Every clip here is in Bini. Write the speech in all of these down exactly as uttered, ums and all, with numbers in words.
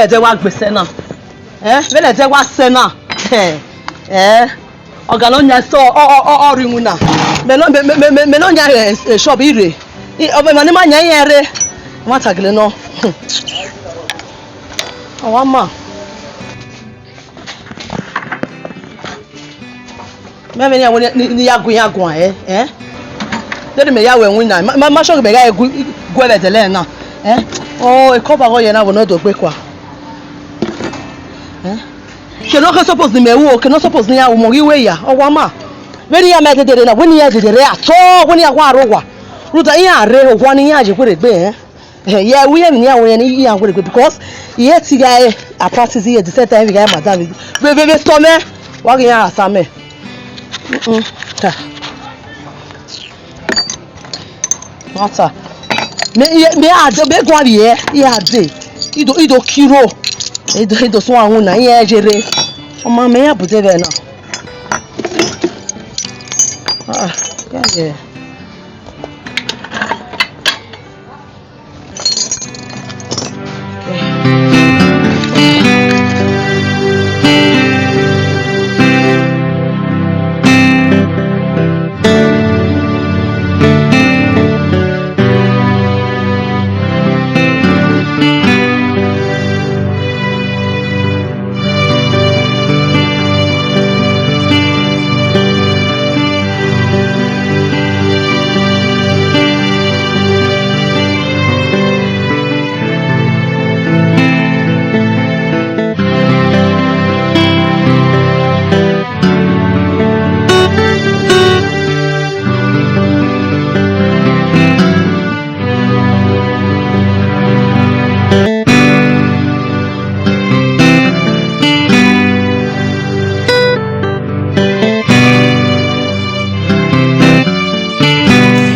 Ẹdẹ wa gbẹsẹ na. Eh, vbene ẹdẹ wa sẹ na. Eh, eh. Ọga nọ yan sọ, ọ, ọ, ọ, ọ rre iwinna. Mẹ nọ, mẹ, mẹ, mẹ, mẹ nọ yan, eh, eh, shop ire. I, ọ, mẹ ma ni ma yan iran rre. Ọ ma ta gele nọ. Ọ wa ma. Mẹ vbe nian wẹ ne, ne, ne I ya gu iran guan, eh, eh? Deghẹ mẹ ya ru ẹwinna, ma, ma, ma sure mẹ gha gu, gu ẹmwẹ ẹdẹlẹ na, eh? Oh, ekọba ọghe ọ ye na vbe ne ọ do gbe kua. Eh? Ke nọ khe suppose ne mẹ ru o, ke nọ suppose ne iran ru, mẹ ghi wẹ ya, ọ wa ma. Vbene iran ma dede rre na, wẹ ne iran dede rre at all, wẹ ne iran wa rre owa. Rhunmwuda iran rre owa ne iran ye werriegbe, eh? Eh, yeah, we have near when you are going to, because he had to get a practice here, the same time we got madam. We, we, we storm, eh? What can you ask me? Mm-mm. Ta. Mata. Me, me, me, I do, me go here. He had day. He do, he do kiro. He do, he do so one. He had jere. Oh, my, me, I put it there now. Ah, yeah, yeah.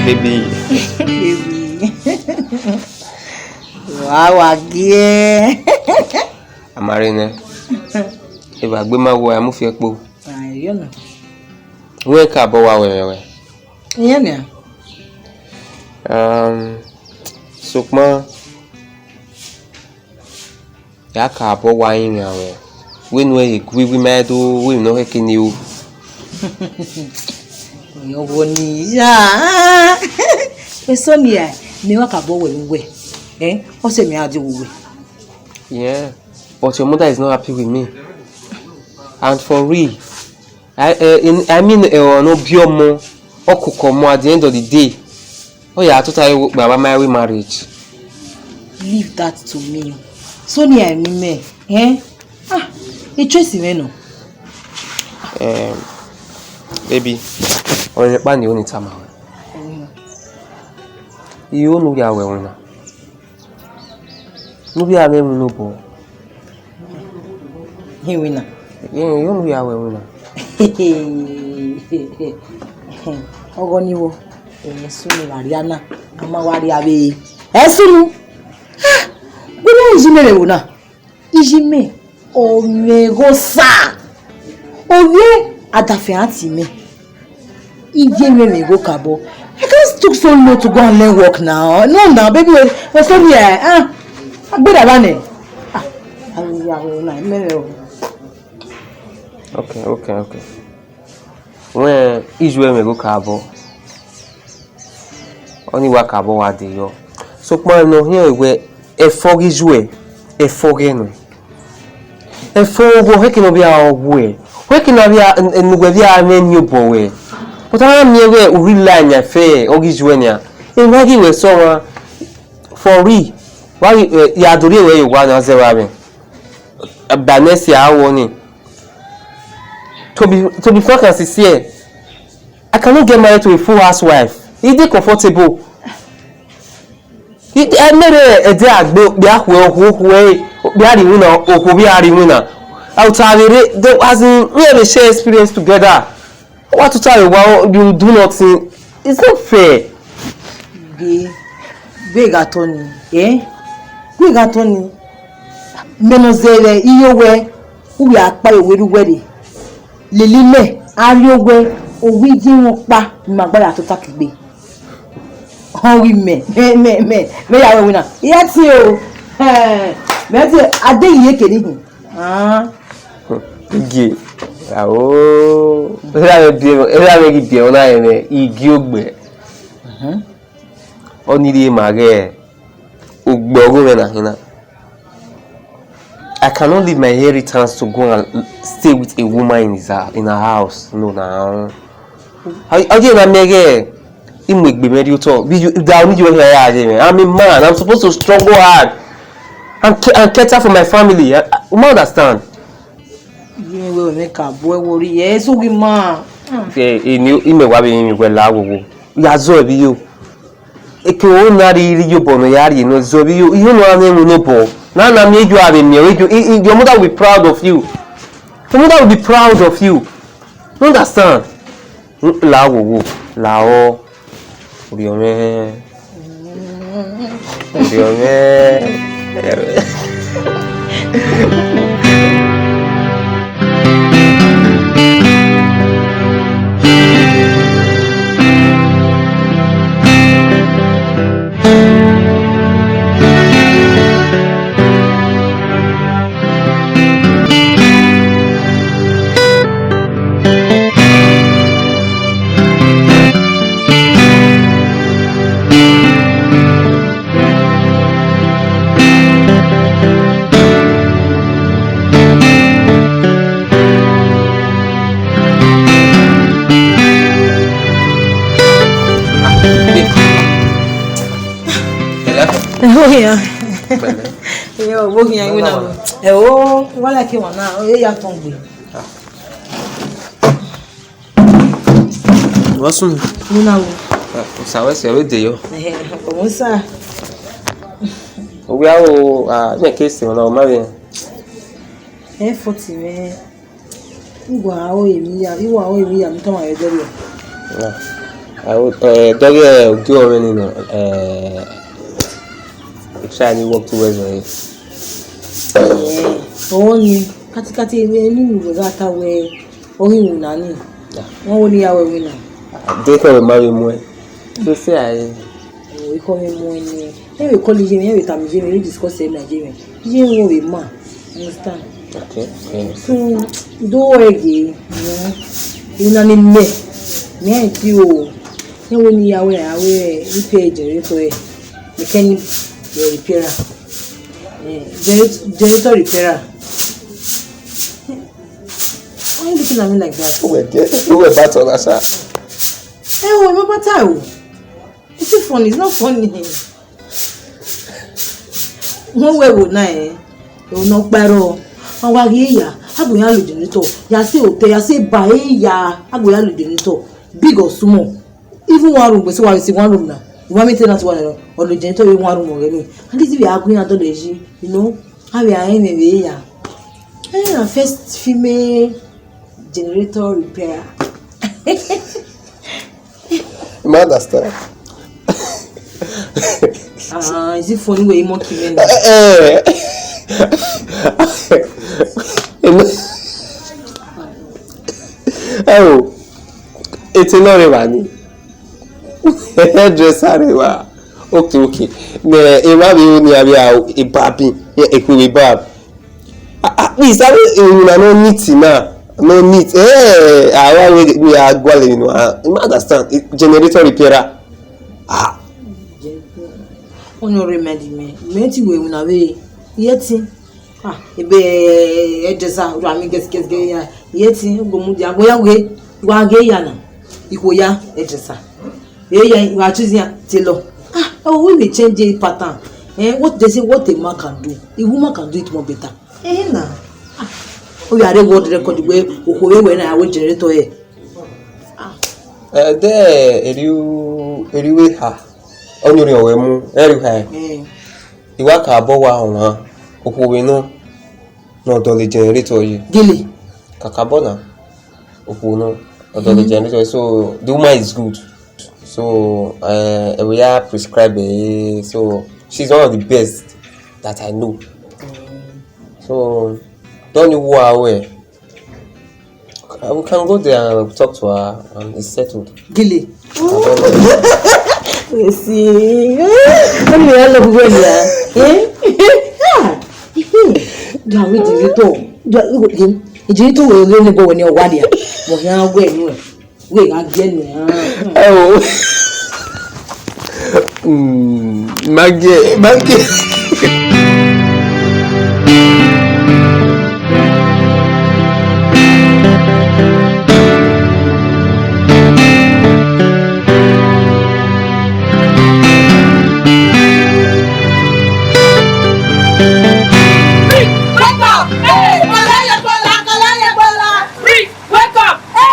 Baby. Baby. Wa wa gie. Amare nẹ. Evba gbe ma wẹ a mu fi ẹkpo. Ayo na. Wẹ ka bọ wa wẹ wẹ. Iye nia. Um, sokpan ya ka bọ wa rinmwian mwẹ. Wẹ nu ẹre gui gui ma do wẹ emwi ne ọ khẹke ni o. Ọgho ni ya. Eso nia, mẹ wa ka bọ wẹ vbe uwẹ. Eh? Ọ sẹ mẹ a di owu wẹ. Yeah, but your mother is not happy with me. And for real, I, uh, in, I mean, uh, no be ọmọ, ọ koko ọmọ at the end of the day. Ọ ya tota ye kpa ba my marriage. Leave that to me. So ni I mean me, eh? Ah, a choice me no. Um, baby, ọ rẹ kpa ni o ni tama. Mm. Iyo nu ya wẹ wina. Ne u vbe a mwẹ ẹmwẹ ne obọ. Iwinna. Ẹn, ọ ne u ya ru ẹmwẹ na. Ọghọ ni vbo? Ẹ sunu wa rria na, a ma wa rria vbe. Ẹ sunu. Ah, wẹ ne iye mẹ vbe ẹvbo na? Iye mẹ, ọ mwẹ igho sa. Ovbi adafian ti mẹ. Iye mwẹ mwẹ igho kabọ. I can't stoop so low to go and learn work now. No, now, baby, oh, oh, sorry, eh, ah, agbera ba nẹ. Ah, awo, awo, na, mẹ o. Okay, okay, okay. Wẹ iye mwẹ igho kabọ. Ọni wa kabọ wa de yọ. Sokpan ne ọ hiẹn wẹ ẹfọ ghi iye, ẹfọ ghẹ nọ. Ẹfo owo, hẹke ne ọ vbe a ọ wuẹ, hẹke ne a vbe a, ne uwẹ vbe a mwẹ eni obọ ruẹ. But a na miẹn wẹ u rhie line yan ẹfe ọghe iye ruẹ nian. Emwa ghi wẹ sẹ ọmwa for real, wa ghi, eh, ya do rhie ruẹ ye owa na zẹ vbe amwẹ. Ba nẹ si a wọ ni. To be, to be frank and sincere, I cannot get married to a full housewife. E dey comfortable. Ẹ mẹ rẹ ẹdẹ agbe, okpia khuẹ, okhuo khuẹ, okpia rri iwinna, okhuo vbe a rri iwinna. Ọta vbe rre, they, as in, we have a share experience together. Wa tota vbe owa, you do nothing. It's not fair. Gbe, gbe gha tọ ni, eh? Gbe gha tọ ni. Mẹ nọ zẹ vbe iye owẹ, u ya kpa ye owẹ rre uwẹ rre. Lele imẹ, a rrie owẹ, owa iye mwẹ ọkpa, ne ima gba ya tota kugbe. Họn ghi mẹ, mẹ, mẹ, mẹ, mẹ ya wẹ winna. Iye ẹtin o. Ẹn, Mẹ te a de ye kere hin. Ah. Gie, ao, erha mwẹ biẹ, erha mwẹ ghi biẹ ọna ẹmwẹ, I gie ogbẹ. Mhm. Ọni rhie ma ghẹ ogbẹ ọghe mwẹ na hin na. I cannot leave my inheritance to go and stay with a woman in his house, in her house. No, now. Ọ ọ ye na miẹn ghẹ I mu egbe mwẹ rhie otọ. Vbe you, da oni yo hia ya ye mwẹ. I'm a man. I'm supposed to struggle hard and, ca- and cater for my family. I, I, you might understand. Ye mwẹ wẹ mẹ ka bu ẹwo rri ye, eso ghi ma. Eni imẹ wa vbe rinmwian wẹ la wowo. Ya zọ vbe iyo. Eke oro na rhirhi iyobọ ne ọ ya rhie nọ zọ vbe iyo. Iyo ne ọ ra mwẹ unu obọ. Na na miẹn iyo a vbe miẹn, iyo, i- i- your mother will be proud of you. Your mother will be proud of you. You understand? La wowo, la ọ. Orhiọn mwẹ. Orhiọn mwẹ. Hello? Oh, yeah. Pẹ̀lẹ́. Yo, wo ghi yan iwinna. Ẹ o, wa like iwinna, o ye ya tọn gbe. Wa sunu. Iwinna wo? Osa wẹ sẹ, wẹ de yọ. Ẹhẹ, ọmọ sa. Owe aro, ah, ne case ọna, o ma vbe. Ẹ forty mwẹ. Uwa aro emi ya, uwa aro emi ya, mi tama ye dọrọ. Ah, aro, eh, dọrọ ogie ọmwẹ ni nọ, eh, try ni work towards it. Eh, ọni, katikati, eni ni wẹ gha ta wẹ, ọ ghi winna ni. Ah. Wọn wo ni ya wẹ winna. De kọ wẹ ma vbe muẹn. So say I. Ọ, ikọ mwẹ mu ẹn nẹ. Ẹ vbe call iye mwẹ, ẹ vbe tama iye mwẹ, ẹ vbe discuss ẹre ma iye mwẹ. Iye mwẹ vbe ma. Understand? Okay. Yeah. So, do ẹre ghe, you know. Iwinna ni mẹ. Mẹ ẹ ti o. Ẹ wo ni ya wẹ, a wẹ, repair generator ẹ. Mechanic, eh, repairer. Eh, generator, generator repairer. Why you looking at me like that? Who were there? Who were back on that side? Ẹ wo, ẹ má bá ta o. Is it funny? It's not funny. Wọ́n wẹ̀ wò náà ẹ̀, òun náà pẹ́rọ. Wọ́n wá rí ìyá, àgbò yà lò generator, yà sí hotel, yà sí bar, ìyá, àgbò yà lò generator, big or small. Even one room, we say, why you see one room now? You want me to tell you one room? Or the generator in one room already? And this we are going out of the, you know, how we are in the way, yeah. Eh, first female generator repair. You might understand. Ah, is it funny way you monkey men? Eh, eh. Ẹ o, etí náà rẹwà ni. Hairdresser rẹwà. Okay, okay. Nẹ, ẹ má bí ó ní abẹ́ ìbábí, ẹ kú ìbábí. Ah, ah, please, I mean, eh, una no neat na. No neat. Eh, ah, why we, we are gwale, you know. Ah, you understand? Eh, generator repairer. Ah. Only remind me. Me ti we una we. Yeti. Ah, ebe, eh, hairdresser, ura mi ges, ges, ges, ya. Yeti, go mu dia, boya we, wa ge ya na. Iko ya, hairdresser. Eya, wa choose ya tailor. Ah, oh, we will change the pattern. Eh, what they say, what a man can do, a woman can do it more better. Eh, na. Ah, we are the world record where okhuo we na we generator here. Ah. Eh, de eriu, eriu we ha. Onye ori ọwẹ mu, eriu ha. Eh. Iwa ka bọ wa ọmwa, okhuo we nọ, nọ dọlọ generator ye. Gele. Kakabọ na, okhuo nọ, nọ dọlọ generator. So, the woman is good. So, uh, we are prescribed. Eh, so, she's one of the best that I know. So, don't you worry. Uh, we can go there and talk to her and it's settled. Gele. Yes. Only I love when you are. Eh? Ah, if Ya mi di ri to. Di ri to we re ne bo we ni ọ wa dia. Mo ya we nu. We gha gie nu ya. Ẹ o. Mm, ma gie, ma gie. Wake up! Hey! Kọlẹ ye Bola! Kọlẹ ye Bola! Free! Wake up! Hey!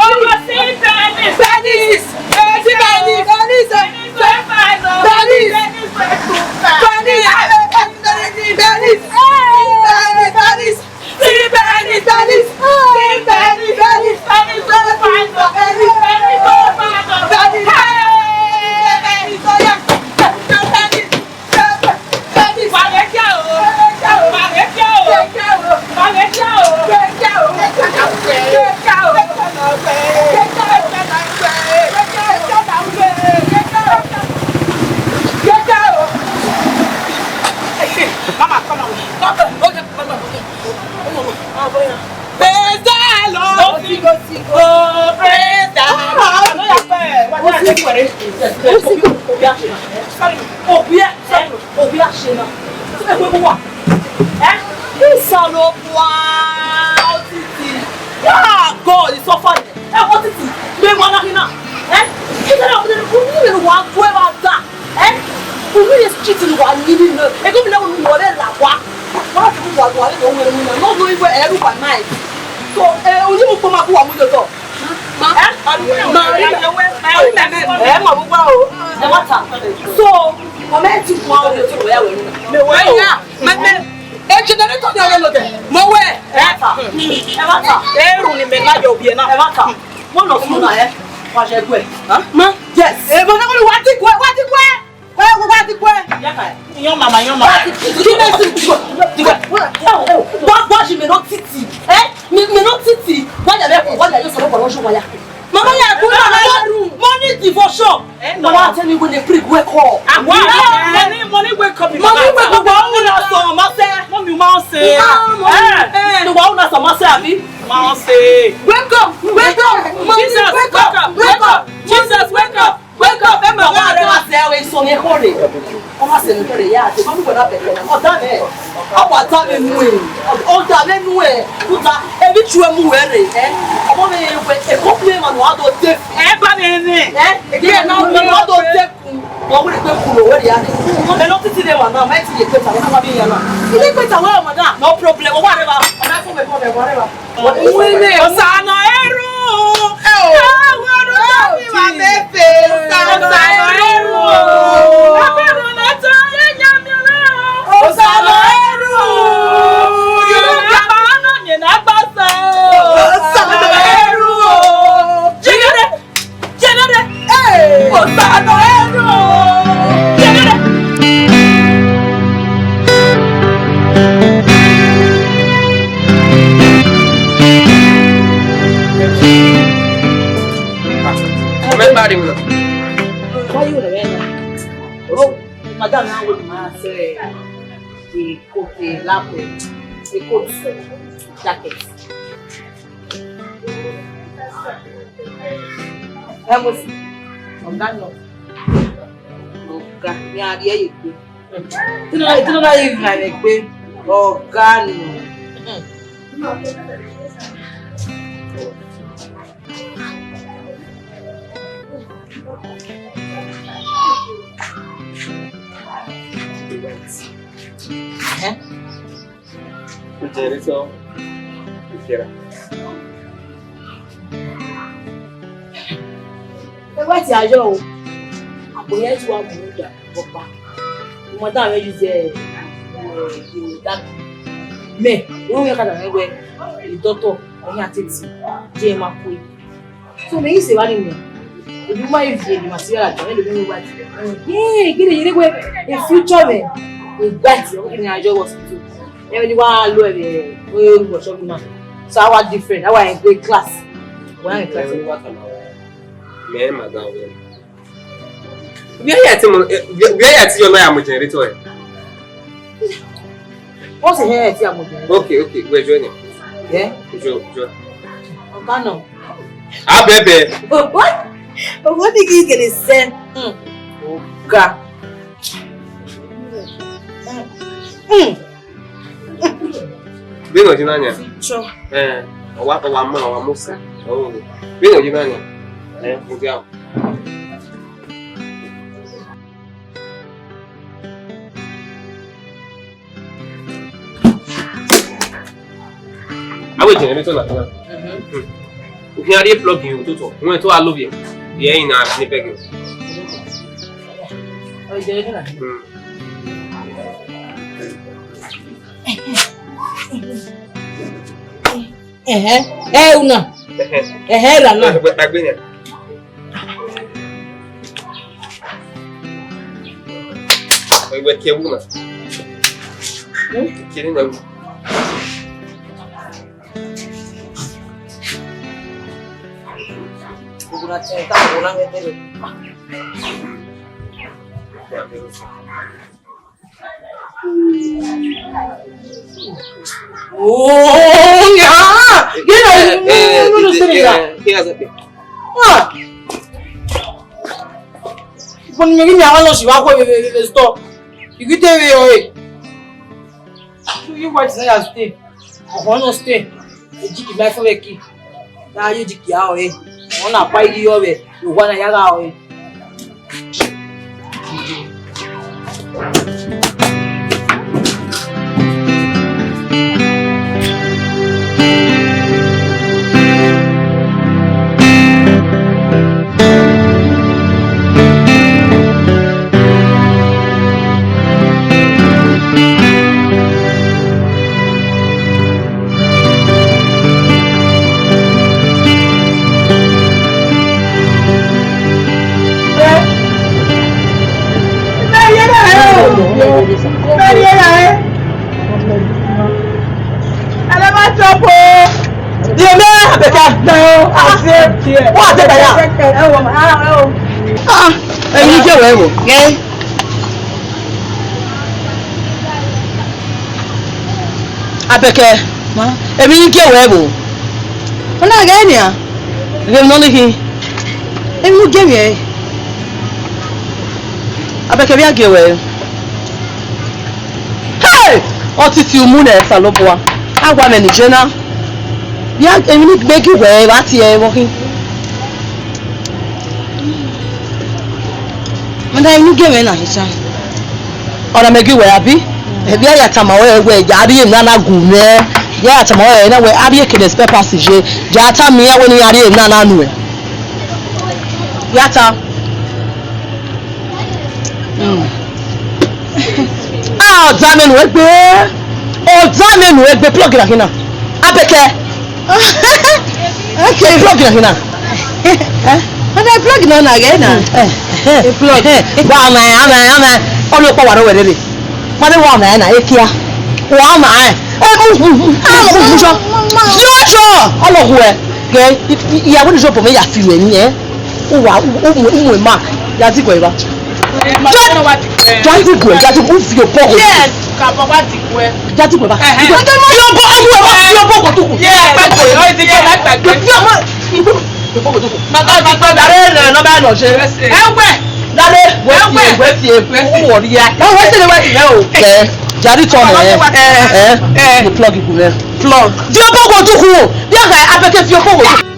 Ọmọ sí Bernice! Bernice! Hey, sí Bernice! Bernice! Bernice! Bernice! Bernice! Free Bernice! Bernice! Free Bernice! Bernice! Bernice! Bernice! Bernice! Hey! Bernice! Oya! Bernice! Mama, come on. Come on. Praise the Lord. Oh, praise the Lord. Sorry. Oh, yeah. Sorry. Ovbi asena. Ẹ wẹ wa. Ẹ? Isalobua otiti. Ya God, he suffer. Ẹ wẹ otiti. Me wa na hina. Ẹ? Isalobua otiti. Unu ne wa gu ẹvbo da. Ẹ? Unu ye street ne wa yi ni. Ego mi na unu wa re la wa. Wa ti wa wa re do we mu na. No, no, we eru wa night. So, eh, unu mu kpo ma ku wa mu yo to. Ma, ma, ẹ ma ri mẹ, ẹ ma wu wa o. Ẹ ma ta. So, mama ẹ ti fún wa ọdẹ tó wẹ ya wẹ nínú. Mẹ wẹ ya, mẹ, mẹ, ẹ generator ni ọyọ lọdẹ. Mo wẹ. Ẹ ma ta. Ẹ ma ta. Ẹ run ni mẹ na yọ obiẹ na. Ẹ ma ta. Mo nọ sunu na ẹ. Wa ṣe gu ẹ. Ma. Yes. Ẹ ma na wa ti gu ẹ, wa ti gu ẹ. Wẹ, wẹ, wa ti gu ẹ. Iyan mama, iyan mama. Wa ti gu ẹ. Wa, wa ṣe mẹ no titi. Ẹ? Mẹ, mẹ no titi. Wa ya mẹ, wa ya yo sọrọ kọrọ ṣe wa ya. Mama ya gu mama ya ru. Mo need devotion. Mama tell me when they pray, wake up. Money, money wake up. Money wake up. Wa una so ma se. Mommy ma se. Eh. Wa una so ma se abi. Ma se. Wake up, wake up. Mommy, Jesus, wake up, wake up. Jesus, wake up. Wake up, ẹ ma wa rẹ wa sẹ ẹre iso ni khore. Ọ ma sẹ ni khore ya, ti ma mu gbọdọ bẹkẹ na. Ọ da mẹ. Ọ wa da mẹ nu ẹ. Ọ da mẹ nu ẹ. Uta, ebi chu emu wẹ rre, eh? Ọmọ mwẹ ye wẹ, e ko kue ma no ado de. Ẹ ba mẹ nẹ. Eh? Ege na no ado de ku. Wọ wẹ gbe ku lo wẹ ya. Mẹ no titi de wa na, mẹ ti ye peta, wa ma bi ya na. Ile peta wa ma da. No problem, wa re ba. Ọ na fo me ko me wa re ba. Osa nọ eru. Ẹ o. Ẹ wo ru mi wa me fe. Osa nọ eru. Abẹrẹ na ta ye nya mi ra. Osa nọ eru. Aba na mi na gbasa. Osa nọ eru. Jigere. Jẹgẹdẹ. Hey! Osa nọ eru o. Jẹgẹdẹ. Mẹ ba de mu. Why you there now? Oh, madam, now we must say the coat, the lab, the coat, jacket. Ẹ mo si. Ọga nọ. Ọga, ne a rhie ye egbe. Tino na, tino na ye gha vbe egbe. Ọga nọ. Ẹhẹn. Ujẹn re sọ, ikẹra. Ẹ wẹ ti ayọ o, àpò yẹn ti wá mú un dà ọ̀pá. Ìmọ̀ táwọn yóò jẹ ìròyìn dàbí. Mẹ, ìwé yẹn kàdà rẹ wẹ ìdọ́tọ̀ ọ̀yìn àti ètì jẹ́ ẹ máa kú. So me use one name. If you mind, you must see that. When you know what? Yeah, get it. You know, in future, man, we got it. Okay, now I just was to. Everyone, I love it. We go shopping, man. So our different. Our in grade class. We're in class. Me, madam, we. Where you at, where you at your lawyer, my generator? What's the hair ti amo jẹ? Okay, okay, we join him. Yeah? Jo, jo. Ọba nọ. Abẹbẹ. What? What did he get a sen? Mm. Oga. Mm. Vbene ọ ye na nian? Sure. Eh, ọ wa, ọ wa ma, ọ wa ma osa. Oh. Vbene ọ ye na nian? Eh, mudia. Awe generator na na. Mhm. Ukhian rhie plug in ototọ. Wẹ to a love you. Ye ina ni peg. Oh, generator na. Mm. Ẹhẹ, ẹ una. Ẹhẹ. Ẹhẹ, ra na. Ẹgbẹ tagbe yẹn. Ẹgbẹ tiẹ wu na. Tiẹ ni na wu. Ogun na tiẹ ta ogun na ngẹ tẹlẹ. Oh, yeah. Eh, eh, no, no, eh, no, no, eh, no, eh, eh, eh, eh. Ah. Bon, me ni awa lo si wa ko be, be, be, be store. Igite vbe ọre. You watch na ya stay. Ọhọ no stay. Ejiki ma fo vbe ki. Na ye ejiki a ọre. Ọ na pa igi ọre. Yo wa na ya gha ọre. Ye mẹ Abẹkẹ. Ah, wọ́n á tẹ̀gbà yà. Ah, ẹ̀yin jẹ́ wẹ̀ wò. Abẹkẹ, emwi ne I gie ruẹ vbo? Ọ na ghẹ nian. Ghe emwi ne ọ ni khin. Emwi ne u gie mwẹ ẹre. Abẹkẹ, vbe a gie ruẹ ẹre? Hey! Ọtiti umu nẹ Osanobua. A wa mwẹ ne I je na. Vbe a, emwi ne I gie ruẹ ẹre, vbe a tie ẹre vbe ọ khin? Madam, emwi ne I gie mwẹ na, teacher. Ọna mẹ gie ruẹ abi? Vbe a ya tama ruẹ wẹ ya rhie emwi na na gu mwẹ? Vbe a ya tama ruẹ na wẹ a rhie ekene spare parts ye? Ya tama iran wẹ ne iran rhie emwi na na nuẹn. Ya ta. Mm. Ah, ọda mẹ nuẹn gbe. Ọda mẹ nuẹn gbe, plug na khin na. Abẹkẹ. Okay. Plug na khin na. Eh? Ọda plug na na ghẹ na. Eh, eh, eh. Plug. Eh, wa ma, ama, ama. Ọ lọ pa wa rọ wẹ rere. Ma de wa ma na, e kia. Wa ma, eh. Eh, mu, mu, mu, mu, mu, mu, sure. Sure, sure. Ọ lọ hu ẹ. Ghe, i, i, ìyàwó ni sure bọ mẹ ya fi wẹ ni, eh. Uwa, u, u, u, mu ema, ya diguẹ evba. Ya diguẹ, ya diguẹ, u fi obọ gho. Yes, ka bọ wa diguẹ. Ya diguẹ evba. Ẹhẹn. Fi obọ, fi obọ gho tuku. Yes, fi obọ gho tuku. Baba ti gbẹ dare nẹ nọ ba nọ se. Ẹwẹ. Dare, wẹ tie, wẹ tie, wẹ tie, wẹ tie. Wẹ tie, wẹ tie o. Kẹ, jari tọ nẹ. Ẹ, ẹ, ẹ, plug iku nẹ. Plug. Fi obọ gho tuku. Bia ga Abẹkẹ fi obọ gho tuku.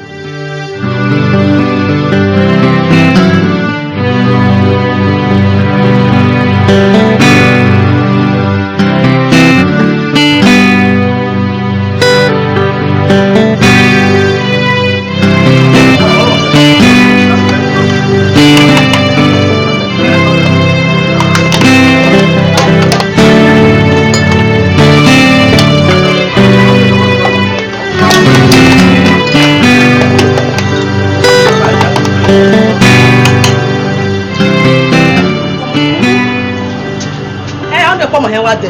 Eh, ọ de ọkpa ma hẹn wa dẹ.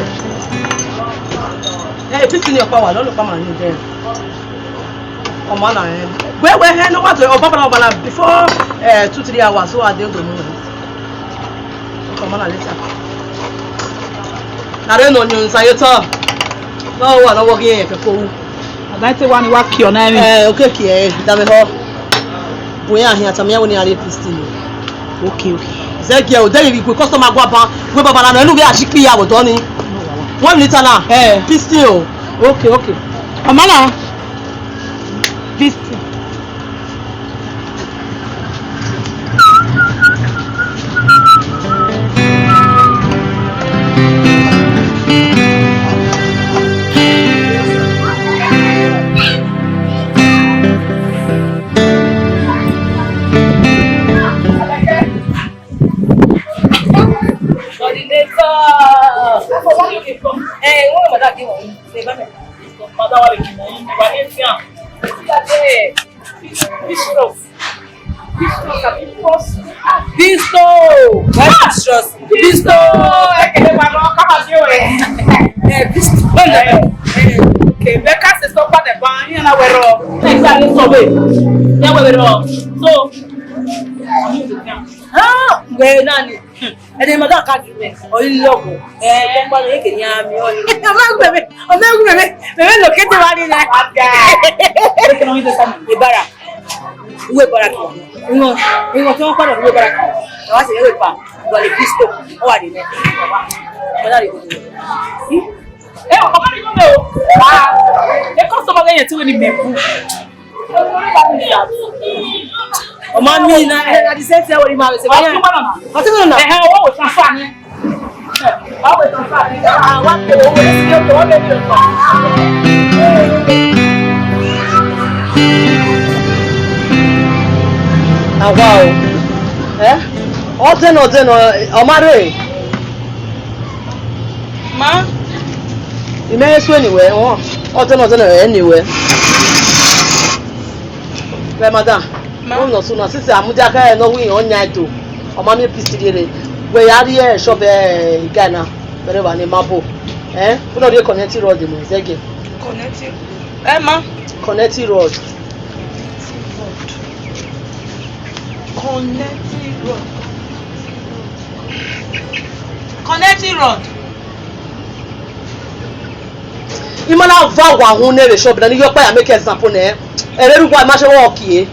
Eh, fifteen ọkpa wa, lọ ọkpa ma ni dẹ. Ọmọ na, eh. Wẹ, wẹ, eh, no matter, ọba bala, bala, before, eh, two, three hours, so I dey go. Ọmọ na later. A rre ne ọniọn sa ye otọ. Ọ wa ne ọ wọ ghi rẹn kẹkẹ ohu. A da te wa ni wa kiọ na ẹmwẹ. Eh, okiekie, eh, da vbe họ. Bu iran khian tama iran wẹ ne iran rhie piston. Okay, okay. Zẹgiẹ o, de vbe igue customer gua ban, wẹ baba na nọ, enu vbe a shi kpi ya vbe odọ ni. One minute na. Eh. Piston o. Okay, okay. Ọma na. Piston. Coordinator. Eh, wọ́n mọ̀ dájú wọn. Ṣé bá mi? Màdá wa lè kì mọ̀ yín, ìwà ní fi hàn. Bishop. Bishop àbí Bishop? Bishop. Why Bishop? Bishop. Ẹ kẹ̀lé wa lọ, ká máa ṣe wẹ̀. Ẹ, Bishop. Ẹ, ẹ, kẹ̀mẹ́ ká ṣe sọ padà bá yín náà wẹ̀ rọ. Ẹ gbà ní sọ wẹ̀. Ẹ wẹ̀ rọ. So, ah, wẹ̀ náà ni. Ẹni ma da ka ju mẹ, ọ i lọghọ. Ẹ, kọkpa mẹ, eke ni a miẹn ọni. Ọ ma gu mẹ, ọ ma gu mẹ, mẹ, mẹ lọ kete wa ni na. Ebara, uwe bara ki. Ìwọ̀n, ìwọ̀n tí wọ́n padà uwe bara ki. Ẹ wá sí ẹwẹ́ pa, ìwà lè pistol, ọ wà lè mẹ. Ọ dà lè gbogbo. Ẹ, ọkọ bá mi kọ́ mi o. Wá, ẹ kọ́ sọ ma gẹ́yẹ̀ tí wọ́n ní mẹ́kù. Ọ ma miẹn na, ẹ, na the same thing wẹ ma vbe sẹ. Ọtí gbọdọ na. Ọtí gbọdọ na. Ẹhẹ, owó wò transfer ni. Owó wò transfer ni. Ah, wa pe owó rẹ sí ọkọ, wọ́n lè ní ọkọ. Àwa o. Ẹ? Ọdẹ náà, ọdẹ náà, ọ ma rè. Ma. Imẹ esu eni wẹ, wọn. Ọdẹ náà, ọdẹ náà, eni wẹ. Wẹ madam, ma. Unu nọ sunu, sisi amudia kẹ nọ wi yan ọyan do. Ọ ma miẹn pistol rere. Wẹ ya rrie shop, eh, guy na. Wẹrẹ wa ne ma bo. Eh? Unu rrie connecting rod mu zẹgiẹ. Connecting. Eh, ma. Connecting rod. Connecting rod. Connecting rod. I ma na va wa hun ne vbe shop na, ne I ye ọkpa ya make example nẹ. Ẹre ru wa ma se wọ kie.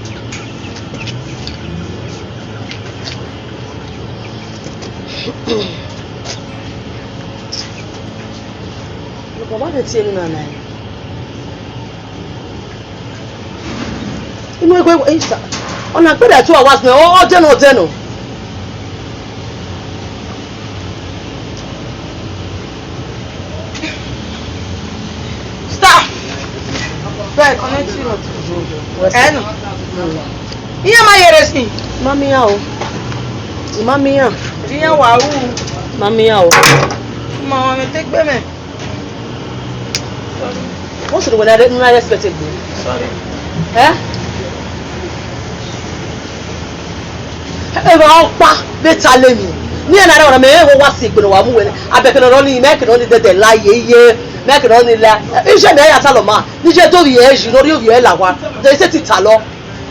Baba de tie ni na na. Inu egbe, eh, sir. Ọna kpẹdẹ two hours nẹ, ọ, ọ dẹnọ, ọ dẹnọ. Sir. Bẹ́ẹ̀, connect you. Ẹ nù. Iye ma yere si. Ma miẹn o. Ma miẹn. Iye wa u. Ma miẹn o. Ma wa mẹ te gbe mẹ. Wọ́n sì ní wọ́n ní respect egbe. Sorry. Ẹ? Ẹ bá ọkpa bẹ ta lé mi. Ní ẹ̀ náà rẹ̀ wọ́n mẹ ẹ̀ wọ́n wá sí ìpinnu wa mú wẹ̀lẹ̀. Abẹ́kẹ̀ náà rọ́ ní mẹ́kẹ̀ náà ní dẹ́dẹ̀ láyé iye mẹ́kẹ̀ náà ní la. Iṣẹ́ mi ẹ̀ yà sálọ máa. Níṣẹ́ tó rí ẹ̀ yìí lórí òbí ẹ̀ là wá. Ẹ ṣe ti ta lọ.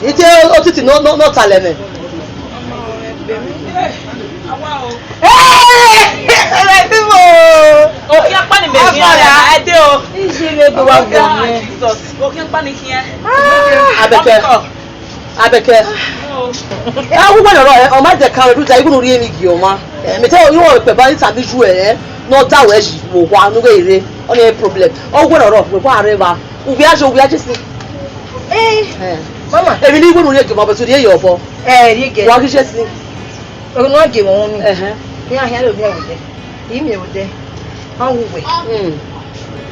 Ite otiti nọ, nọ, nọ talẹ mẹ. Hey, my people. Okhian kpa ni mẹ khian, ẹ dee o. Ije vbe do wa wọ mẹ. Jesus. Okhian kpa ni khian. Abẹkẹ. Abẹkẹ. Ẹ wo wẹrẹ rọ, ọ ma dẹ kan ru da igun ri emi gi ọma. Ẹ, mi te yo wọ pẹ ba ni ta mi ju ẹ, nọ da wẹ ji wo wa nu ghe ire. Ọ ni problem. Ọ wẹrẹ rọ, wẹ wa re va. Uwia je, uwia je si. Eh, eh. Mama. Èmi ni wunu ye gẹmọ, but ye yọ bọ. Eh, ye gẹ. Wa ghi je si. Ọghe ne ọ gẹmọ wọn ni. Ẹhẹn. Iran hia lo mi ẹwẹ dẹ. Imi ẹwẹ dẹ. An wu wẹ. Mm.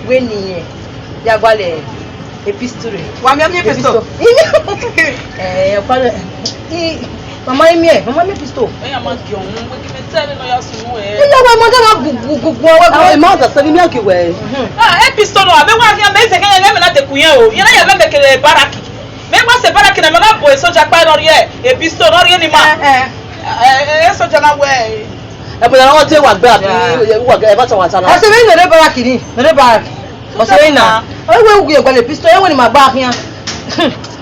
Wẹ ni yẹn. Ya gua lẹ epistle rẹ. Wa mi, mi epistle. Eh, ọkpa rẹ. I, mama, imi ẹ, mama, mi epistle. Ẹ ya ma gẹ ọhun, wẹ gẹ mẹ tẹ ẹre nọ ya sunu ẹ. Ẹ ya wẹ mọ, dẹ ma gu, gu, gu, gu, wẹ gu. Ah, ẹ ma da sẹ, mi a gẹ wẹ. Mhm. Ah, epistle nọ, abẹ wa khian, mẹ zẹ kẹ, mẹ na de ku yẹn o. Yẹn na ya mẹ mẹ kere baraki. Mẹ wa sẹ baraki na, mẹ na bo e soja kpa nọ rrie, epistle nọ rrie ni ma. Eh, eh. Eh, eh, soja na wẹ. Ẹ bọ ya, ọ te wa gbe abi, wa gbe, ẹ ba ta wa ta na. Ọsẹ mi nọ rre baraki ni, nọ rre baraki. Ọsẹ mi na. Ọ wẹ wu gbe gba epistle, ẹ wẹ ni ma gba khian.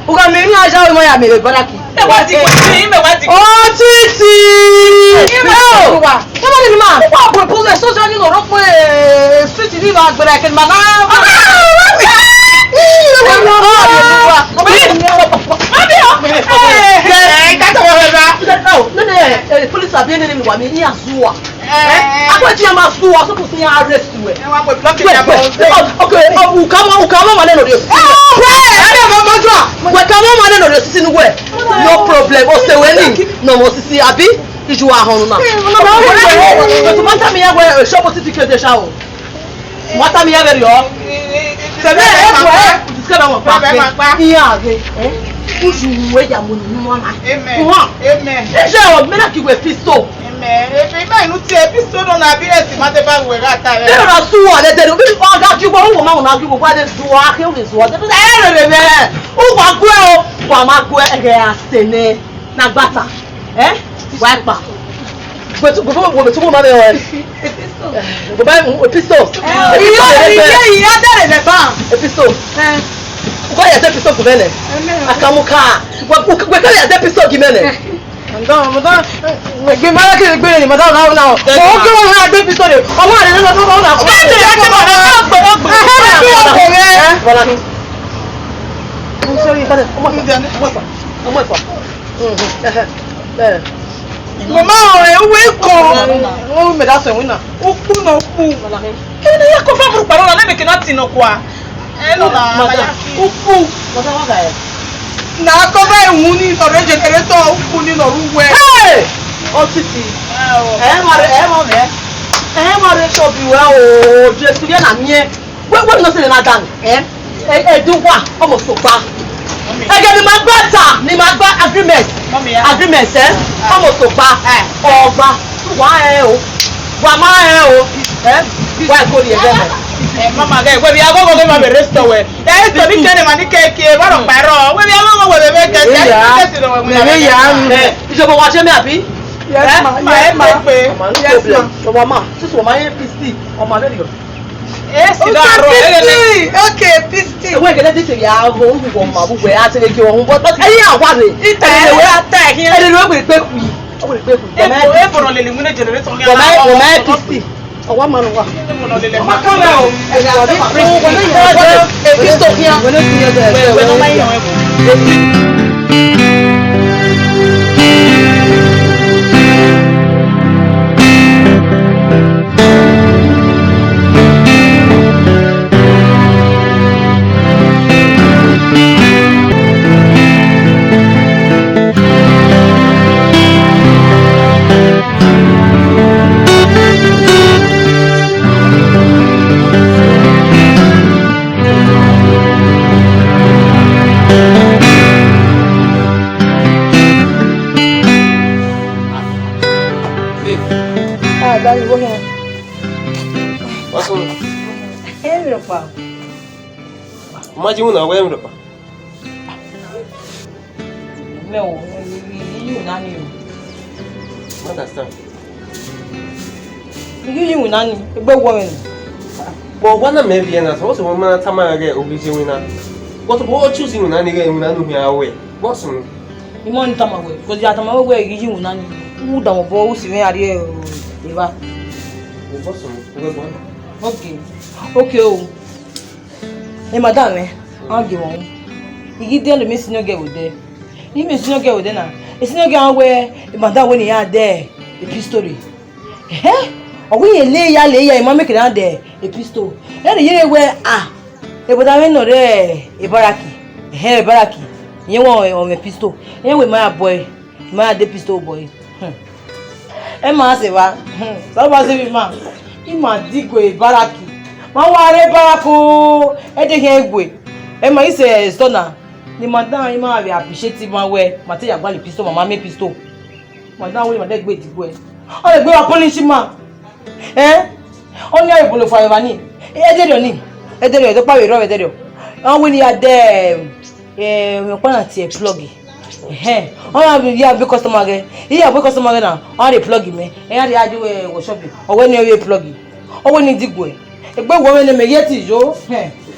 U gha miẹn emwi a ya ru emwa ya miẹn vbe Baraki. Mẹ wa di kwe, mẹ wa di kwe. Otiti! Mẹ wa. Come on, man. Wa bu problem, so jani no ro pe street ni va gbera ke ma na. Police abi ene ni wa mi, iya zuwa. Eh, akpẹ ti ma sue, ọ suppose to arrest wẹ. Ẹ wa wẹ block it. Wẹ, wẹ, okay, ọ, u ka mọ, u ka mọ ọmwa nẹ ne ọ rhie osisi. Wẹ, ẹ mọ mọ jua. Wẹ ka mọ ọmwa nẹ ne ọ rhie osisi ne uwẹ. No problem. O se wẹ ni, ne ọ mọ osisi, abi? Iju wa họn na. Wẹ, tu ma tama iran wẹ, e shop osisi ke de sha o. Ma tama iran vberriọ. Sẹ vbe ẹ, ẹ, ẹ, ẹ, iran ghe, eh? Uju wẹ ya mu ne unu na. Amen. Amen. Ẹ jẹ o, mẹ na ki wẹ pistol. Amen. Ebe ima inu tie pistol nọ na bi rẹ si ma te ba wẹ gha ta rẹ. Bẹ́ẹ̀ ra su wa lẹ dẹrẹ, bí ọ̀gá kí wọ́n wọ́n máa wọ́n máa kí wọ́n wá lè zu wa, kí wọ́n lè zu wa. Ẹ rere mẹ, ó wà gbẹ o, wà máa gbẹ ẹ̀rẹ̀ àṣẹ nẹ, na gbàtà. Ẹ? Wà pa. Gbẹ̀tù, gbẹ̀tù, gbẹ̀tù, gbẹ̀tù, gbẹ̀tù, gbẹ̀tù, pistol. Ẹ, ìyá, ìyá, ìyá dẹrẹ mẹ ba. Pistol. Ẹ. Wọ́n yẹ tẹ́ pistol kù mẹ́nẹ̀. Ẹ mẹ́nẹ̀. Àkàmúkà. Wọ́n, wọ́n kẹ́lẹ́ yẹ tẹ́ pistol kì mẹ́nẹ̀. Madam, madam, ẹgbẹ́ mara kiri gbére ni, madam, náà, náà. Mo ń gbé wọn náà gbé pistol de. Ọmọ rẹ̀ ló lọ sọ́kọ̀ náà. Ẹ jẹ́ kí madam náà gbọ́dọ̀ gbọ́dọ̀. Ẹ, ẹ, ẹ, ẹ, ẹ, ẹ, Bọ́lá mi. I'm sorry, father. Ọmọ ẹ̀fà, ọmọ ẹ̀fà, ọmọ ẹ̀fà. Mama, ẹ, uwe kọ. Ó mẹ da sọ ẹ̀wọ̀n náà. Ó kú náà, ó kú. Kí ni ya kọ fún àbúrò pàrọ̀ náà? Lẹ́mìí kí n náà tì náà kọ́ a. Ẹ lọ na, madam, ufu. Madam, wa ga ẹ? Na cover ehun ni nọ rẹ generator, ufu ni nọ ru wẹ. Hey! Otiti. Ẹ o. Ẹ ma rẹ, ẹ ma rẹ. Ẹ ma rẹ shop wẹ o, Jesu ye na miẹn. Wẹ, wẹ no se na dan. Ẹ? Ẹ, ẹ du wa, ọmọ sopa. Ẹgẹ ni ma gba ta, ni ma gba agreement. Mummy, ya. Agreement, ẹ? Ọmọ sopa. Ẹ. Ọgba. Wa ẹ o. Wa ma ẹ o. Ẹ? Wa ko ri ẹgbẹ mẹ. Ẹ, mama, gẹ, wẹ bi agogo gẹ ma bẹrẹ sọ wẹ. Ẹ, sọ ni kẹnẹ ma ni kẹ kẹ, wa rọ pa rọ. Wẹ bi agogo wẹ bẹ kẹ kẹ. Mẹ ya. Ẹ, ìjọba wa ṣe mi àbí? Yes, ma. Yes, ma. Yes, ma. Ọmọ, no problem. Ọmọ ma, sísè ọmọ ayé P C, ọmọ abẹ́rẹ́ yọ. Ẹ sì dá àrọ, ẹ gẹ́gẹ́. Okay, P C. Ẹ̀wọ̀n ẹ̀gẹ́dẹ́ tètè yà á hó, wíwọ̀ mà wíwẹ̀ á ti lè jẹ ọ̀hún, but, but ẹ̀yin àwa rè. Ìtẹ̀ ẹ̀ wá tẹ̀ kí. Ẹ lè lo ewé pé kù yìí. Ewé pé kù yìí. Ẹ bọ̀, ẹ bọ̀ lọ lè lè múlẹ̀ generator ní. Bọ̀mọ̀ ẹ, bọ̀mọ̀ ẹ P C. Ọwọ́ máa ń wà. Ẹ bọ̀ lọ lè lè. Ọmọ kan bẹ́ẹ̀ o. Ẹ yà á fẹ́ máa fẹ́. Ẹ fi sọ fún yà. Wẹ́n ló ti yẹ bẹ́ẹ̀. Wẹ́n ló máa ń yàn ẹ bọ̀. Ah, dale, voy a. What's wrong? Ẹ rọkpa. Imagine una wẹ rọkpa. Mẹ o, iye una ni o. Understand? Iye una ni, egbe wọ mẹ ni. But wa na mẹ viẹ na, so what's one man tama gẹ obi je wina. But what choose una ni gẹ una nu hia wẹ. What's wrong? Imọ ni tama wẹ, 'cause ya tama wẹ iye una ni. U da mo bo u si mẹ ari e eva. What's wrong? What's wrong? Okay. Okay o. E madam mwẹ, a gie mwẹ. I ghi dee ne mẹ senior girl vbe odẹ. I mẹ senior girl vbe odẹ na. E senior girl wẹ, e madam wẹ ne iran dẹ e pistol rre. Ẹhẹn, ọ wẹ irẹn le ya le ya, I ma make iran dẹ e pistol. Ẹre yere wẹ, ah, e brother mwẹ nọ rre e Baraki. Ẹhẹn, e Baraki. Irẹn wẹ ọ mwẹ pistol. Irẹn wẹ ma ya bọ ẹre, ma ya dẹ pistol bọ ẹre. Hmm. Ẹ ma sẹ evba, hmm, sa ba sẹ emwi ma, I ma digue Baraki. Ma wa rre Baraki o, ẹ de khian gue. Ẹ ma, I sẹ store na, ne madam, I ma vbe appreciate ima wẹ ma te ya gbalọ pistol, ma ma miẹn pistol. Madam wẹ ma de gbe digue. Ọ de gbe wa punish ima. Eh? Ọ ni a vbe bolo fa evba ni. Ẹ de rriọ ni. Ẹ de rriọ, ẹdọkpa vbe rrọọ, ẹ de rriọ. Ọ wẹ ne I ya dẹ, eh, ọkpa na tie plug. Ẹhẹn. Ọ na ya be customer ghẹ. I ya be customer ghẹ na, ọ rhie plug mẹ. Ẹ ya rhie a ju, eh, workshop. Ọ wẹ ne ọ rhie plug. Ọ wẹ ne I digue. Egbe wọ mwẹ ne mẹ ye te yo. Ẹhẹn.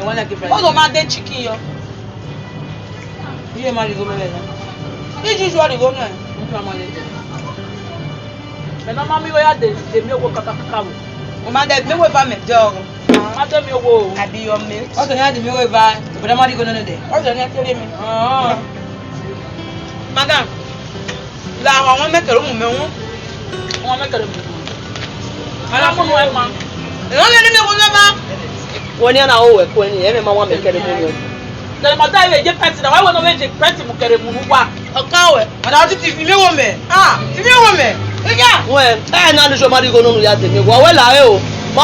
Ọ do ma de chicken yọ. Iye ma righo mẹ vbe na. Iju ju righo nẹ. Mẹ na ma mi igho ya de, de mi owo kaka kaka vbo. Ọ ma de mi owo eva mẹ de ọghọ. Ma de mi owo o. Abi yọ mẹ. Ọ sẹ ne a de mi owo eva, but a ma righo nọ nẹ dẹ. Ọ sẹ ne a kere mi. Ah. Madam, la wa wọn mẹ kẹrẹ umu mẹ wọn. Wọn mẹ kẹrẹ umu. Ala mu nu ẹ ma. Ẹ wọn lẹ ne mi owo nẹ ma. Wẹ ni a na ho wẹ kue ni, ẹ mẹ ma wan mẹ kẹrẹ umu nẹ. Tẹlẹ ma da ẹ vbe je pẹnti na, wa wẹ ne ọ vbe je pẹnti mu kẹrẹ umu ne uwa. Ọkan wẹ, ọna ọtiti fi mi owo mẹ. Ah, fi mi owo mẹ. Iya. Wẹ, ẹ na lu jọ ma righo nọ nu ya de mi owo. Wa wẹ la re o. Ma,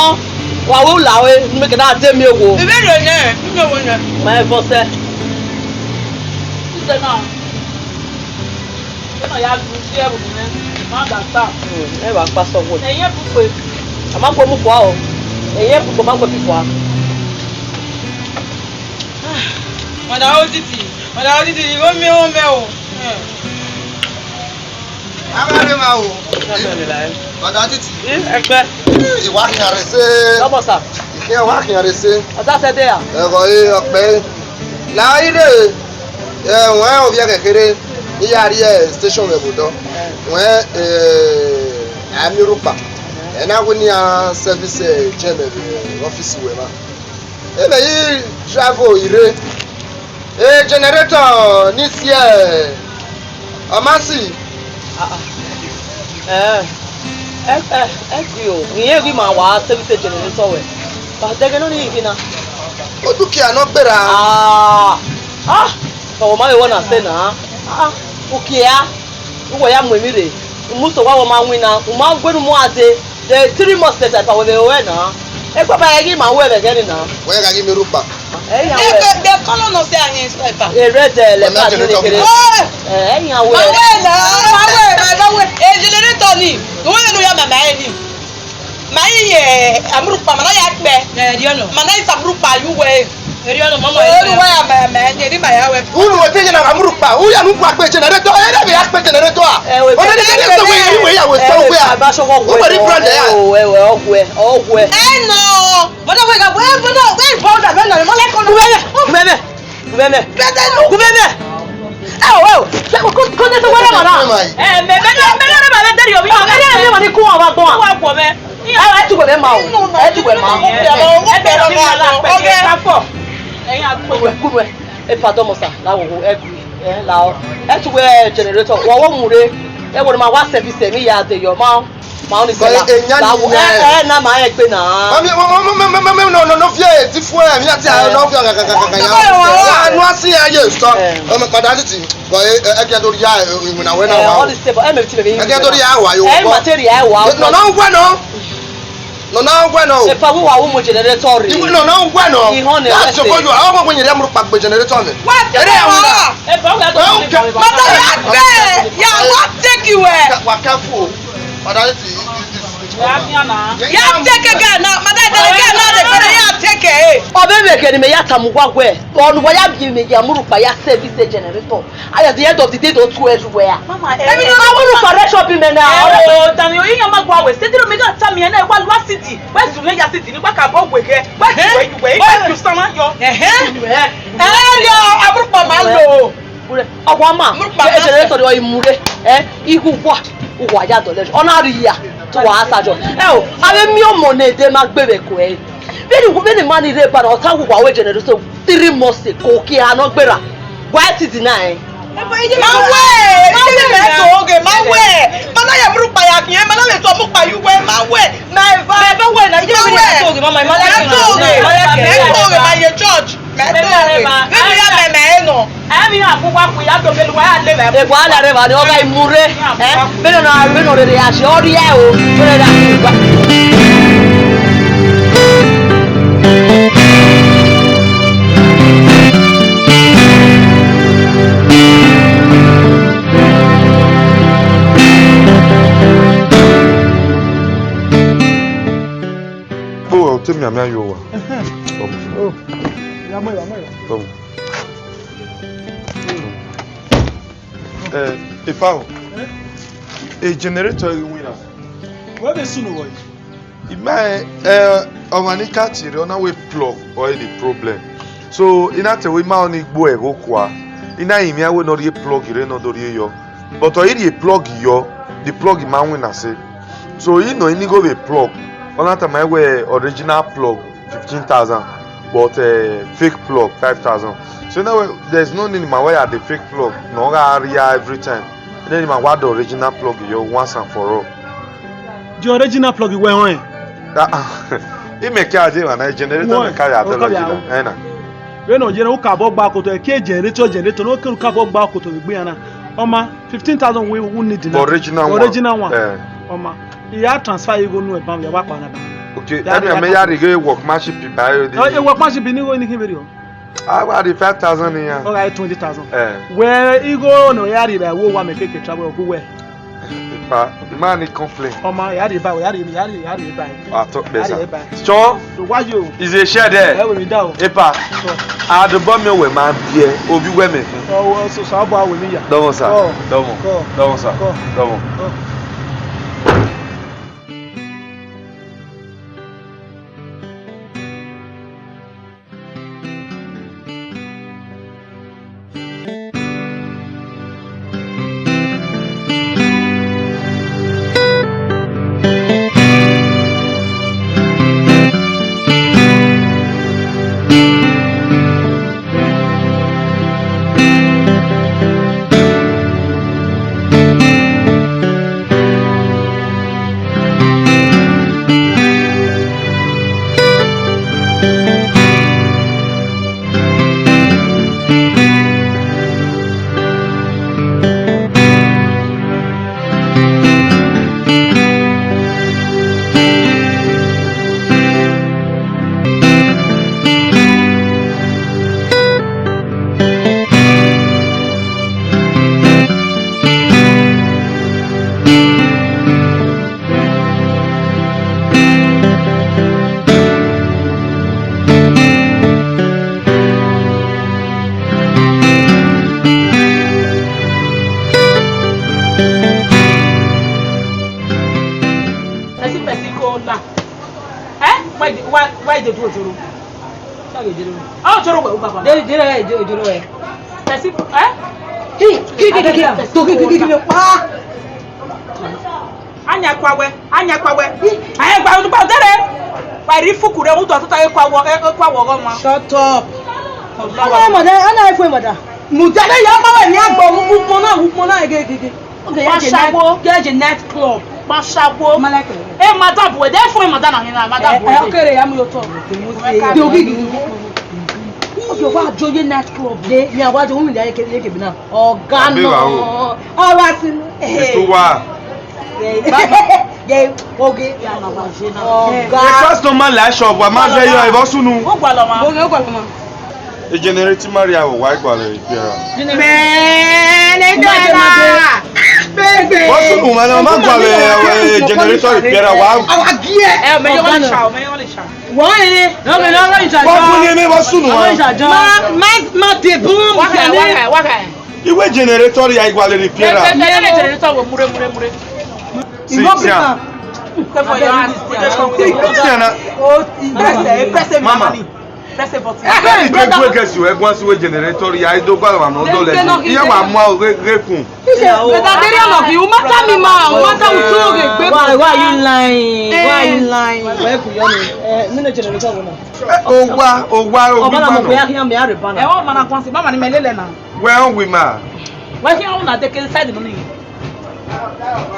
wa wẹ u la re, ne mẹ ke na de mi owo. Ivẹ rẹ nẹ, fi mi owo nẹ. Ma ẹ vọ sẹ. Sẹ na. Ena ya lu si ẹvbo nẹ, ma da ta. Hmm, ẹ wa kpa sọ wẹ. Ẹyẹn bukpe. A ma kue mu fua o. Ẹyẹn bukpe ma kue fi fua. Madam Otiti, Madam Otiti, igho miẹn ọmọ mẹ o. A gha rre emwa o. Madam Otiti. Ii, ẹgbẹ. I wa khian rre ese. Dọbọ sa. I khian wa khian rre ese. Ọsa sẹ de ra? Ẹghọ e ọkpẹ. La i rre, ẹ, wẹ ovbi ẹghẹ kherhe, I ya rrie station vbe ẹvbo odọ. Wẹ, ẹ, a miẹn urhukpa. Ẹ na wẹ ne iran service, ẹ, jẹ mẹ vbe ọfisi wẹ mwa. Ebe yi drive o ire. E generator ni si ẹ, ọ ma si. Ah, ah. Ẹ, ẹ, ẹ, ẹ gui o. Irẹn ghi ma wa service generator wẹ. Ba dẹghe nọ ni ghi na. Odukia nọ gberra. Ah, ah. Ọ ma vbe wọ na sẹ na. Ah, ukia. Uwẹ ya mu emwi rre, u mu so wa wẹ ọ ma winna, u ma gu enu mu a dee, de three months later, epa wẹ vbe ruẹ na. Epa ba ẹre ghi ma wẹ vbe ẹghẹ nii na. Wẹ gha ghi miẹn urhukpa. Ẹ yan wẹ. Ebe, de kọlọ nọ sẹ a hin epa. Ere dẹ lẹ ka ni ne kere. Ẹ yan wẹ. Ma wẹ na, ma wẹ, ma wẹ. E generator ni, wẹ ne u ya ma ma ẹre ni. Ma i ye amurukpa, ma na ya kpẹ. Ẹ, riọ nọ. Ma na i sa amurukpa yu wẹ. Ẹ, riọ nọ, mama. Ẹ, ẹ, ru wẹ ya ma, ma, ẹ, ni ma ya wẹ. Unu wẹ te ye na amurukpa, u ya nu kpa kpe generator, ẹ, ne ya kpe generator a. Ẹ, wẹ, o ne generator wẹ, wẹ ya wẹ, ẹ, so wẹ, wẹ, a. Ba so wọ wẹ. O bari brand ya. O, ẹ, wẹ, ọgwẹ, ọgwẹ. Ẹ nọ. Bọdọ wẹ ga, wẹ, bọdọ, wẹ, bọdọ, wẹ, nọ, mọ lẹ kọ nọ. Wẹ, wẹ, wẹ. Guvẹnẹ, guvẹnẹ, guvẹnẹ. Ẹ o, ẹ o, kó, kó, kó ní tó wọlé màdá. Ẹ, mẹ, mẹ, mẹ, mẹ, mẹ, mẹ, mẹ, mẹ, mẹ, mẹ, mẹ, kó wá wá gbọ́n. Kó wá gbọ́n mẹ. Ẹ, ẹ tún wẹ̀ mẹ́ ma o, ẹ tún wẹ̀ ma. Ẹ bẹ̀rẹ̀ bí ma la pẹ̀lú ẹ ká fọ̀. Ẹ̀yin àgbo. Kúrò ẹ, kúrò ẹ. Ẹ pardon mọ sà, láwo wo, ẹ gùn, ẹ la ọ. Ẹ tún wẹ̀ generator, wọ́n wọ́n mú re. Ẹ wọ́n ma wá service ẹ̀mí ya de yọ ma. Ma ọni sẹ la. Ẹ, ẹ, na ma ẹ gbe na. Mami, mo, mo, no, no, no, no, no, fear, ti fu ẹ, mi ati a, no, fear, ka, ka, ka, ka, ka, ya. Wa, no, asi ya, yes, so. Eh. Ọmọ padà títí. Bọ, ẹ, ẹ, ẹ kí ẹ tó rí ya, ẹ, ẹ, ìwé náà wẹ náà wa. All the same, ẹ mẹ ti bẹ mi. Ẹ kí ẹ tó rí ya wa, yo. Ẹ material wa. No, no, wẹ no. No, no, wẹ no. Ẹ fa wíwá wo mo generator rẹ. Ìwé, no, no, wẹ no. Ìhọ́n ni. Ya so ko yo, àwọn ọmọ yẹn rẹ mo pa gbe generator mi. Wá, ẹ rẹ àwọn. Ẹ fa wíwá tó. Mata ya gbẹ, ya wa take iwẹ. Wa careful. Father, it is, it is. Ya take a girl now. Mother, the girl now, the girl, ya take it. Ọ bẹ mẹ kẹ ne mẹ ya tama uwa wẹ, ọna uwa ya biẹ mẹ ya mu urhukpa ya service generator. And at the end of the day, they do everywhere. Mama, eh, eh, I want to correction be me now. Eh, oh, Dami, oh, iyan ma gua we. Say, diro mi ga tama iyan na, wa lu city. Where's the way ya city? Ni wa ka bo we ke. Where's the way you way? Where's the summer yo? Eh, eh. Eh, yo, aburukpa ma lo. Ọwa ma, generator rẹ ọ i mu rre, ẹ, igho uwa, uwa ya dọlẹ, ọ na rhie ya, te uwa sa jọ. Ẹ o, avbe miẹn ọmọ ne ẹdẹ ma gbe vbe ẹko ẹre. Vbene, vbene ma ni rre ba na, ọ ta uwa wẹ generator three months ago, ke a nọ gberra. Wa ti deny ẹn. Ma wẹ, ma wẹ, ma to oge, ma wẹ. Ma na ya mu urhukpa ya khian, ma na vbe to mu ukpa ye uwẹ, ma wẹ. Ma eva. Ma eva wẹ na, ma wẹ. Ma to oge, ma ye church. Mẹ to rre. Vbene ya mẹ mẹ ẹ nọ. Ẹ vbe iran kugha kue ya do melu wa ya le vbe. Egua la rre evba ni, ọ gha mu rre. Ẹ, vbene ọ na, vbene ọ rere ya si, ọ rhie o. Vbene ọ rhie o. Kpo, ọ te mianmian ye owa. Come. Oh. Ya mọ, ya mọ, ya. Come. Eh, Ifao. Eh? E generator ghi winna. Wẹ vbe sunu wẹ? Ima, eh, Ọmwa ni ka tie rre, ọ na wẹ plug ọre the problem. So, I na te wẹ ima ọnii gbe ẹvbo kua, I na rinmwian wẹ ne ọ rhie plug rre ne ọ do rhie yọ. But ọ i rhie plug yọ, the plug ma winna sẹ. So, I nọ ini igho vbe plug, ọ na tama wẹ original plug fifteen thousand, but, eh, fake plug five thousand. So now, eh, there's no need ma wẹ ya the fake plug, ne ọ gha rhia every time. Then ma wa the original plug yọ once and for all. The original plug wẹ họn? Ah, ah. Imẹ ka dee emwa na, generator mẹ ka ya dẹ original. Ẹ na. Vbene ọ ye na, u ka bọ gba akoto, ke generator, generator, ne u ke, u ka bọ gba akoto vbe egbe iran na. Ọ ma, fifteen thousand we, u need na. Original one. Original one. Eh. Ọ ma, I ya transfer igho nuẹn ban, ya wa kpa na ban. Okay, ẹmwẹ mẹ ya rhie ighe workmanship ba ẹre. Eh, workmanship ni igho ni khin vberriọ. A wa rhie five thousand iran. Ọ gha re twenty thousand. Eh. Wẹ igho ne ọ ya rhie vbe ẹvbo owa mẹ keke travel ọghe uwẹ. Epa, I ma ni complain. Ọ ma, ya rhie ba, ya rhie, ya rhie, ya rhie ba. A tọ kpẹ sa. Ya rhie ba. Sure. Do wa yo. Is a share there. Ẹ wẹ mi da o. Epa. Sure. A do bọ mi wẹ ma biẹ, ovbi wẹ mẹ khin. Ọ, ọ, so, so, abọ a wẹ mi ya. Dọmọ sa. Ọ. Dọmọ. Kọ. Dọmọ sa. Kọ. Dọmọ. Kọ. Person, person call now. Eh? Why, why, why they do ojoro? Why they do? Oh, ojoro we, baba. They, they, they, ojoro we. Person, eh? Ki, ki, ki, ki, ki, ki, ki, ki, ki, pa. Anya kwa we, anya kwa we. Eh, gba, gba, dere. Wa ri fuku re, udo tota e kwa wo, e, e kwa wo go ma. Shut up. Ana mada, ana ife mada. Mudere ya ma we ni agbo, mu, mu, mu na, mu, mu na, ge, ge, ge. Oge ya je night, ya je night club. Kpashawo. Malake. Eh, madam, we dey fun, madam, na, madam, eh, okay, ya mu yo talk. Yo, gigi. Yo, wa jo ye night club. Ye, mi a wa jo, mi da ye ke, ye ke bi na. Ọga nọ. Ọba si. It's too wild. Ye, oge. Ọga. The customer like shop, wa ma ze yo, e bo sunu. Oge, oge, oge. E generator Maria wa gualọ repair. Man, they don't lie. Baby. What's up, man? Ma gualọ, eh, generator repair wa. Our gear. Eh, me yo le cha, me yo le cha. Why? No, me no le cha. What's up, man? Ma, ma, ma de boom. Wa ka, wa ka, wa ka. Iwe generator ya gualọ repair. Eh, eh, eh, generator we mure, mure, mure. See, Tiana. Tiana. Press, eh, press, eh, Mama. Press a button. Ẹgbẹ́ mi gbé gbé gẹ̀ẹ́sì ẹ̀gbọ́n sí wé generator ya ido gbàlọ́ àná ọdọ lẹ́nu. Iye wa mú àwọn gé kùn. Bẹ̀tà dérí ọ̀nà kì í, wọ́n má tà mí ma, wọ́n má tà mí tó ògè gbé. Why, why you lying? Why you lying? Wẹ́ẹ́ kù yọ mi. Ẹ, nínú generator wọn náà. Ó wá, ó wá, ó wí bá náà. Ọ̀bá náà mọ̀ pé akínyàn mi á rè bá náà. Ẹ wọ́n mọ̀ náà kàn sí, bá wà ní mẹ́lẹ́lẹ̀ náà. Wẹ́ẹ́ ń wí mà. Wẹ́ẹ́ kí wọ́n náà dé kí side nínú yìí.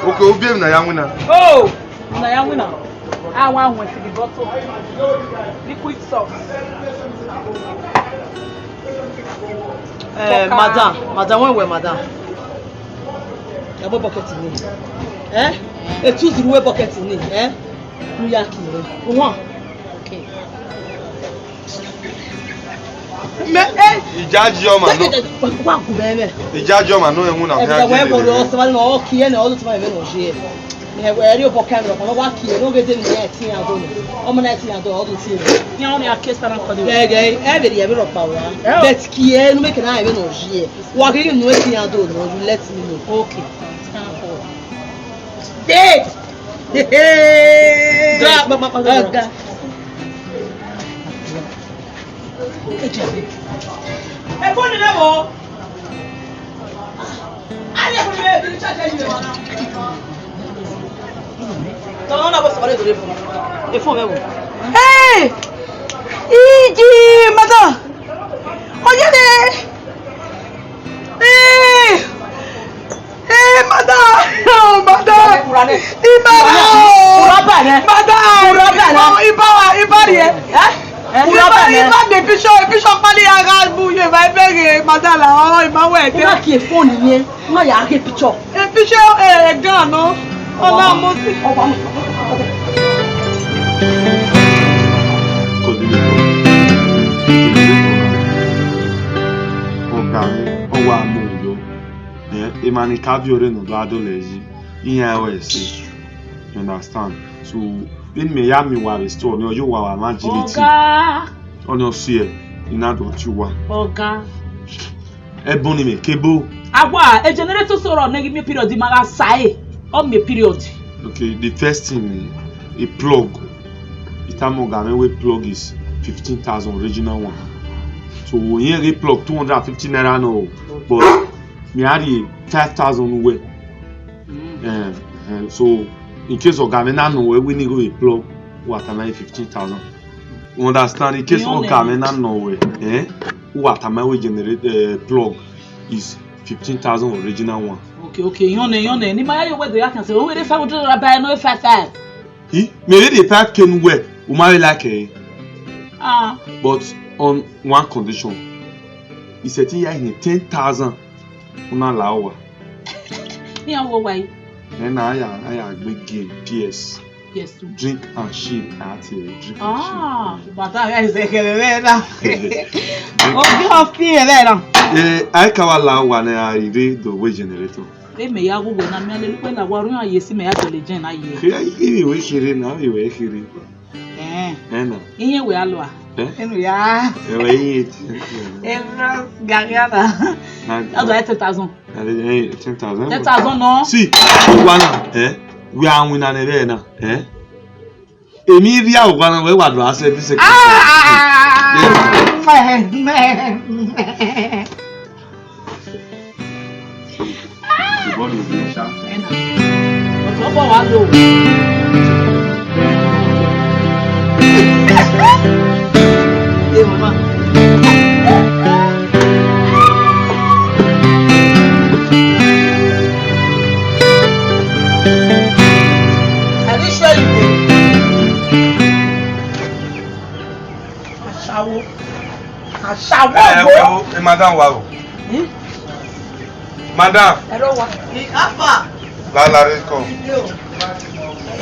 Okay, ó bí èmi náà yá wí náà. Oh! Una ya winner. I want one to the bottle. Liquid sauce. Eh, madam, madam, when we madam? Ẹ bọ bucket ni. Eh? E two zero we bucket ni. Eh? Mu ya ki re. One. Okay. Me, eh. Ijaji ọma nọ. Wa gu mẹ mẹ. Ijaji ọma nọ ẹhun na. Ẹ bẹ wẹ bọ rọ sẹ wa nọ ki ẹ nọ ọdún tí ma mẹ nọ ṣe. Ẹ wẹ rí ọbọ kẹmẹ ọkọ wa ki ẹ nọ gẹdẹ ni ẹ ti yan do. Ọmọ náà ti yan do ọdún tí. Yan ọni akẹ sara kọ de. Gẹgẹ ẹ bẹ rí ẹ bẹ rọ pa wa. Bet ki ẹ nu mẹ kẹ na ẹ bẹ nọ ṣe. Wa gẹgẹ nu ẹ ti yan do nọ, you let me know. Okay. Stand for. Hey! Hey! Hey! Ga, ga, ga, ga, ga. Ẹfọn ni lẹ vbọ. Ariẹ ko ni vbe kiri charge yi vbe. Tọmọ na bọ sọrọ dore fun. Efun mẹ wo. Hey! Iji, madam. Oyele. Hey! Hey, madam. Oh, madam. Ibara. Madam. Ibara, ibara ye. Eh? Ibara, ibara de picture, picture pali ya ga bu ye ba bẹghe, madam la, oh, ibara wẹ de. Una ki efun ni ye. Una ya ghe picture. E picture, eh, gan nọ. Ọna mo si. Coordinator. Ọga mwẹ, ọ wa mu yo. Eh, emwa ni ka viọ rre ne ọ do a dọlọ yi, iran ẹre ẹse. You understand? So, vbene mẹ ya miẹn uwa vbe store, ọni ọ ye uwa vbe agility. Ọga. Ọni ọ si ẹe, I na do tie uwa. Ọga. Ẹbọ ni mẹ kebo. Awa, e generator sọrọ ne ghi miẹn period ma gha sa ẹre, ọ miẹn period. Okay, the first thing, a plug. Itan ọga mwẹ wẹ plug is fifteen thousand original one. So, irẹn ghe plug two hundred and fifty naira nọ, but mẹ a rhie five thousand uwẹ. Eh, eh, so, in case ọga mwẹ na nọ wẹ, wẹ ne I ghe plug, wa tama fifteen thousand. You understand? In case ọga mwẹ na nọ wẹ, eh, wa tama wẹ generator, eh, plug is fifteen thousand original one. Okay, okay, yọnẹ, yọnẹ. Ne ima ya ye owẹ do ya khian sẹ, owẹ rre five hundred naira ba ẹre nọ, five five. Hi, mẹ vbe rhie five K ne uwẹ, u ma vbe like ẹre. Ah. But on one condition. I sẹtin ya hin ten thousand, u na la uwa. Iran wo wa yi. Ẹ na, a ya, a ya gbe game, P S. P S two. Drink and chill, a ti drink and chill. Ah, but I is a kẹrẹ na. Obi ofi rẹ na. Eh, a ka wa la uwa ne a rre do wẹ generator. Ẹ mẹ ya gu wẹ na, mẹ lele wẹ na, wa ru iran ye si mẹ ya dọlọ jẹn na ye. Khe, ivbi wẹ kherhe na, ivbi wẹ kherhe. Eh. Ẹ na. Iye wẹ a lua. Eh? Enu ya. Ẹ wẹ iye. Ẹ bro, gari ana. Na. Ọdọ ẹ ten thousand. Ẹ, ẹ, ten thousand. Ten thousand nọ. See, uwa na, eh? We are winner ne vbe na, eh? Emi ria uwa na, we wa do a service. Ah! Yes. Mẹ, mẹ, mẹ. Ṣùgbọ́n ní ìlú ṣá. Ọ̀tọ̀ bọ̀ wá lò. Ẹ mama. Are you sure you dey? Ashawo. Ashawo. Eh, bo. Eh, madam wa o. Hmm? Madam. Hello, wa. Ni afa. La la re ko.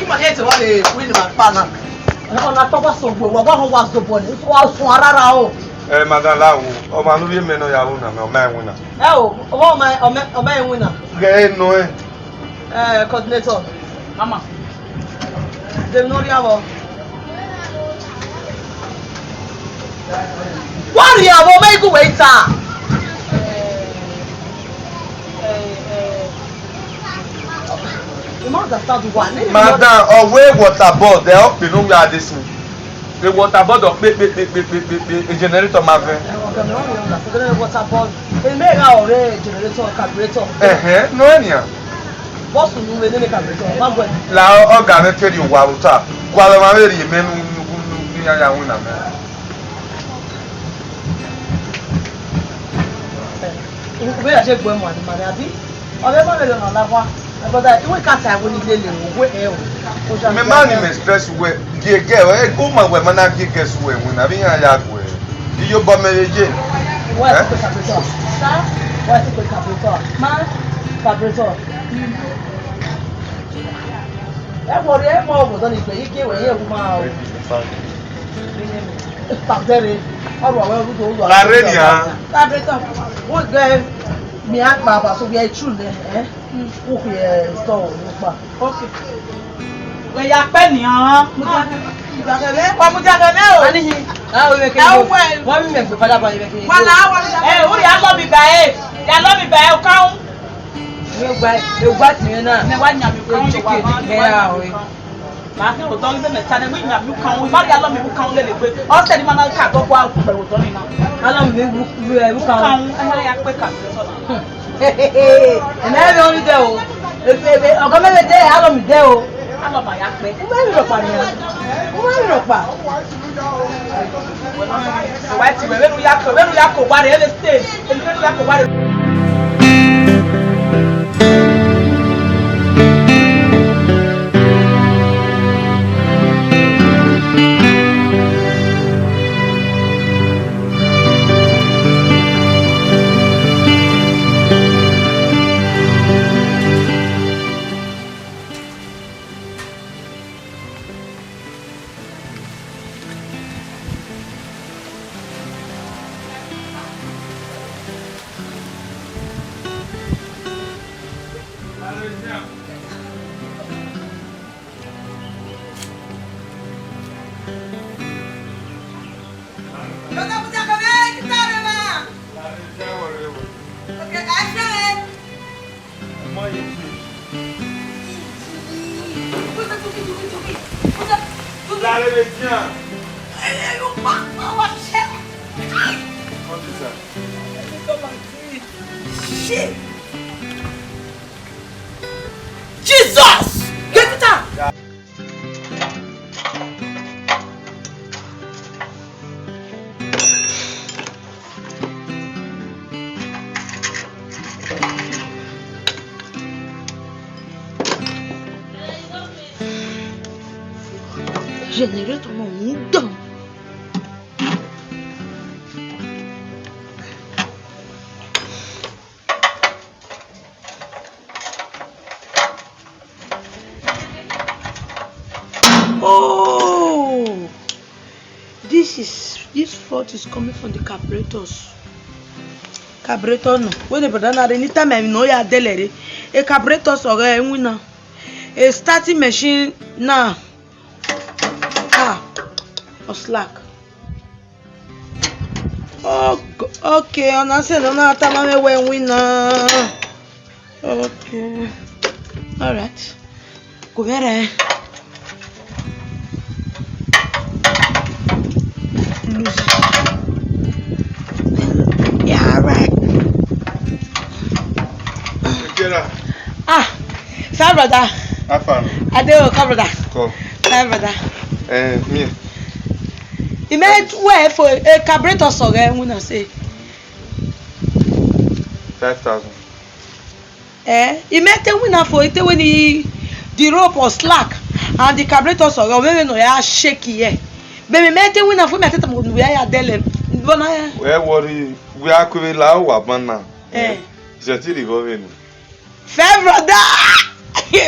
Ima he te wa le win ma pa na. Ọna tọ wa sogbo, wa wa ho wa zobọ ni, wa sun arara o. Eh, madam la wo. Ọmọ nu ye mẹ nọ ya wo na, mẹ ọmọ ẹwin na. Ẹ o, ọmọ, ọmọ, ọmọ ẹwin na. Ghe nọ ẹ. Eh, coordinator. Mama. Dem no ria vọ. Wa ria vọ, mẹ igu wẹ ita. You no understand why. Madam, ọwẹ water board, ẹ ọ kpe ne u ya de sin. The water board ọ kpe, kpe, kpe, e generator ma vẹ. Water board. Eme gha ọre generator, carburetor. Ẹhẹn, no ẹ nian. Bọsụ nu vbe nene carburetor, ma gbẹ. La ọga mẹ kere owa ota. Gualọ ma vbe rhie mẹ nu, nu, nu, nu, ya, ya winna mẹ. Ube ya je gbe mu ani mare, abi? Ọ vbe ma vbe rhie ọna la wa. My brother, iwe ka ta ẹvbo ni lele o, we ẹ o. Mẹ ma ni mẹ stress wẹ, gie gẹ, ẹ, u ma wẹ ma na gie gẹ su ẹwẹn na, vbe iran ya gu ẹ. Iyobọ mẹ vbe ye. Wẹ ti pe carburetor. Sa, wẹ ti pe carburetor. Ma, carburetor. Ẹ wọ rẹ, ẹ mọ ọgọdọ ni gbẹ, ike wẹ, ye wu ma o. Tabẹre, ọrọ wẹ ru do ru. La re nia. Carburetor. Wo gbẹ, mi a gba ba so we are true nẹ, eh? Wo fi, eh, store wo pa. Okay. Wẹ ya pẹ nian. Wa mu dia gẹlẹ o. Ani hi. A o vbe ke. Ẹ o wẹ. Wa mi mẹ gbe fada ba vbe ke. Wa la, wa la. Ẹ, u ya lọ mi ba ẹ. Ya lọ mi ba ẹ, o kan. Mi gba, mi gba ti na. Mẹ wa nya mi kan. Chicken. Ẹ, a o. Ma khin odọ ni, vbene mẹ ta nẹ, wẹ I yan miẹn ukan ru, I ma rhie alọ miẹn vbe ukan ru lele egbe. Ọ sẹ ne I ma na ka dọ gua ukpẹ vbe odọ ni na. Alọ miẹn vbe ukan ru. Ukan ru, ẹmwẹ ya kpe ka vbe otọ na. Ẹmwẹ vbe ọnii dẹ o. Ebe, ebe, ọgọ mẹ vbe dẹ, alọ miẹn dẹ o. Alọ ma ya kpe. U ma rhie rhọkpa nian. U ma rhie rhọkpa. Wa ti wẹ, vbene u ya ko, vbene u ya ko owa rre, vbe stay. Vbene u ya ko owa rre. Lare vbe edian. What is that? Shit! Jesus! Get it out! Generator no mundo. Oh, this is, this fault is coming from the carburetors. Carburetor no. When the brother na, anytime I know ya dele re. A carburetor so ga win na. A starting machine na. Ah, or slack. Oh, okay, ọ na sẹ ne ọ na tama mwẹ wẹ winna. Okay. All right. Go better. Lose. Yeah, all right. Get up. Ah, fine, brother. How far? I dey okay, brother. Come. Fine, brother. Eh, me. He made way for a carburetor, so eh, when I say. Five thousand. Eh, he made the winner for it when he, the rope was slack and the carburetor, so eh, maybe no, yeah, shaky, yeah. Baby, made the winner for me, I tell them, we are there. But now, eh. Where worry, we are going to la wa bana. Eh. Is it the government? Fair brother!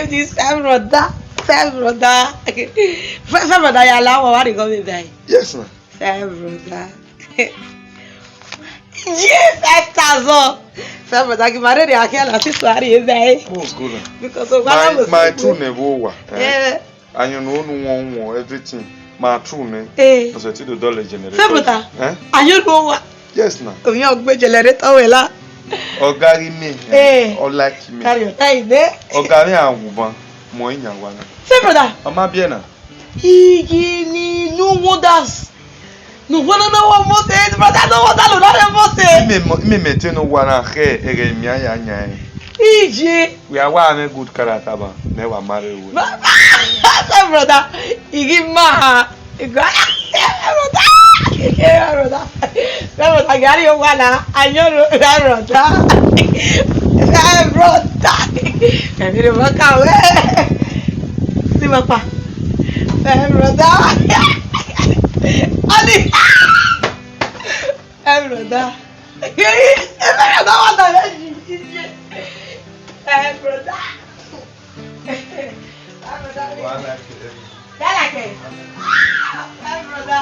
This fair brother. Fair brother. Fair, fair brother, ya la wa wa de go be bai. Yes, ma. Fair brother. Yes, five thousand. Fair brother, give my lady a kill a sister a de bai. Oh, good. Because of my, my true neighbor. Eh. Ayọn ne unu wọn wọn everything. Ma true nẹ. Eh. Ọsẹ ti do dọlẹ generator. Fair brother. Eh? Ayọn ne wọn. Yes na. Omi ọgbe generator wẹ la. Ọga ghi me. Eh. Ọ like me. Carry your time there. Ọga mi a wuban. Mọ iyan wa na. Fair brother. Ọ ma biẹ na. Igi ni no wonders. No wonder no one must say, brother, no wonder no one must say. Me me me te no wa na khe ege mi aya nya. Ije. We are wa me good character ba. Me wa marry we. My brother, igi ma. Igi brother. Igi brother. My brother, gari o wa na. Ayọn ro, my brother. My brother. Èmi ló mọ kàwé. Ní ma pa. My brother. Honey. My brother. My brother, what the hell is this? My brother. My brother. Wàhálà kìí. Yálà kẹ̀. My brother.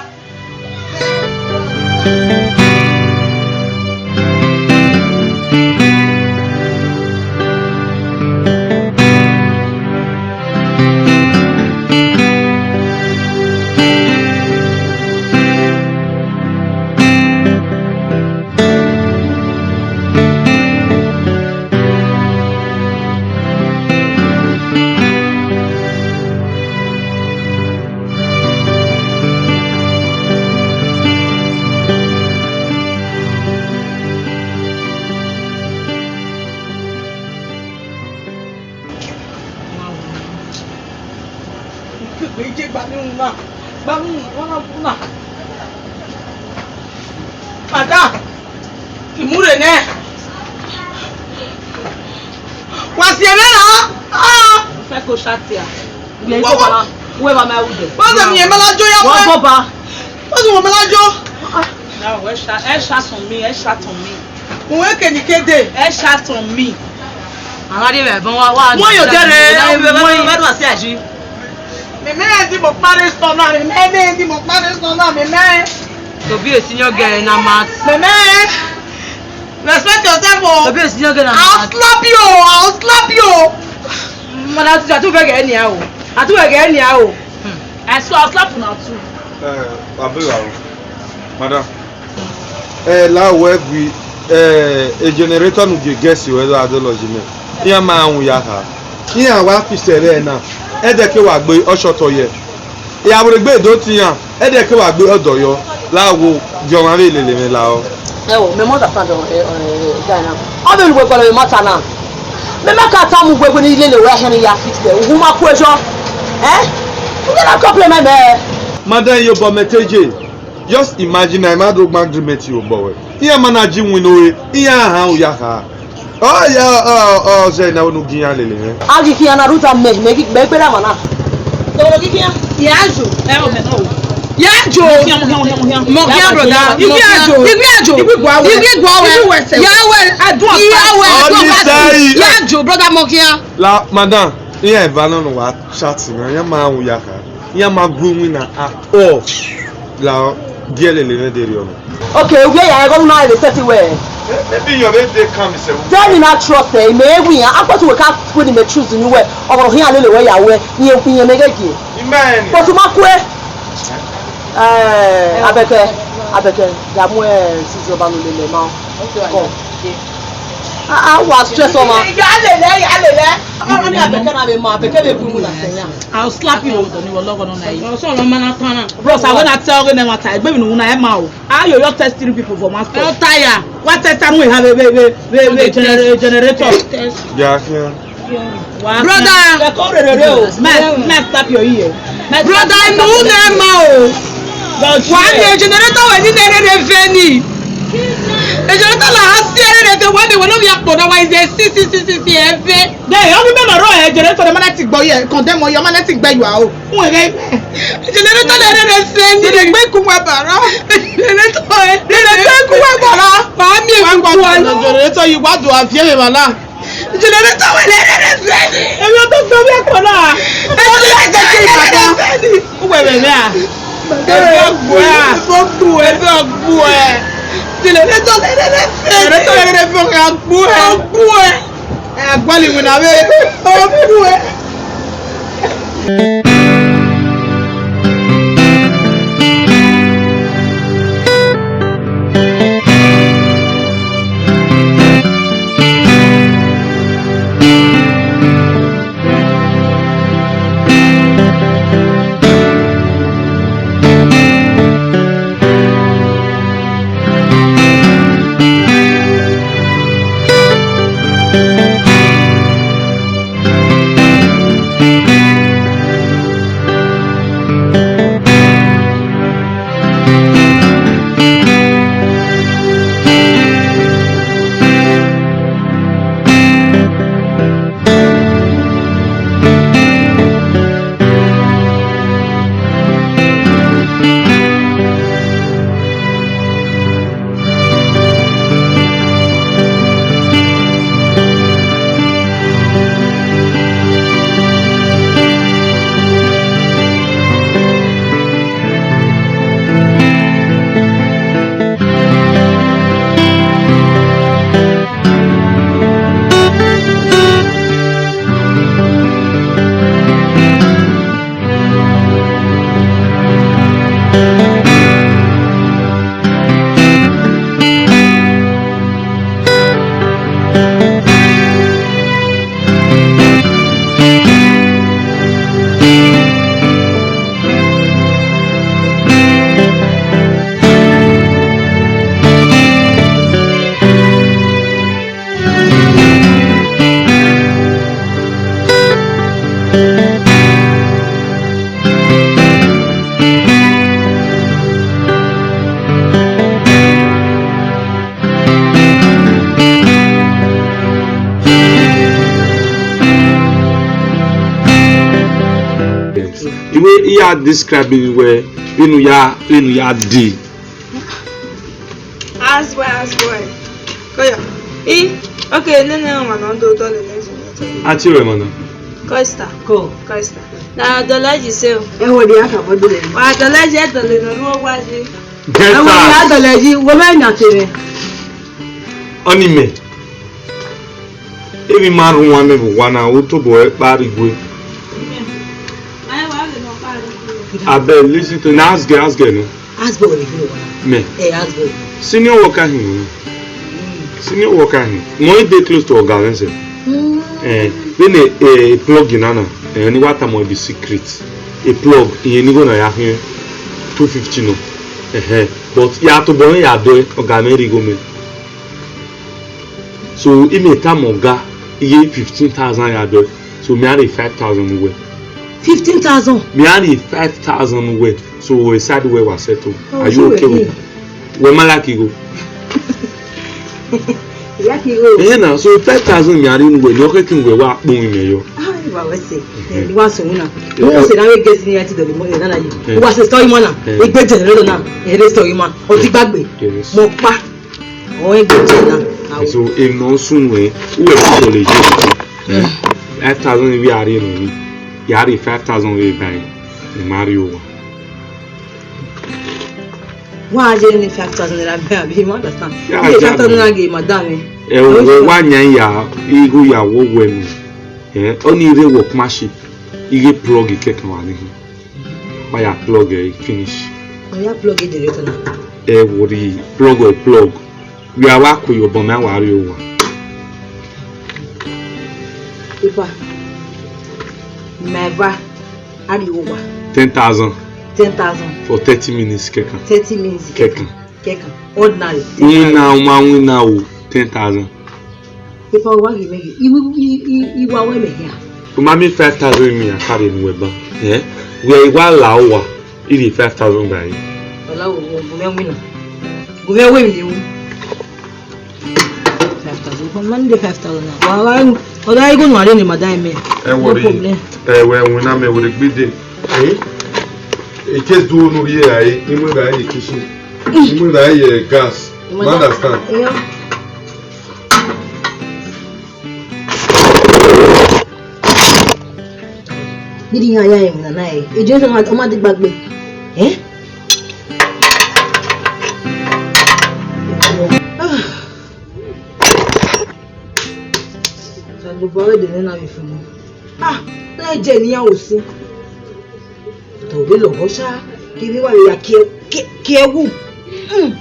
Ije gba mi una, gba mi una, una. Madam, imure nẹ. Wa si ẹmwẹ ra? Ah. Fẹ ko shatia. Uwẹ Wọ, wọ. Ba, uwẹ ba ma ru dẹ. What's the name? Malajo ya Wọ wẹ. Go ba. What's the name? Malajo. Na wẹ sha, ẹ sha tọn mi, ẹ sha tọn mi. Uwẹ keni kede. Ẹ sha tọn mi. Àwọn adé rẹ̀ bọ́n wá, wá. Wọ́n yóò dẹ́rẹ̀, wọ́n yóò. Wọ́n yóò wá sí àjí. Mẹmẹ ẹ di mo kpari sọ na, mẹmẹ ẹ di mo kpari sọ na, mẹmẹ. Tobi esi yọ gẹ na mat. Mẹmẹ, respect yourself o. Tobi esi yọ gẹ na mat. I'll slap you o, I'll slap you o. Madam, atu, atu vẹ gẹ ni a o. Atu vẹ gẹ ni a o. Hmm. I swear, I'll slap una too. Eh, abeg, madam. Eh, la wẹ gui, eh, e generator nu gie gas wẹ do adology nẹ. Iran ma ru ya kha. Iran wa fi sẹ rẹ na. Ẹdẹ ke wa gbe ọshọtọ yẹ. Ya vbe gbe do ti iran. Ẹdẹ ke wa gbe ọdọ yọ. La wo, gi ọmwa vbe lele mwẹ la o. Ẹ o, mẹ mọ understand ọ, ẹ, ẹ, ẹ, guy na. Ọ vbe nu wẹ gualọ vbe matter na. Mẹ ma ka tama uwẹ wẹ ne I lele wẹ hẹn ya fix ẹ. Uwu ma ku ẹjọ. Eh? U gha na complain mẹ mẹ. Madam, ye obọ mẹ te je. Just imagine na, I ma do gba agreement ye obọ wẹ. Iran ma na ji win ore, iran han u ya kha. Ọ ya, ọ, ọ, ọ, zẹ na wẹ ne u gi iran lele mwẹ. A ghi khian na rhunmwuda mẹ, mẹ ghi, mẹ gberra mwa na. Toro ghi khian. Ya jo. Ẹ o mẹ no. Ya jo. Mo khian, mo khian, mo khian, mo khian. Mo khian, brother. Ibi ajo. Ibi ajo. Ibi gua wẹ. Ibi gua wẹ. Ibi wẹ sẹ. Ya wẹ. Adua. Ya wẹ. Adua. Ọni. Ya jo, brother, mo khian. La, madam, iran eva nọ ne wa chat na, iran ma ru ya kha. Iran ma gu iwinna at all. La, gie lele mwẹ de rriọ nọ. Okay, uwẹ ya ẹghọ na vbe set wẹ. Maybe your way dey calm, sir. Then I trust ẹ, mẹ wi yan, akpọtu wẹ ka put ni mẹ choose ni wẹ, ọmọ khian lele wẹ ya wẹ, iye iye mẹ ghe gie. Imagine. But ma kue. Eh, Abẹkẹ, Abẹkẹ, ya mu ẹ sisi ọba nu lele ma. Come. Ah, ah, wa stress ọmọ. Ya lele, ya lele. Ọmọ ni Abẹkẹ na vbe ma, Abẹkẹ vbe bu mu na sẹ ya. I'll slap you. Ọdọ ni wọ lọghọ nọ na yi. Ọsọ ọmọ na tan na. Bros, I wanna tell you now, I gbemi nu na ẹ ma o. Ayo yo test three people for master. Ẹ ta ya. Wa test anu ha vbe vbe vbe vbe vbe gener-, generator. Ya, ya. Wa brother. Ẹ kọ rere o. Mẹ, mẹ tap your ear. Brother, nu ne ma o. Wa ni generator wẹ ni nene veni. Generator la ha si ere de wẹ ni wẹ no via kpo na wa is a si si si si si eve. De, ọ ni mẹ ma rọ ẹ generator de ma na ti gbọ ye, condemn ọ, ma na ti gbẹ you are o. Wẹ ghe. Generator la ere de se ni de gbe ku wa bara. Generator e. De gbe ku wa bara. Ba mi e ku wa. Generator yi wa do avie me bala. Generator wẹ ere de se ni. Emi o to so bi ko na. Ẹ ti le jẹ ki baba. Uwẹ vbe vbe a? Ẹbí ọgbọ ẹ. Ẹbí ọgbọ ẹ. Ẹbí ọgbọ ẹ. Generator lẹ rẹ fẹ. Generator lẹ rẹ fẹ ọgbọ ẹ. Ọgbọ ẹ. Ẹ gbali wina vbe. Ọgbọ ẹ. Ya describe wẹ vbene u ya, vbene u ya dee. House boy, house boy. Koya. I, okay, nene ọmwa ne ọ do dọlọ ne zun. A tie ruẹ ma na. Costa. Ko. Costa. Na dọlọ ji se o. Ẹ wo di aka bo dọlọ. Wa dọlọ ji, dọlọ ne ọ ru ọgua ji. Get out. Ẹ wo di a dọlọ ji, wo mẹ na tere. Ọni mẹ. Emwi ma rhunmwuda mẹ vbe owa na, u tobọ ẹre kpa rre igue. Abeg, listen to me. Ask girl, ask girl, no? Ask boy, you know. Me. Eh, ask boy. Senior worker hin. Senior worker hin. Mo dey close to oga vẹn sẹ. Eh, vbene, eh, plug na na. Eh, ni wa tama the secret. A plug, iye ni go na ya hin two fifty no. Eh, but ya tobọ ya do, oga mẹ rhie igho mẹ. So, imẹ tama ọga, iye fifteen thousand ya dẹ. So, mẹ a rhie five thousand wẹ. Fifteen thousand? Mẹ a rhie five thousand wẹ. So, e side wẹ wa settle. Oh, are you okay with that? Wẹ ma like igho? Like igho. Eh, na, so five thousand mẹ a rhie nu wẹ, ne ọ khẹke wẹ wa kpowẹ imẹ yọ. Ah, wa wẹ sẹ. Eh, ni wa sọ wina. Mo se na we get ni ati do mo na na yi. Wa se story man na. Egbe generator na. Ere story man. O ti gbagbe. Yes. Mo pa. Ọ ẹn gbe na. So, emwi ne ọ sunu ẹn, uwẹ ti sọlọ ye. Eh? Five thousand vbe a rhie unu, ya rhie five thousand vbe ba ẹn, I ma rrie owa. Wa je ni five thousand naira bẹ abi, you understand? Yeah, five thousand naira ge madam. Eh, wẹ wa yan ya, igho ya wo wẹ nu. Eh, ọni rre workmanship, ighe plug kẹkan wa ni. Wa ya plug ẹ finish. Wa ya plug ẹ direct na. Ẹ worry, plug ẹ plug. Wẹ a wa ku ye obọ mẹ, a wa rrie owa. Epa, mẹ va a rrie owa. Ten thousand. Ten thousand. For thirty minutes kẹkan. Thirty minutes kẹkan. Kẹkan. Ordinary. Winna, u ma winna o, ten thousand. Epa, wa ghi mẹ ghe, i wi, i, i, i wa wẹ mẹ hia. U ma miẹn five thousand mi a ka rhie ne uwẹ ban. Eh? Wẹ i wa la owa, I rhie five thousand ba ẹre. Ọla wo, wo, gu mwẹ winna. Gu mwẹ wẹ mi wu. Five thousand. Come on, the five thousand now. Wa, wa, ọda igho nu a rhie ne madam mẹ. Ẹ worry. No problem. Ẹ wẹ winna mẹ wẹ gbede. Eh? E ke du unu rhie a, e, I mu ba ye kitchen. I mu ba ye gas. You understand? Yeah. Bidi yan ya ẹmwẹ nana ẹre. Ejo ẹsẹ ọma degba gbe. Eh? Ah. Osanobua wẹ de nẹ na vbe funu. Ah, na je ne iran ho sin. Tọ vbe lọghọ sha, kevbe wa vbe ya kie, kie, kie wu. Hmm.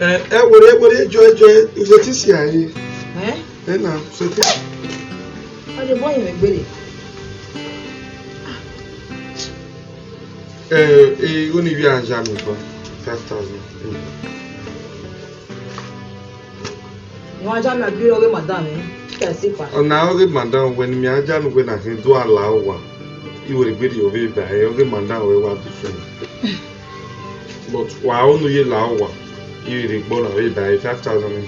Eh, eh, were, were, joy, joy, u sẹtin si a ẹre. Eh? Eh, na, u sẹtin. Ọ de bọ yẹn vbe gbere. Eh, eh, igho ni vbe a ya mi gba five thousand. Wa ja mẹ gbe ọghe madam, eh? Kẹ si pa. Ọna ọghe madam wẹ ne mẹ a ja nu wẹ na khin do a la owa. I wẹ gbe rhie ovbe ba, eh, ọghe madam wẹ wa do fẹn. But wa unu ye la owa, I rhie egbe ọna vbe ba, eh, five thousand.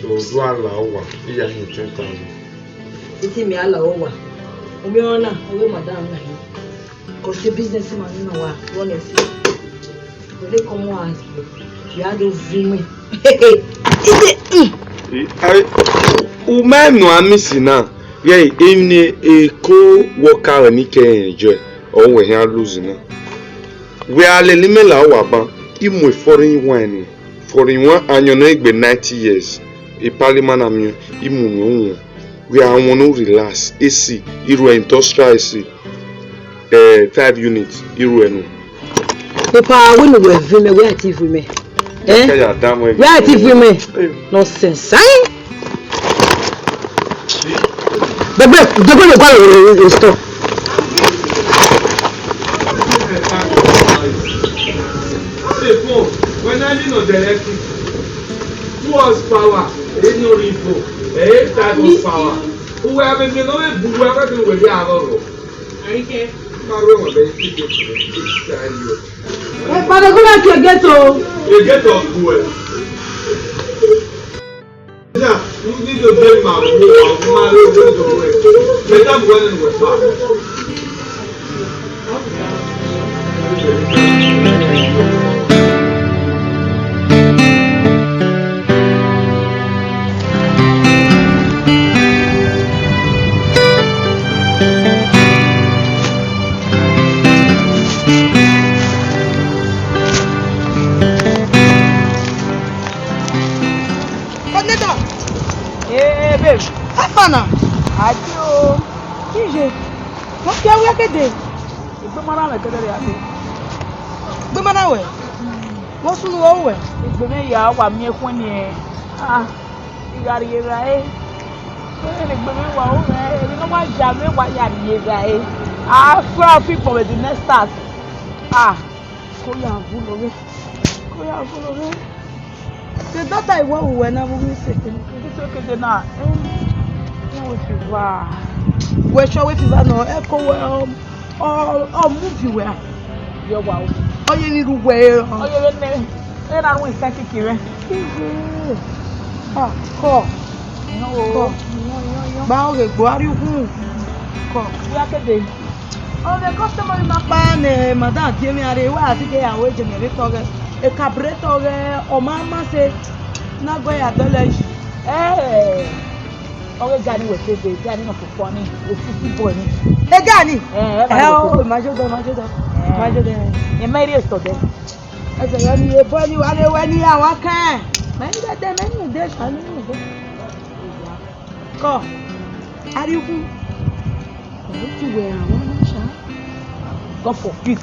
So, do a la owa, I ya hin ten thousand. Iti mi a la owa. Omi ọna, ọghe madam na hin. Cause the business man no wa run it. When they come out, we are the women. Ide, mm. I, u ma nọ a miss na. Yeah, even a, a co-worker ni ke enjoy, or we here lose na. We are lele me la wa ban. I mu foreign wine. Foreign wine, anyọ ne egbe ninety years. A parliament na mi, I mu nu. We are want to relax. A C, I ru industrial A C. Eh, five units, I ru ẹnu. Epa, wẹ ne uwẹ vuẹ mẹ, wẹ a ti vuẹ mẹ. Eh? Kẹ ya da mẹ. Wẹ a ti vuẹ mẹ. Eh. Nonsense. Ai. Degbe, degbe le gba le store. When I need no directive, two horsepower, any no info, eight type of power. Who have been no bu wa ka tin we ya go. Arike. Ma ro mo be ti de ti ta yo. Eh, Father, go back to your ghetto. Your ghetto, who? Ya, u Ni do de ma wo, ma re wo do we. Me da bu wẹ ne wẹ pa. Coordinator. Hey, hey, babe. How far na? Adio. Kije. Wọ́n fi awẹ́ kéde. Egbe ma na mẹ kẹdẹrẹ ya dé. Egbe ma na wẹ. Wọ́n sunu wẹ wẹ. Egbe mẹ ya wa miẹn khuẹn niẹn. Ah, I gha rhie evbare. Egbe mẹ wa o mẹ, emwi ne ọ wa ya mẹ wa ya rhie evbare. I swear I fit for the next task. Ah, ko ya vulo vbe. Ko ya vulo vbe. The daughter I work with na vbe use it. This okay dey na. Eh, no fever. Wẹ sure wẹ fever nọ, ẹ ko wẹ, um, ọ, ọ mu vi wẹ a. Yọ wa o. Ọ ye ni ru wẹ. Ọ ye vbe nẹ. Ẹ na ru isan kiki rẹ. Ah, kọ. Kọ. Gba oghe gbo, a rhie ukhun. Kọ. Ya kede. Ọ vbe customary ma kpa ne madam gie mwẹ a rre, wa a ti ke ya ru generator ghẹ, carburetor ghẹ, ọ ma ma se, na gọ ya dọlọ yi. Eh, ọ ghe Gani wẹ te dee, Gani nọ fọfọ ni, e city boy ni. E Gani? Eh, e Gani wẹ te dee. Ma jo dọ, ma jo dọ. Eh. Ma jo dọ. E ma rhie sọ dẹ. Ẹsẹ yọ ni, e boy ni wa le wẹ ni a wa kan. Ma ni dede, ma ni de, ma ni de. Kọ, a rhie ukhun. Ọ ti wẹ a wa na sha. God forbid.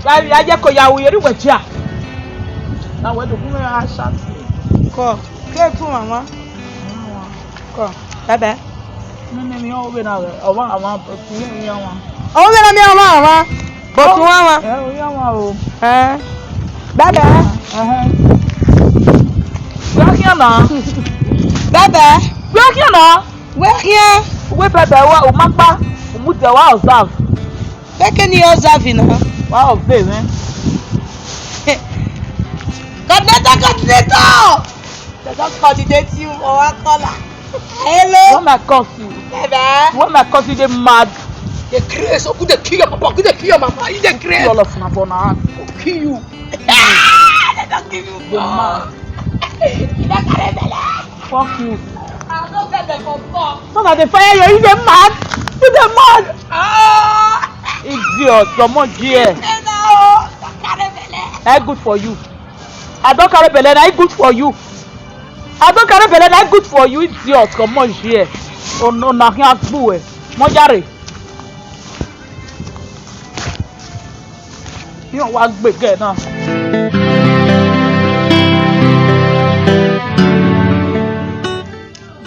Gari a ye ko ya ru yeri wẹ dia. Na wẹ do gun a sha. Kọ, ke tu mama. Kọ, bye bye. Nene mi o vbe na wẹ, ọ wa wa, ọ vbe na mi a wa. Ọ vbe na mi a wa wa. But wan wa. Eh, o ya wa o. Eh. Bye bye. Eh. Wẹ khian na. Bye bye. Wẹ khian na. Wẹ khian. Wẹ bye bye wa, u ma kpa. U mu de wa observe. Wẹ ke ni observe na. Wa observe, eh. Coordinator, coordinator. They don coordinate you for one corner. Hello. When I curse you. Baba. When I curse you, dey mad. Dey craze. Oh, could they kill your papa? Could they kill your mama? You dey craze. Kill all of una for una hand. Go kill you. Ah, they don give you. Dey mad. You don carry belle. Fuck you. I no get them for fuck. So na dey fire you. You dey mad? You dey mad? Ah. Idiot, comot here. Say na o. Don carry belle. Eh, good for you. I don carry belle, na it good for you. I don carry belle, na it good for you, idiot. Comot here. Una, una khian gbu ẹ. Mọ yare. Iran wa gbe gẹ na.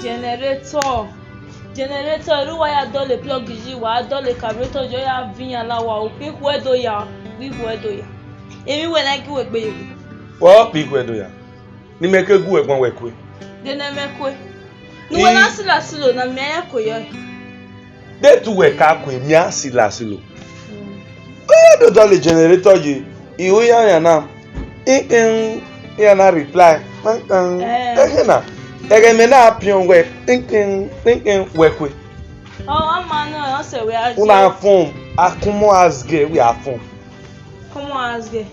Generator. Generator, erha uwa ya dọlọ plug yi, wa dọlọ carburetor yi, ọ ya viọ iran la wa, ukpikhuẹ do ya, ukpikhuẹ do ya. Emwi wẹ na gie uwẹ gbe ye. Wẹ ukpikhuẹ do ya. Ne imẹ ke gu ẹgbọn wẹ kue. De ne mẹ kue. Ne uwẹ na silo asilo na, mẹ ya kue yọ. De te uwẹ ka kue, mẹ a silo asilo. Uwẹ do dọlọ generator yi, iho iran yan na. Iran na reply. Eh. Ẹghẹ na, ẹghẹ mẹ na piọn wẹ, wẹ kue. Ọ, a ma nọ, ọ sẹ wẹ a. Una phone, a come on as gẹ, we are phone. Come on as gẹ.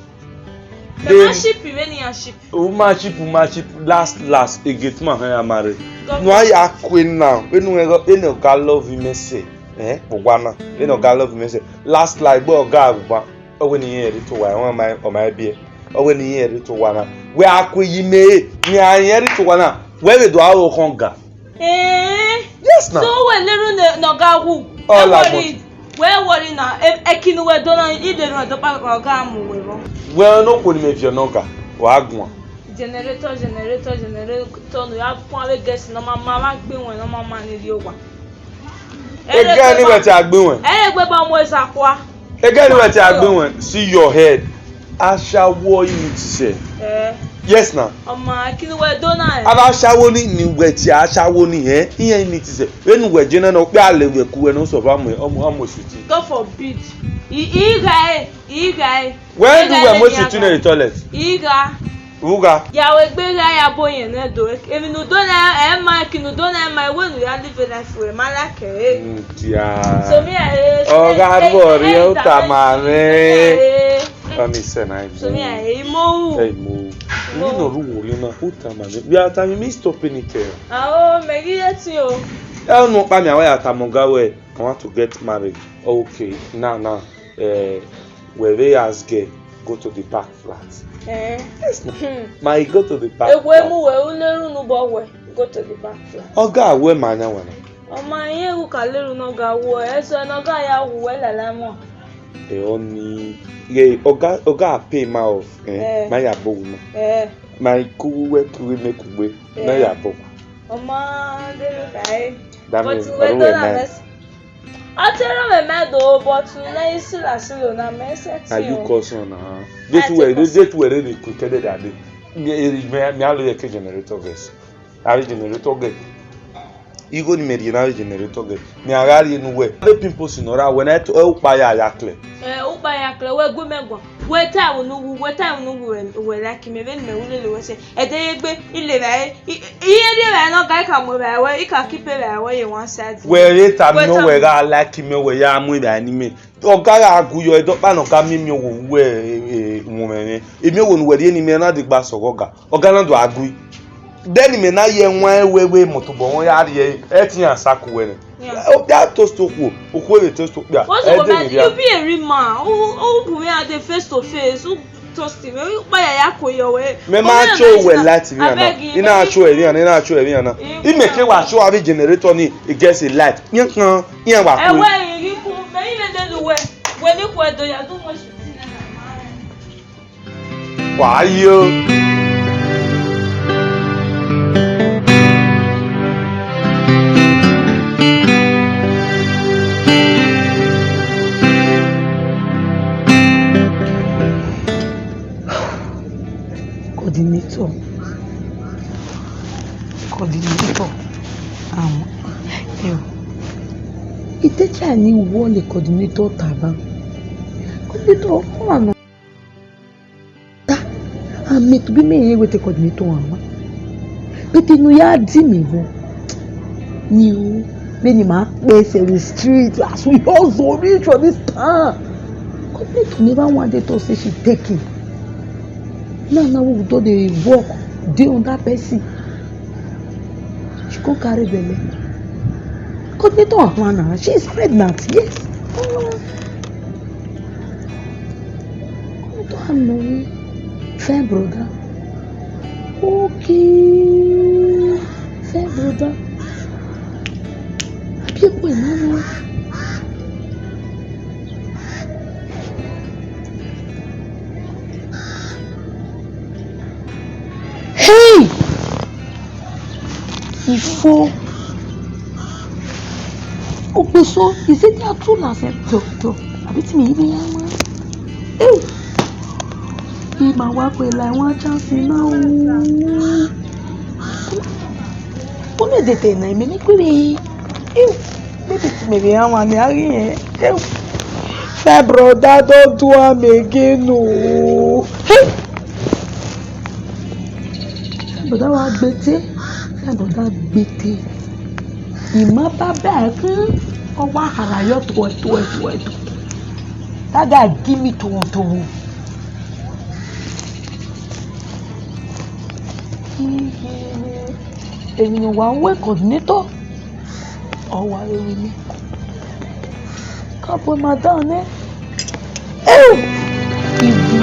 Then, ma ship vbene iran ship. U ma ship, u ma ship, last, last, e gate man hẹ ya ma rre. Go. Nu a ya kue na, vbene u, vbene ọga love mẹ sẹ, eh, kpọgba na, vbene ọga love mẹ sẹ, last, like, gbe ọga agba, ọ wẹ ne irẹn rre to wa, ọ ma, ọ ma biẹ, ọ wẹ ne irẹn rre to wa na. Wẹ a kue yi mẹ, ne a rẹn rre to wa na, wẹ vbe do aro khọn ga. Eh? Yes, now. So wẹ ne ru ne, ne ọga wu? All about. Ẹ worry, wẹ worry na. E, ẹki ne uwẹ do na, I de ru ẹdọ kpa ọga mu wẹ vbọ. Wẹ ne okhuo ne mẹ viọ ne ọga, wa guan. Generator, generator, generator, ne ya fun avbe guest ne ọ ma ma, avbe agbewẹn ne ọ ma ma ni rrie owa. Ege ni wẹ te agbewẹn. Ẹ gbe ba mu esa kua. Ege ni wẹ te agbewẹn. See your head. Ashawo i meet sẹ. Eh. Yes na. Ọ ma, kini wẹ do na, eh? Ava ashawo ni, ni wẹ tie ashawo ni, eh? Iyan i meet sẹ. Vbene uwẹ je na nọ, ọ kpe a le wẹ ku wẹ ne ọ sọ ba mu, ọ mu, ọ mu esuti. God forbid. I, I gha e, I gha e. Wẹ do wẹ mu esuti ne the toilet? I gha. Vbugha? Ya wẹ egbe gha ya bo yẹn nẹ do. Emwi ne u do na, ẹ ma, eki ne u do na, ẹ ma, wẹ ne u ya live life ruẹ, ma like ẹre. Ndia. So me, eh, ọ gha eh, rhuọ eh, rhiẹ eh, ota ma mwẹ. Eh. Ọni sẹ na. So me, eh, imo ru. Ẹ imo. Imo. Ni nọ ru wo rhiọ na, ota ma mwẹ. Vbe a tama mi stop ni kẹ. Ah, oh, mẹ ghi ye ti o. Ẹ, ọnọkpa ni a wa ya tama ọga wẹ, I want to get married. Okay, now, now, eh, wẹ vbe ask girl go to the back flat. Eh. Yes, ma. Hmm. Ma, he go to the back flat. Ewe mu wẹ u lerhu ne u bọ wẹ, go to the back flat. Ọga wẹ ma yan wẹ na. Ọ ma rẹn u ka lerhu ne ọga wẹ, ẹsẹ ne ọga ya wu wẹ lala mọ. Ẹ, ọni, ye, ọga, ọga pay ma off, eh, eh, ma ya bọ wu ma. Eh. Ma ku wẹ ku mẹ kugbe, ma, eh, ya bọ. Ọ ma lerhu ka e. That means, but wẹ do na mess. Ọ te rre mwẹ do, but na isi la silo na mẹ sẹ. Are you cousin na? Jesu wẹ, Jesu wẹ rere ku kẹdẹ dade. Mi, mi, mi a lo ye ke generator gas. Avbe generator gas. Igho ni mẹ rhie na avbe generator gas. Mi a gha rhie nu wẹ. Avbe pimples nọ ra wẹ na, ẹ ukpa ya ya klẹ. Eh, ukpa ya klẹ, wẹ gu mẹ guan. Wẹ ta ẹvbo ne u wu, wẹ ta ẹvbo ne u wu, wẹ, wẹ like mẹ, vbene mẹ wu lele wẹ sẹ. Ẹdẹ ye gbe, I le vbe, I, I ye rhie vbe ne ọ ga, I ka mu vbe wẹ, I ka keep vbe wẹ ye one side. Wẹ re ta mi wẹ gha like mẹ, wẹ ya mu vbe ni mẹ. Ọga gha gu yọ, ẹdọkpa ne ọ ga miẹn miẹn owo wu, eh, eh, mu mwẹ mwẹ. Emiẹn owo ne uwẹ rhie ni mẹ na degba sẹ ọghe ọga. Ọga na do a gui. Then mẹ na ye ẹwaẹn wẹ wẹ mọtobọ wọn ya rhie, ẹ te iran sa ku wẹ nẹ. Yeah. Okpia toast okhuo, okhuo vbe toast okpia. What's the, ẹ de woman? Vbe you be a real man. Who, who, who we are the face to face? Who toast him? Who buy a yako your way? Mẹ ma cho wẹ light mi ana. I na cho ẹmwẹ ana, I na cho ẹmwẹ ana. Imẹ ke wa cho avbe generator ni against a light. Yẹn kan, yẹn wa ku. Ẹwẹ, yìí kú, mẹ yìí lè lè lu wẹ. Wẹ ni kú ẹdọ ya dùn mọ ṣe. Wàyí o. Coordinator. Coordinator. Àwọn. Ẹ o. Itecha ni wọle coordinator taba. Coordinator, come on. Ta, amẹ tobọ imẹ rẹn wẹ te coordinator ọmwa. But ne u ya di mẹ vbọ, ni u, vbene ima kpe sẹ vbe street, as we hustle reach for this town. Coordinator never want the to say she take him. Now, now we don dey work, dey under person. She come carry belle. Coordinator ọmwa na, she is pregnant, yes. Come to her money. Fine brother. Okay. Fine brother. Abi ekwe na no. Hey! Ifo. Okposo, is it their two last name? To, to. Abi ti mi ibi ya ma. Eh. Ima wa pe la wan chance na o. Unu de te na ime ni kuri. Eh. Baby ti me be awan ni ari eh. Eh. My brother don't do am again o. Hey. Brother wa gbete, brother gbete. Ima ba bẹ ẹkun, ọ wa hara yọ tuẹ, tuẹ, tuẹ, tuẹ. That guy give me tuo, tuo. Emwi ne wa wẹ coordinator. Ọ wa rre emwi nẹ. Ka bu madam nẹ. Eu! Ibu.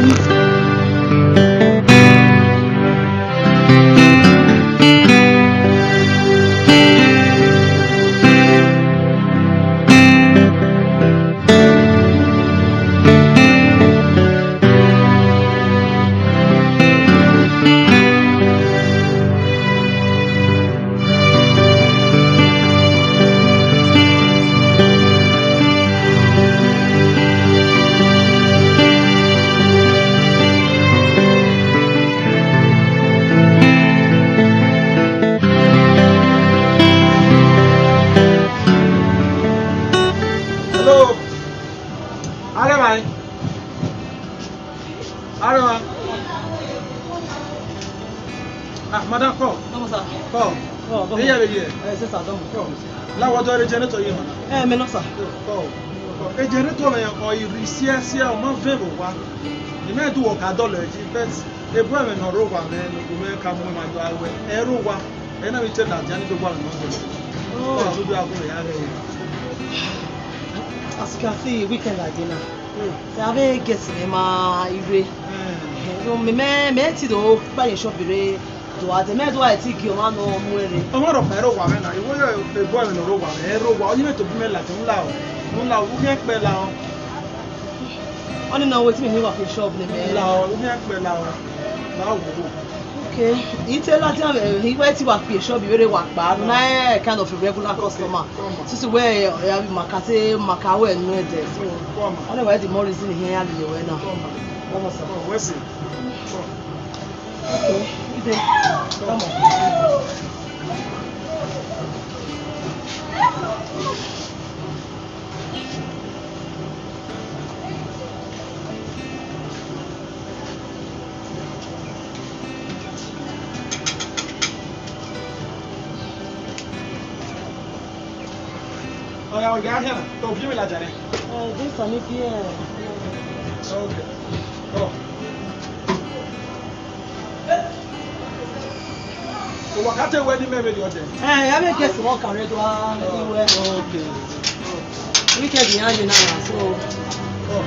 Ah, madam, come. Come, sir. Come. Come, come. Iye vbe ye? Eh, sir, come. Come. La wa do re generator ye, madam. Eh, me no, sir. Come. Come. E generator mwẹ ọ i rri siẹsiẹ, ọ ma vẹ vbe owa. I mẹ do wẹ ọ ka dọlọ ẹre, but ebọ ẹmwẹ ne ọ rre owa mwẹ, ne ugbẹn ka mu ma do a wẹ, ẹ rre owa. Ẹ na vbe te ladian ni do gua mwẹ nọ dọlọ. Oh. Ẹ ju do a gu mwẹ ya rre. As you can see, weekend like this now. Hmm. Sir, avbe guest mwẹ ma i rre. Hmm. Eh, so mẹ, mẹ, mẹ ti do kpa ye shop rre. Do a de mẹ do a ti gie ọmwa nọ mu ẹre. Ọmwa rhọkpa rre owa mwẹ na, iwẹ yọ ebọ ẹmwẹ ne ọ rre owa mwẹ, ẹ rre owa, ọ yi mwẹ tobọ mẹ la, te u la o, u la o, u khian kpẹ la o. Ọni na wẹ te mẹ ne wa kpe shop ne mẹ. La o, u khian kpẹ la o, la o wo. Okay, I te ladian mwẹ, I wẹ te wa kpe shop vbe rre wa kpa, na ẹ kind of a regular customer. Since wẹ, eh, ma ka te, ma ka wẹ nu ẹdẹ, so. Ọni wẹ the more reason I khian ya lele wẹ na. Come on, sir. Come, we see. Come. Okay, you dey. Come on. Oya, oya, here. To give me that, Jare. Uh, this one, if you, uh, Okay. Oh. So, what can I tell you when the men with your thing? Eh, I make guess what can I do? Ah, okay. Weekend behind you now, so. Oh.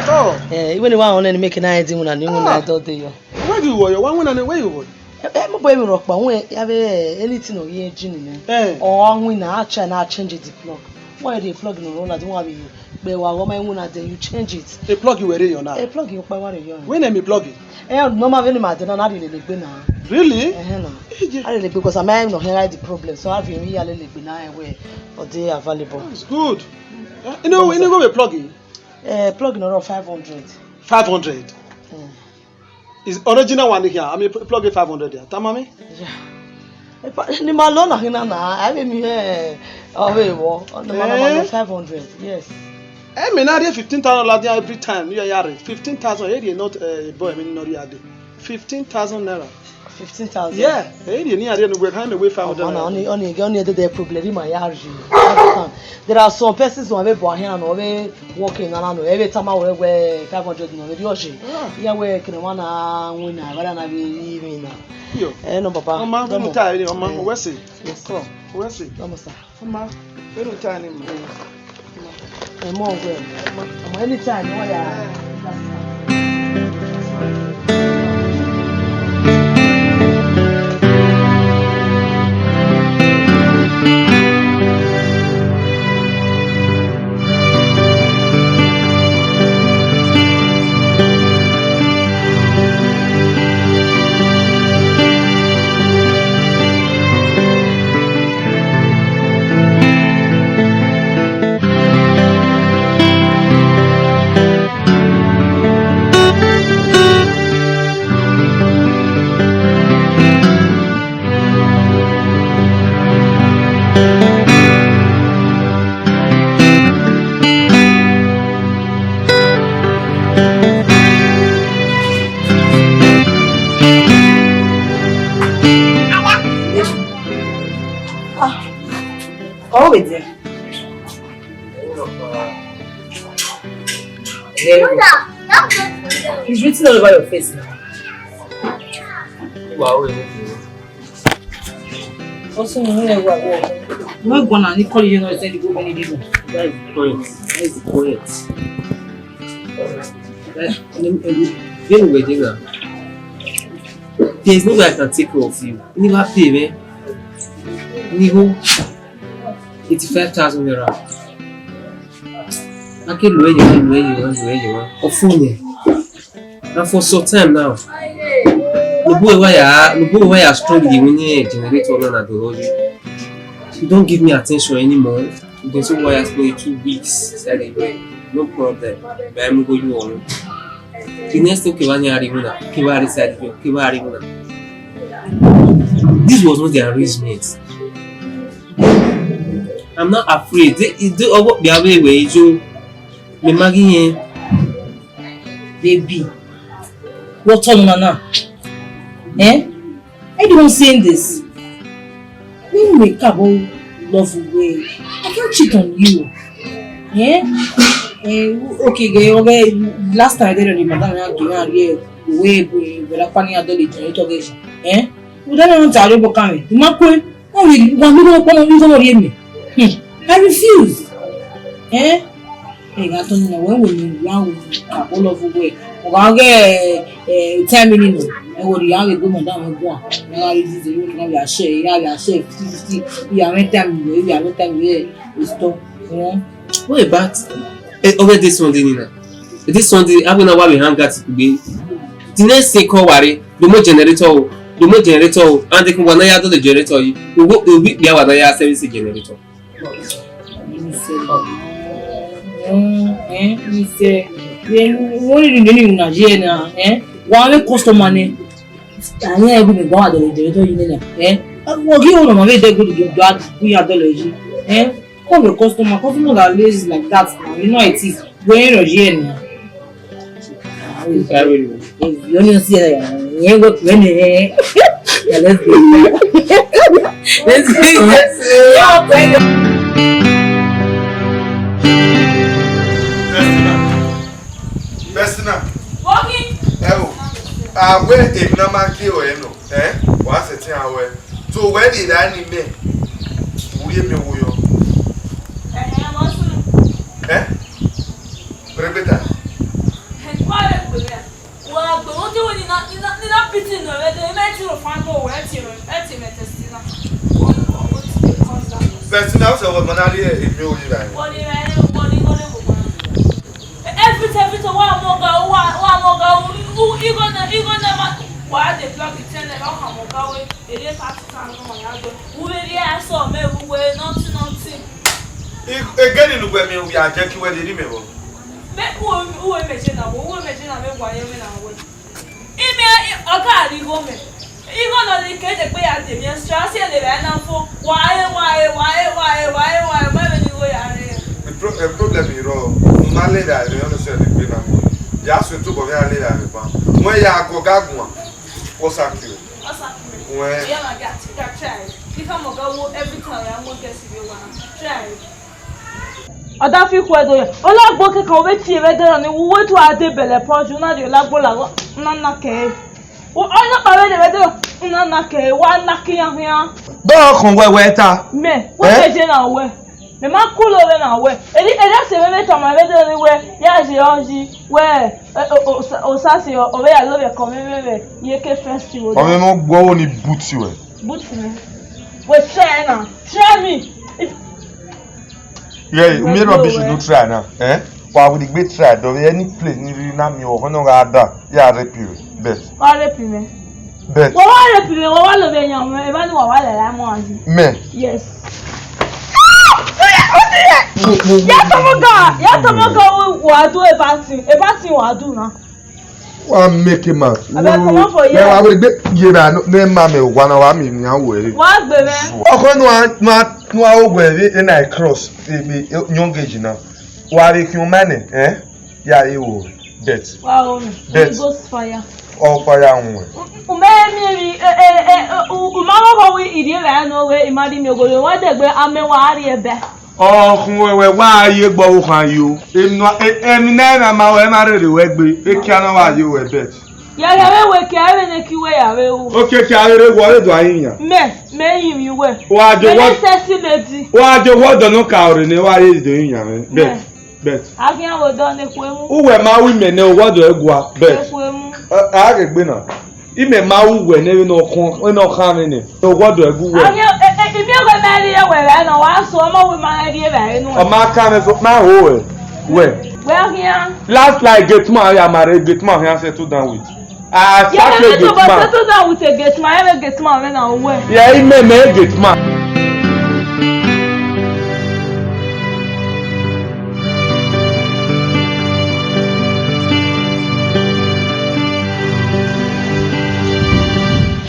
Oh. Eh, even the one on the make na edi una ni una do de yo. Where do you want? One one and where you want? Eh, eh, mo boy, mi rhọkpa, wẹ, ya vbe, eh, anything or ye engine nẹ. Eh. Or a winner, a try na change the plug. Why the plug no roll like the one we, but wa go my winner, then you change it. A plug you were your now. A plug you pa wa re yo. When am I plug it? Eh, no ma veni ma de na, na rhie lele egbe na. Really? Eh, na. Eje. A rhie lele egbe 'cause I might not hear the problem. So I have him here lele egbe na, eh, where or they available. That's good. Eh, you know, you know, we plug in. Eh, plug in around five hundred. Five hundred? Mm. Is original one here. I mean, pl-, plug in five hundred here. Tamam, eh? Yeah. Epa, ni ma lọ na hina na. I mean, eh, oh, wait, what? Ni ma, ni ma lọ Eh? five hundred, yes. Eh, me na dey fifteen thousand la there every time. You are fifteen thousand. Eh, not, eh, boy, I mean, not the other. Fifteen thousand naira. Fifteen thousand? Yeah. Eh, you need to know where kind of way five hundred. Oh, man, naira. Only, only, only the problem. There are some persons who have a boy here and over working and I know every time I wear five hundred no, very oji. Ah. Yeah, we can one, uh, win, uh, whether na be even now. Yo. Eh, no, Papa. Oma, come on. Time, Oma, eh, we see. Yes, sir. Come, we see. Come on, sir. Oma, we don't time him. Eh, mo, we. Oma, anytime, oh, yeah. Ah, oh, wait there. It's written all over your face now. Wow. Also, no, no, no, no. No, go on, Nicole, you know, send you go many people. That is quiet. That is quiet. That, Vbene uwẹ dee na, there is no way I can take care of you. Ne I vba pay mwẹ, ne I ho eighty-five thousand naira. A ke lo ẹre ye emwa, lo ẹre ye emwa, lo ẹre ye emwa. Ọ fo nẹ. And for some time now, ne ugbẹn wa ya, ne ugbẹn wa ya struggle ye winna generator na na do lọghọ. You don't give me attention anymore. You dey so why I spend two weeks inside the room. No problem. But I'm going you on. The next thing, ke wa ni a rre winna, ke wa rre inside the room, ke wa rre winna. This was not the arrangement. I'm not afraid. They, they, ọwọ kpia vbe wẹ ijo. Me ma ghi yẹn. Baby, what on na? Eh? I don't saying this. When we come love way, I can't cheat on you. Eh? Eh, okay, okay, okay. Last time I did on the madam, I gave her the way we were planning out the generator. Eh? We don't know how to do what kind. The man Wọ́n rí wa mi lọ́wọ́ pọ́nmọ́ ní sọ́wọ́ rí èmi. Hmm. I refuse. Eh? Ẹ gha tọn nina wẹ wẹ mi wa wo ka bọlọ fo wẹ. Ọ gha ghẹ eh ten minutes nọ. Ẹ wo ri ya ghe gbọmọ da wọn gua. Ẹ gha ri zizi ru na ya share, ya ya share fifty fifty. Ya rent time wẹ, ya rent time wẹ. It's stop. Wọ́n. What about eh, over this Sunday nina? This Sunday, I will not have a hang out today. The next thing call worry. Do mo generator o, do mo generator o, and they can wanna ya do the generator yi. Owo obi ya wanna ya service generator. Wọ́n rí nínú ìrìnàjò ẹ̀ náà, wọ́n á rí customer ni. Àwọn ẹbí mi gbọ́ àdọ̀lẹ̀ generator yìí nínú ẹ̀. Wọ́n kí wọ́n mọ̀ mí dẹ́gbẹ̀dẹ̀ gbọ́ àdọ̀lẹ̀ yìí. Come your customer, customer that lazy like that now. You know how it is. Where your year now? You only see eh, yeah, go to any eh. Yeah, let's go. Let's go. Let's go. Personal. Personal. Walking. Ẹ o, àwẹ èmi náà máa ń kí ọ̀rẹ́ nù. Ẹ wàá ṣètì àwẹ. So wẹ di da ni mẹ. Wúri mi wo yọ. Ẹ? Pẹrẹpẹta. Personal, ó sọ wọ́n mọ náà rí èmi ò yí ra ẹ̀. Everything, everything, wa mọ ga, wa, wa mọ ga, igho na, igho na ma, wa dey block the channel, wa mọ ga we, ere ka tuta no ya do. Uwẹ ri asọ mẹ, uwẹ nothing, nothing. Egeni ne uwẹ miẹn, uwẹ a jẹ ke uwẹ rhie mwẹ vbọ? Mẹ, uwẹ, uwẹ mẹ je na wẹ, uwẹ mẹ je na mẹ wa ye mwẹ na wẹ. Imẹ, ọga rhie igho mẹ. Igho nọ ni ke degbe ya de miẹn stra, si ẹlẹ vbe na fo. Wa re, wa re, wa re, wa re, wa re, wa re, ma vbe ni igho ya re. The pro-, the problem is, bro, ma lele a rẹ, ọnẹ sẹ degbe na. Ya so tobọ vbe a lele a rẹ ba. Wẹ ya gọ ga guan. What's up, you? What's up, you? Wẹ. Ya ma ga, ga try. If I'm gonna go every time, I'm gonna get you one. Try. Ọ da fi khuẹ do yẹ. Olagbo kẹkan, ọ vbe tie vbe ẹdẹrọ ni, uwu etu a de bẹlẹ pọn ju na rhie Olagbo laghọ, na na kẹ ẹre. Ọ na kpa vbe rhie vbe ẹdẹrọ, na na kẹ ẹre, wa na ke iran khian. Dọọ khọn wẹ wẹ ta. Mẹ, wẹ Eh? Mẹ je na wẹ. Mẹ ma kulo vbe na wẹ. Eri, eri ẹse vbe vbe tama vbe ẹdẹrọ ni wẹ, ya je ọ yi, wẹ, eh, o, o, o, Osasi, ọ, ọ vbe ya lovbiẹ kọ mwẹ vbe, vbe, ye ke first you. Ọ mwẹ mọ gbọ wo ni boot wẹ. Boot me. Wẹ try na. Try me. If Yeah, u miẹn rubbish, no try na. Eh? Wa vbe gbe try do any place ni rhie na mi o, no ga da. Ya rape you. Bet. Wa rape me. Bet. Wa wa rape me, wa wa lo be yan me, eba ni wa wa la la mo ayi. Me. Yes. Ya tomo ga, ya tomo ga, wa do a bad thing. A bad thing wa do na. Wa make a man. Abeg, comot for here. Wa vbe gbe ye na, ne ma me wa na wa mi ni a wẹ. Wa gbe mwẹ. Ọkọ nu a, nu a, nu a o wẹ vbe na cross, e, e, young age na. Wa vbe khian ma nẹ, eh? Ya e wo, bet. Wa o mi. Bet. Holy Ghost fire. Ọ fire wẹ. U, u, u, me mi, e, e, e, u, u ma wo ho wi iri vbe no we, i ma di mi ogolo, wa degbe ame wa ri ebe. Ọkhun wẹwẹ wa ye gbe ọvbokhan yo. Emwi ne, e, emwi ne a na ma wẹ, ma rherhe wẹ gbe. Ekia na wa ye wẹ bet. Ya gha vbe wẹ ke a vbe ne ki wẹ ya vbe ru. Okiekie a rherhe wẹ, ọ vbe do a yin yan. Mẹ, mẹ yin vbe wẹ. Wa je Mẹ wọ, ne sexy lady. Wa je wọ dọ nọ ka ọre ne wa ye do yin yan mwẹ bet. Mẹ. Bet. Akhian wo dọ ne khuemu. Uwẹ ma ru imẹ nẹ, owa do ẹgua, bet. Khuemu. A ghe gbe na. Imẹ ma ru uwẹ nẹ vbene ọ khan, vbene ọ khan mwẹ nẹ, owa do ẹgu uwẹ. Akhian, e, e, imi ọghe mẹ rhie wẹ vbe nọ, wa so ọmọ wẹ ma rhie vbe nọ. Ọ ma khan mwẹ so, ma ho wẹ. Wẹ. Wẹ akhian. Last like gate man, ya ma rre gate man here settle down with. Ah, yeah, sack a gate man. Settle down with a gate man. Every gate man, when I wear. Yeah, he may make gate man.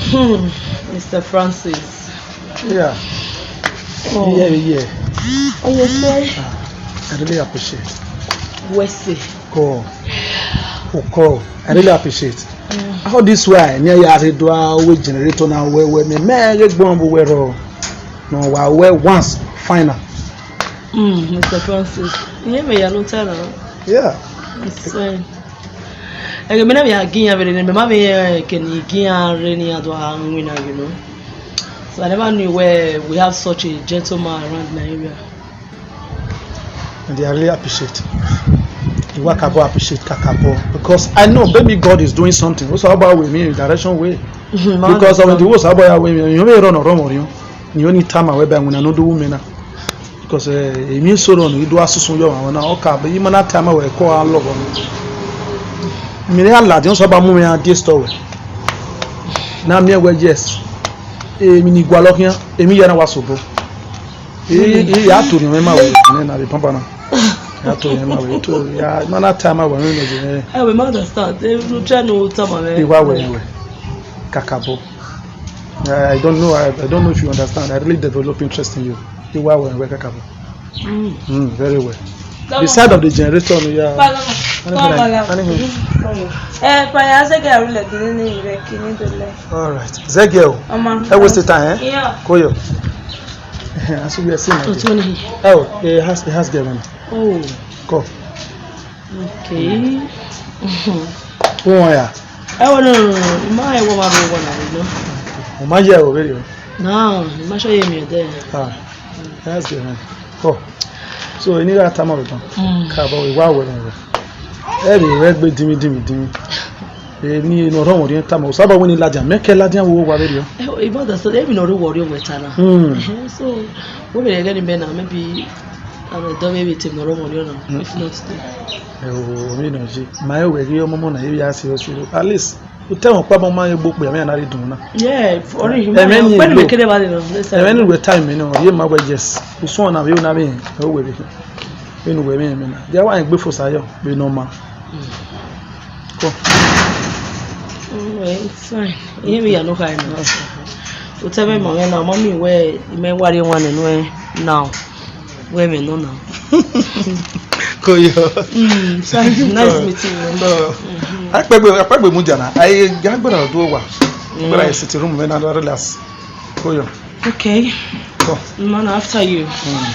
Hmm, Mister Francis. Yeah. Oh. Yeah, yeah. Oh, yes, sir. Ah, I really appreciate. Where's it? Cool. Oh, cool. I really appreciate. Mm. All this while, me ya rre do a we generator na we we me me get gbọn bu we ro. No, wa we once final. Mm, Mister Francis. Iye me ya no tell her. Yeah. It's fine. Ẹghẹ mẹ na vbe a gi iran vberriọ, mẹ ma vbe rẹn ke ne I gi iran rre ne iran do a winna, you know. So I never knew where we have such a gentleman around my area. And I really appreciate. I wa kakabọ appreciate kakabọ because I know maybe God is doing something. Osanobua wẹ emwi in direction way. Because of the Osanobua ya wẹ emwi, you may run or run or you. You only time I wear by when I no do women na. Because, eh, emwi eso rọ ne I do asusun yọ ọmwa na, ọ ka, but ima na tama wẹ ko a lọghọ. Mẹ ne a ladian sẹ ọba mu mwẹ a die store wẹ. Na miẹn wẹ yes. Emwi ne I gualọ khian, emwi hia na wa sobọ. I, I, I ya to orhiọn mwẹ ma wẹ, ne na vbe pampa na. I ya to orhiọn mwẹ ma wẹ, to, ya, ima na tama wẹ, mwẹ nọ je mwẹ. Eh, we ma understand. Eh, no try no tama wẹ. I wa wẹ wẹ. Kakabọ. I don't know. I, I don't know if you understand. I really develop interest in you. Iwa wẹ wẹ kakabọ. Mm. Mm, very well. That one. Beside of the generator, no, yeah. Fala, anything fala, like, fala. Anything. Eh, fala, I say, get a room like this, ni re kini dole. All right. Is that girl? Ọmọ. Ẹ waste time, eh? Yeah. Koyo. I see we are seeing like this. Otu ni. Oh, it has, it has girl on. Oh. Go. Okay. Who want ya? Eh, well, no, no, no, no. Ma, I want my room, no. O ma ye o, very well. No, ma show you me there. Ah, that's good, man. Cool. So, eni ra tama vbe tan. Mm. Kakabọ, iwa wẹ wẹ. Ẹ vbe rẹ gbe dimi, dimi, dimi. Emwi ne ọ rhọnmwẹ orhiọn tama, Osanobua wẹ ne I ladian, mẹ ke ladian vbe owa vberriọ. Eh, even the so, emwi ne ọ rre owa orhiọn wẹ ta na. Hmm. Eh, so, we vbe rẹ ghe ni mẹ na, maybe, I will do maybe te emwi ne ọ rhọnmwẹ orhiọn na, if not today. Eh, o, emwi nọ je. Ma ẹ wẹ ghi ọmọmọ na, I ya si ọ si. At least, u te ẹmwẹ ọkpa ma ma ye gbe okpia, mẹ na rre dun na. Yeah, for him, ẹmwẹ ni wẹ time mẹ nọ, ye ma wẹ yes. Usun na vbe na vbe, o wẹ vbe. Vbene uwẹ mwẹ mẹ na. Dia wa gbe fosa yọ, vbe nọ ma. Mm. Come. Mm, well, it's fine. Iye mwẹ ya no kha na. U te mwẹ ma mwẹ na, ma miẹn wẹ imẹ wa rrie wan nẹ nuẹn now. Wẹ mwẹ nọ na. Koyo. Mm, thank you. Nice meeting you. No. Mm-hmm. Akpegbe, akpegbe mu dia na. Ai, ya gbera do wa. Mm. Gbera sitting room mwẹ na relax. Koyo. Okay. Come. Man, after you. Mm.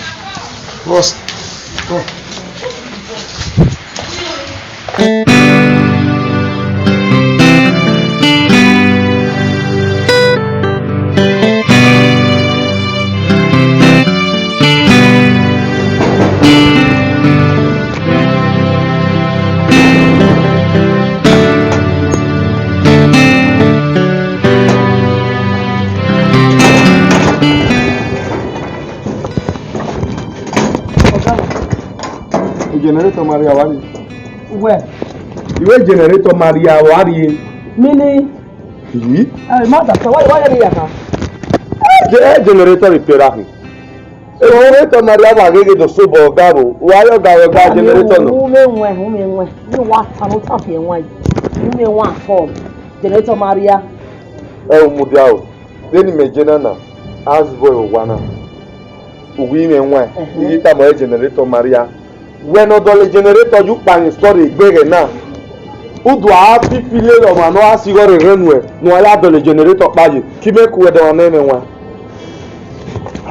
Boss, come. Generator ma rhie vba rrie. Wẹ? Iwẹ generator ma rhie vba rrie. Mini? Yi? Eh, ma da sẹ, wa, wa ya rhie ya kha. Eh, ge-, eh, generator rhie pera khin. Eh, generator ma rhie vba ghe ghe do sobọ ga ro. Wa yo ga, yo ga generator nọ. U mwẹ wẹ, u mwẹ wẹ. Ni wa ta no ta fi ẹwaẹn. U mwẹ wẹ afọ. Generator ma rhie. Eh, u mudia o. Vbene imẹ je na na, house boy owa na, uwu imẹ wan, ẹhẹn, I ghi tama ẹre generator ma rhie. Wẹ ne ọ dọlọ generator ye ukpa ni story egbe ẹghẹ na, u do a fi feel ọmwa ne ọ gha si igho rherhe nuẹ, ne uwa ya dọlọ generator kpaye, ke imẹ ku ẹdẹ ọmwa nẹ mwẹ wan.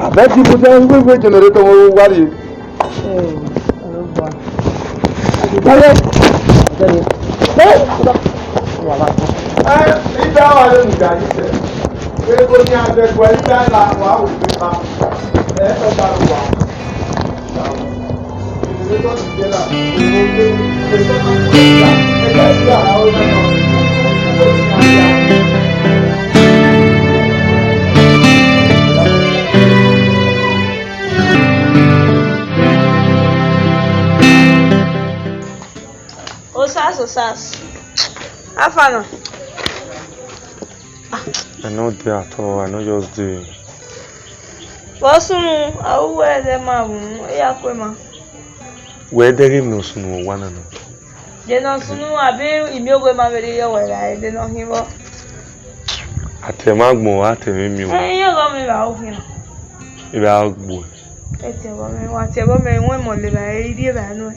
Abeg, ibu dia uwu generator vbe owa rrie. Osas, Osas. How far now? I no dey at all. I no just dey. Vbọ sunu, a ru wẹ ẹdẹ ma vbunu, e ya kue ma. Wẹ ẹdẹ ghe emwi ne ọ sunu vbe owa na nọ? De ne ọ sunu, abi imiogho ma vbe rri yọ wẹ ra, de ne ọ khin vbọ? A te ma gbọn, a te mwẹ miẹn owa. Ẹ, iye ọghọ mwẹ vbe a ru khin na. I vbe a gbuẹ. Ẹ te vbọ mẹ, wa te vbọ mẹ, wẹ mọ le vbe a rrie vbe a nuẹn.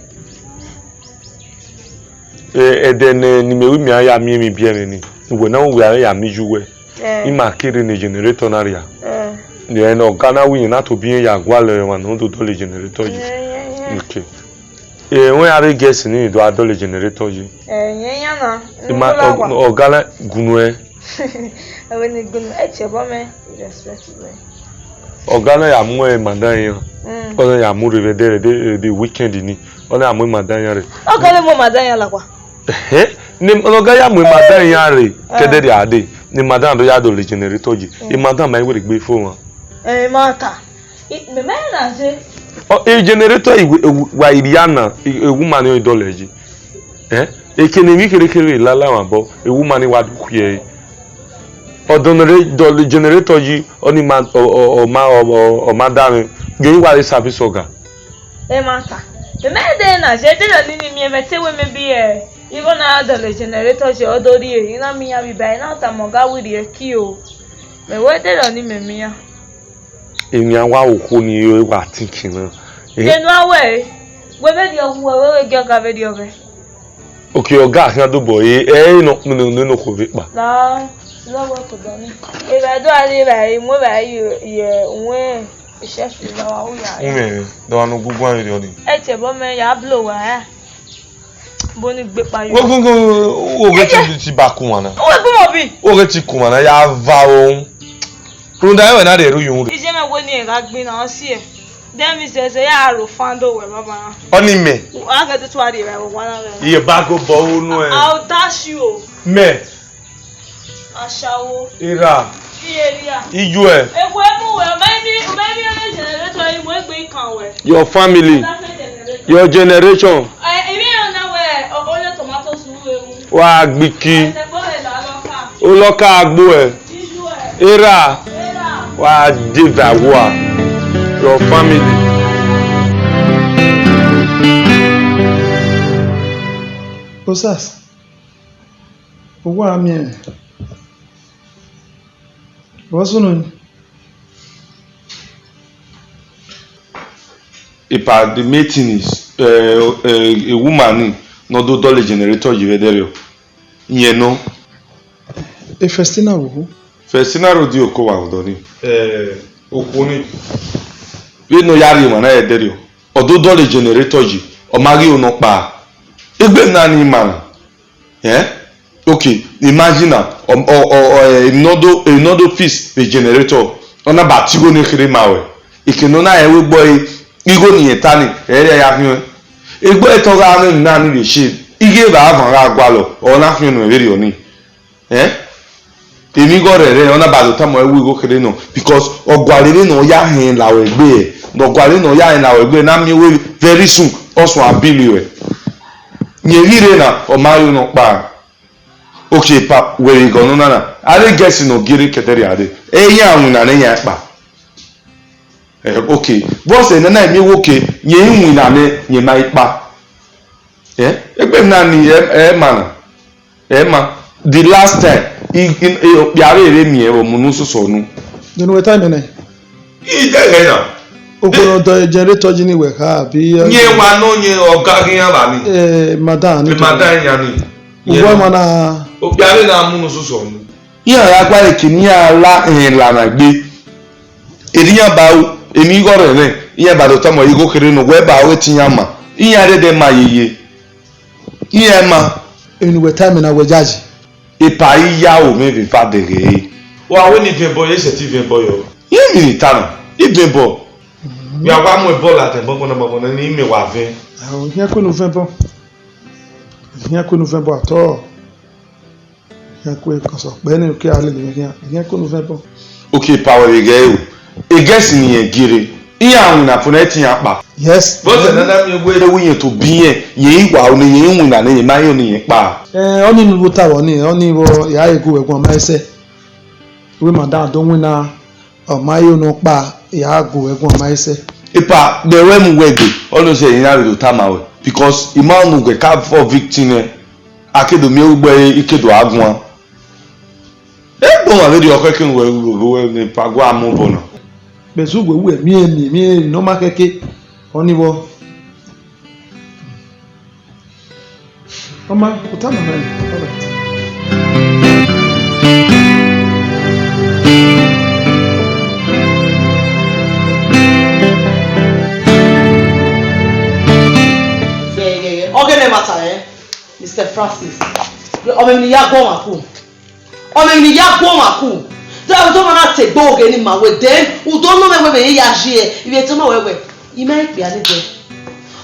Eh, ẹdẹ ne, ne imẹ ru mẹ a ya miẹn emwi biẹ mwẹ ni, uwẹ na wẹ a ya miẹn iye uwẹ. Eh. I ma kere ne generator na rria. Eh. Ẹ ne ọga na wẹ irẹn na tobọ irẹn ya gualọ emwa ne ọ do dọlọ generator yi. Eh, eh, eh. Okay. Eh, wẹ a rre guest ni do a dọlọ generator yi. Eh, irẹn ya na. I ma, ọga na gunu ẹ. Ẹvbo ne I gunu, ẹ tie ẹbọ mẹ, I respect you, eh. Ọga na ya mu madam iran. Mm. Ọ na ya mu rre vbe ẹdẹ, ẹdẹ, ẹdẹ weekend ni. Ọ na ya mu madam iran rre. Ọ gha vbe mu madam iran lakpa. Ẹhẹn, ne ọ gha ya mu madam iran rre, eh, kẹdẹrriọ a dee, ne madam do ya dọlọ generator yi. Mm. Madam ma i werriegbe fo mwa. Eh, ma ta. I, mẹ, mẹ na ze. Ọ, e generator i we-, wa i rria na, e, e woman ni ọ i dọlọ yi. Eh? Eke ne emwi kherhe kherhe lala mwẹ obọ, e woman ni wa do khuẹ ẹre. Ọ dọlọ re-, dọlọ generator yi, ọ ni ma, ọ, ọ, ọ ma, ọ, ọ, ọ ma da mwẹ. Ghe wa re service ọga. Ẹ ma ta. Mẹ, mẹ de na, je de na ni ni miẹn mẹ te wẹ mẹ bi, eh, igho na dọlọ generator yi, ọ do rrie, I na miẹn iran vbe iba, I na tama ọga wẹ rrie ki o. Mẹ wẹ de na ni mẹ miẹn iran. Emwi a wa okhuo ni re wa tinkin na. Eh? Enu a wẹ, wẹ vberriọ, wẹ, wẹ, wẹ gie ọga vberriọ ghẹ. Ok, ọga khian dobọ, e, ẹ, e nọ, nọ, nọ, nọ, okhuo vbe kpa. La, la wẹ ko dọ ni. Evba do a re evba, e mu evba ye, ye, uwẹ, chef la wa u ya. Umẹ, da wa no gugu an rriọ ni. Ẹ tie ẹbọ mẹ ya blow wa ya. Bo ni gbe kpa yo. Wo, wo, wo, wo, wo ghe ti, ti ba ku wan na. Wo gu mo bi. Wo ghe ti ku wan na, ya va o. Rhunmwuda ẹmwẹ na rhie ru yunmwu rre. Iye mwẹ wẹ ne irẹn gha gbinna, ọ si ẹe. Dẹ emwi zẹzẹ ya aro fan do wẹ baba na. Ọni mẹ. A ghẹ do tua rhie vbe owa na vbe. Iye ba go bọ unu ẹ. I'll dash you. Mẹ. Ashawo. Ira. Iye ria. Iyuẹ. Ewu emu wẹ, ọ ma emi, ọ ma emi ọnẹ generator, emu egbe ikan wẹ. Your family. Your generation. Eh, emi ọna wẹ, ọ, ọ yọ tomato soup emu. Wa gbiki. Olọka agbo ẹ. Era. Wa deva wa. Your family. Osas. Owa miẹn. Vbọ sunu ni? Epa, the main thing is, eh, eh, a woman ni, ne ọ do dọlọ generator yi vbe ẹdẹrriọ. Iyẹn nọ. E Festina vbe okhuo? Festina rre odioko vbe odọ ni. Eh, okhuo ni. Vbene ọ ya rhie emwa na vbe ẹdẹrriọ, ọ do dọlọ generator yi, ọ ma ghi ro nọkpa. Egbe na ni ma na. Eh? Okay, imagine now, um, or, or, or, eh, emwi ne ọ do, emwi ne ọ do fix vbe generator, ọ na ba tie igho ne kherhe ma ruẹ. Eke ne ọ na rẹn wẹ egbe ọre, igho ne irẹn ta ni, ẹ i re ya khian. Egbe ọre te ọ gha mwẹ emwi na ni vbe shame, ighẹ evba avan gha gualọ, ọ na khian nuẹn vberriọ ni. Eh? Emwi igho rẹrẹ, ọ na ba do tama ruẹ wẹ igho kherhe nọ, because ọ gualọ vbene ọ ya hẹn la ruẹ egbe, ne ọ gualọ vbene ọ ya hẹn la ruẹ egbe, na miẹn wẹ very soon, ọ suẹn a bill ruẹ. Yẹn ghi rre na, ọ ma ro nọkpa. Okay, pa, wẹ vbe igho nọ na na. A rre guest ne ọ gie rre kẹdẹrriọ a rre. Ẹ, iran winna ne iran kpa. Eh, okay. Vbọsẹ nana miẹn wẹ okay, yẹn i winna nẹ, yẹn ma i kpa. Eh, egbe na ni, ẹ, ẹ ma na. Ẹ ma. The last time, i, i, i, okpia vbe rre miẹn vbe ọmọ unu soso nu. Denu wẹ ta nene? Idẹghẹ na. Okhuo ne ọ dọ generator yi ni wẹ kha, abi, eh, yẹn wa nọ yẹn ọga ghi iran vba ni. Eh, madam ni. Eh, madam iran ni. Uwẹ ma na. Okpia vbe na mu unu soso nu. Iran gha gba eke ne iran la, eh, la na egbe. Erriọ iran ba ru, emwi igho rẹrẹ, iran ba do tama igho kherhe ne wẹ ba ru, ẹ te iran ma. Iran rre ẹdẹ ma yeye. Iran ma. Enu wẹ ta mẹ na wẹ yayi. Epa, I ya aro mwẹ vbe eva dẹghe. Wa wẹ ne ivẹnbọ ye, sẹtin ivẹnbọ yọ. Iye emwi ne I ta na, ivẹnbọ. Vbe a wa mu ẹbọ ladian bọbọ na, bọbọ na, ne imẹ wa vẹn. Ọ, ihian kue ne u vẹn bọ. Ihian kue ne u vẹn bọ at all. Ihian kue, cause ọkpẹ ne u ke a lele mwẹ khian, ihian kue ne u vẹn bọ. Okay, pa wẹ vbe gẹ o. Egẹsi ne irẹn gie rre, iran winna fo na, ẹtin iran kpa. Yes. Bọsẹ ne a na miẹn wẹ ẹ wẹ irẹn tobọ irẹn, irẹn i wa ne irẹn i winna ne irẹn ma rẹn ne irẹn kpa. Eh, ọnii ne u vbe ta vbe ọnii, ọnii vbe ya he gu wẹ guan ma ẹsẹ. Wẹ ma da do winna, ọ ma rẹn ne ọ kpa, ya gu wẹ guan ma ẹsẹ. Epa, mẹ wẹ mu wẹ gbe, ọnii sẹ, I na vbe do tama wẹ, because I ma mu wẹ ka vọ victim nẹ, a ke do miẹn ugbo ẹre, I ke do a guan. Egbe ọmwa vberriọ, ọ khẹke wẹ ru vbe wẹ ne epa gua mu obọ na. Bẹzẹ uwẹ wẹ miẹn, miẹn, miẹn ne ọ ma khẹke, ọnii vbọ. Ọ ma, u tama mwẹ. All right. Ọghe ne ẹmwata rẹ, Mister Francis, ọ mwẹ emwi ne I ya gu ọmwa ku. Ọ mwẹ emwi ne I ya gu ọmwa ku. Te a do ma na te egbe oghe ni ma wẹ, then u do nọ mwẹ wẹ vbe I ya yi ẹe, I vbe tama wẹ wẹ, I ma i kpia ni dẹ.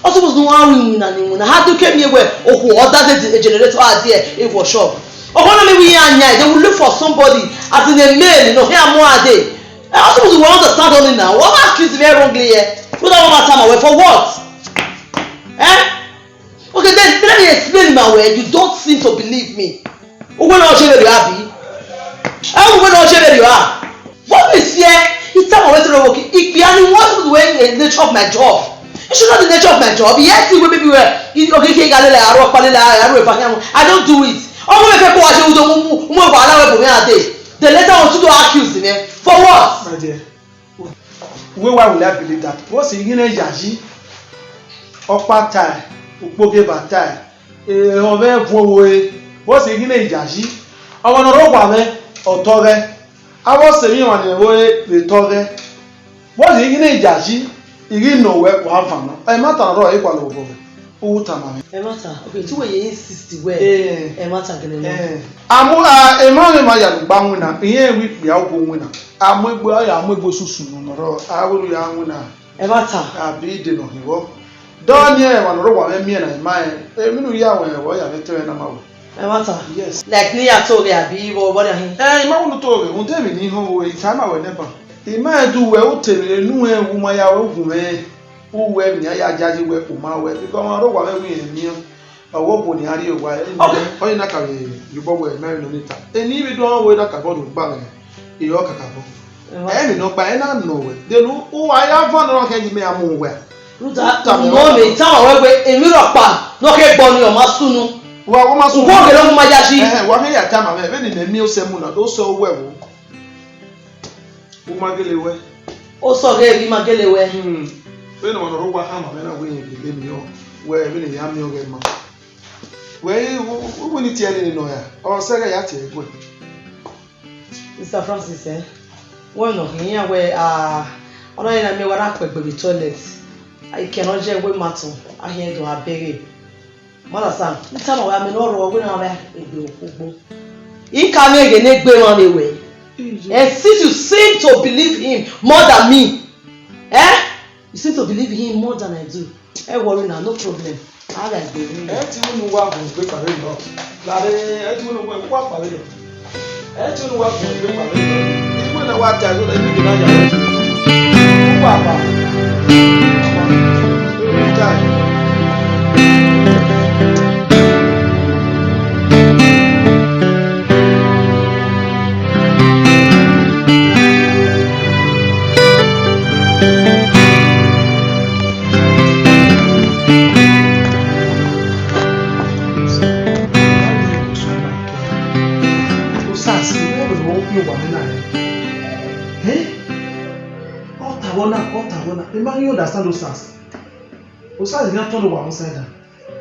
Ọ suppose ne u gha ru iwinna ne iwinna, a do ke miẹn wẹ okhuo ọ da zẹ generator a die e workshop. Ọkhọ na miẹn wẹ iran yan, they will look for somebody as in a male, you know, here more a day. Ọ suppose wẹ understand ọnii na, wẹ ma accuse me wrongly here. Brother, wẹ ma tama wẹ for what? Eh? Okay, then let me explain my way. You don't seem to believe me. Uwẹ na ọ je vberriọ abi? Eh, uwẹ na ọ je vberriọ a? What is here? It's time I went to work. It be only one thing wey the nature of my job. You should know the nature of my job. Yes, it will be where you okay, okay, galele, aro, palele, aro, efa, I don't do it. Ọmọ mi fẹ kó wa ṣe udo mu mu mu wa la we bo mi ade. The later on to do accuse me. For what? My dear, wẹ wa will I believe that? What's the, you know, yayi? Ọkpa tae, ukpogeba tae, ehọ vbe vuọn ore, vbọzẹ ighine yayi, ọmwa ne ọ rre owa mwẹ, ọ tọghẹ, avbe ọse emwi ọmwa ne ẹvbo ẹre vbe tọghẹ, vbọzẹ ighine yayi, I ghi nọ wẹ wa van nọ, ẹmwata ne ọ rrọọ, I gualọ vbọ mwẹ, u tama mwẹ. Ẹmwata, okay, te uwẹ ye insist wẹ, eh, ẹmwata gele nọ. Eh, a mu, a, emwa mwẹ ma ya lugba winna, irẹn wẹ ikpia uwu winna, a mu egbe, a ya mu egbe osusu nọ, ne ọ rrọọ, a wẹ ru ya winna. Ẹmwata. Abi de nọ hin vbọ. Dọniẹn, emwa ne ọ rre owa mwẹ miẹn na, I ma rẹn, emwi ne u ya wẹ, wẹ ọ ya vbe tẹmwẹ na ma wẹ. Ẹmwata. Yes. Like ne I ya to ghe abi vbe ọvbọrhiọ hin. Eh, I ma wẹ ne u to ghe, rhunmwuda emwi ne I họn ru, I tama wẹ nẹ ban. I ma rẹn de uwẹ, u te vbe enu rẹn, u ma ya wẹ, u gu mwẹ, uwẹ emwi ne a ya yayi wẹ, u ma wẹ, because ọmwa rre owa mwẹ wẹ irẹn miẹn. Ọghe obo ne a rrie owa, ọnii na ka vbe ye obọ wẹ, mẹ vbe nọ ne I ta. Eni vbe do ọnrẹn wẹ na ka bọ do gba mwẹ, I re ọ kakabọ. Ẹ vbe nọ gba, ẹ na nọ wẹ. Then u, u wa ya van nọ khian yi mẹ a mu wẹ. Ruta, tama no wẹ. Me tama wẹ wẹ, emwi rhọkpa ne ọ khe gbọ ni ọ ma sunu. Wa, wa ma sunu. Ugbọ gele ọ ma yayi. Eh, wa khe ya tama mwẹ, vbene mẹ miẹn osẹ mu na, do sẹ owẹ vbo. U ma gele wẹ. Osọ ghe ghi ma gele wẹ. Hmm. Vbene ọmwa ne ọ rre owa khama mwẹ na wẹ irẹn gele miẹn ọ, wẹ vbene ya miẹn ọghẹ ma. Wẹ i, u, u, u wini tie ẹre nọ ya, ọ sẹ ẹghẹ ya tie ẹre guẹ. Mister Francis, eh? Wẹ nọ hin iran wẹ, ah, ọ na rẹn na miẹn wa na kpẹgbe vbe toilet. Ikẹn ne ọ ye wẹ ma tọn, a hiẹn do a bẹghe. Mother Sam, I tama wẹ, amẹ ne ọ rrọọ wẹ na vbe egbe okhuo ugbo. I ka miẹn ghe ne egbe emwa vbe wẹ. And since you seem to believe him more than me, eh? You seem to believe him more than I do. Ẹ worry now, no problem. A gha gbe ru. Ẹ ti wẹ ne uwa gun egbe kpare nọ. Lare, ẹ ti wẹ ne uwa, uwa kpare nọ. Ẹ ti wẹ ne uwa gun egbe kpare nọ. Iwẹ na wa ta ẹzọ na, ibi gele a ya wẹ. Uwa ba. Osas, wẹ vbe okpia owa mwẹ na rẹn? Eh? Ọ ta vbọ na, ọ ta vbọ na. I ma ghi understand Osas. Osas ghi a tọn owa mwẹ side down.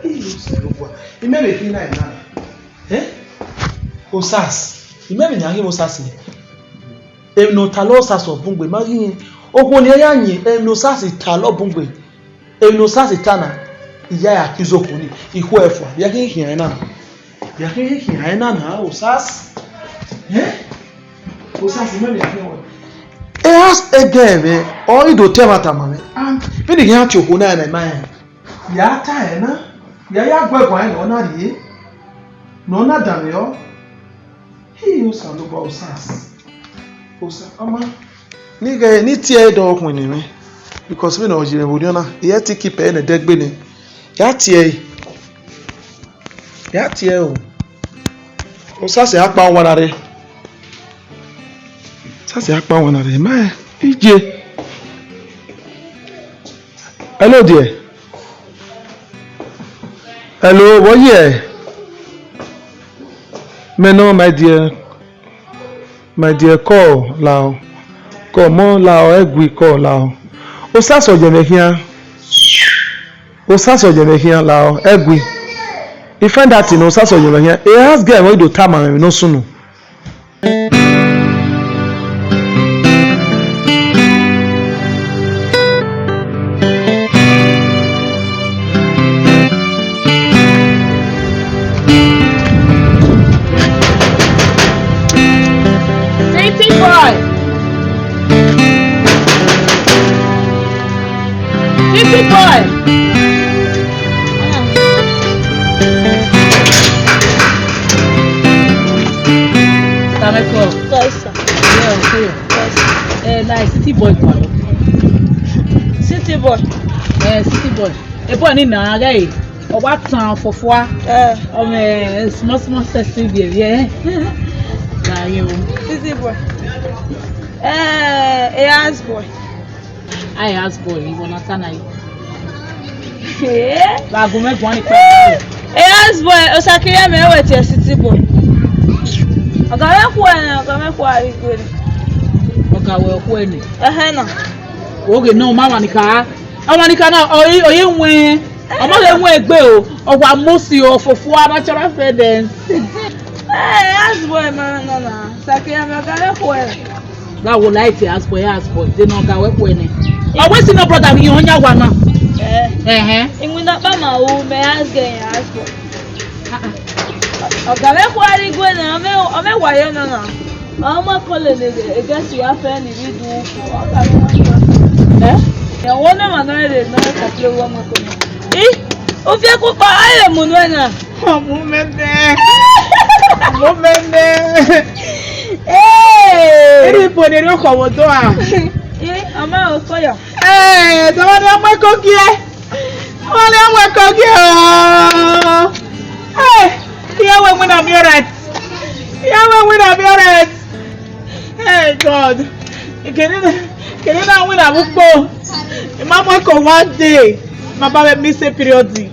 Ii, Osanobua, imẹ vbe khin na ena na. Eh? Osas, imẹ vbe yan ghi vbe Osas nẹ. Emwi ne ọ talọ Osas ọ bun gbe, ma ghi yin. Okhuo ne I ya yin, emwi ne Osas talọ ọ bun gbe. Emwi ne Osas ta na, I ya ya ke izohu ni, I khu ẹre fua, ya ghi khian ẹre na. Ya ghi khian ẹre na na, Osas. Eh? Osas, imẹ vbe khian wẹ. Ehas ẹgẹ mwẹ, ọ i do te ẹmwata ma mwẹ. And vbene I khian tie okhuo na ẹre na, I ma rẹn. Ya ta ẹre na, ya ya gu ẹguae ne ọ na rrie, ne ọ na danmwehọ. Hi, Osanobua, Osas. Osa, ọ ma, ne I ghẹ, ne I tie ẹre dọ khuẹnnẹ mwẹ, because vbene ọ ye mwẹ vbe orhiọn na, I he te keep ẹre ne ẹdẹgbe nẹ. Ya tie ẹre. Ya tie ẹre o. Osas a kpa owa na rre. Osas a kpa owa na rre. Ma, I je. Hello there. Hello, vbọ ye? Mẹ nọ, my dear. My dear, call lao. Call mọ lao, ẹgui, call lao. Osas ọ ye mwẹ khian. Osas ọ ye mwẹ khian lao, ẹgui. I find out ne Osas ọ ye mwẹ khian. E house girl vbe I do tama mwẹ emwi ne ọ sunu. City boy. City boy. Come here. Yes, sir. Yeah, okay. Yes, sir. Eh, nice. City boy, come on. City boy. Eh, city boy. A boy ni na, guy. Ọ wa tan fọfua. Eh. Ọ mẹ small, small sexy baby, eh. Nah, you. City boy. Eh, a house boy. A house boy, you wanna turn eye. Eh? Wa gu mwẹ guan ni kpa. Eh, house boy, Osakiyemi, wẹ tie city boy. Ọga mwẹ khuẹ nẹ, ọga mwẹ khuẹ a rrie igho nẹ. Ọga wẹ khuẹ nẹ? Ẹhẹn na. Oge nọ, ma wa ni ka. Ọmwanikana, ọ ye, ọ ye wẹn, ọ ma he wẹn egbe o, ọ wa mosi o, fofua natural feathers. Eh, house boy ma nọ na, Osakiyemi, ọga mwẹ khuẹ. Wa wo like the house boy, house boy, de ne ọga wẹ khuẹ nẹ. Ọ wẹ si nọ brother mi, ọ yan wa na. Eh. Ẹhẹn. Iwinna ọkpa ma ru, mẹ house girl, house boy. Ah, ah. Ọga mwẹ khuẹ a rrie igho nẹ, ọ mwẹ, ọ mwẹ wa ye nọ na. Ọ ma kọle ne egesi ya fẹ ne I vbe du fo, ọ ka rre ọmwa kọle. Eh? Ẹ, wo ne ọmwa nọ rere nọ rre kọkle ru ọmwa kọle. I, u fi ẹkun kpa, a i re mu nuẹn na. Ọ mu mẹ nẹ. Ọ mu mẹ nẹ. Ee. Eri ibo ne erriọ khọ vbe odọ a? I, ọ ma ro fo yọ. Ee, dọmọdé ọmọ ẹko gie. Ọmọ ne ọmọ ẹko gie o. Ee, iye wẹ winna mi alright. Iye wẹ winna mi alright. Hey God, kene na, kene na winna vbe ukpo. I ma mu ẹko one day, ma ba vbe miss period.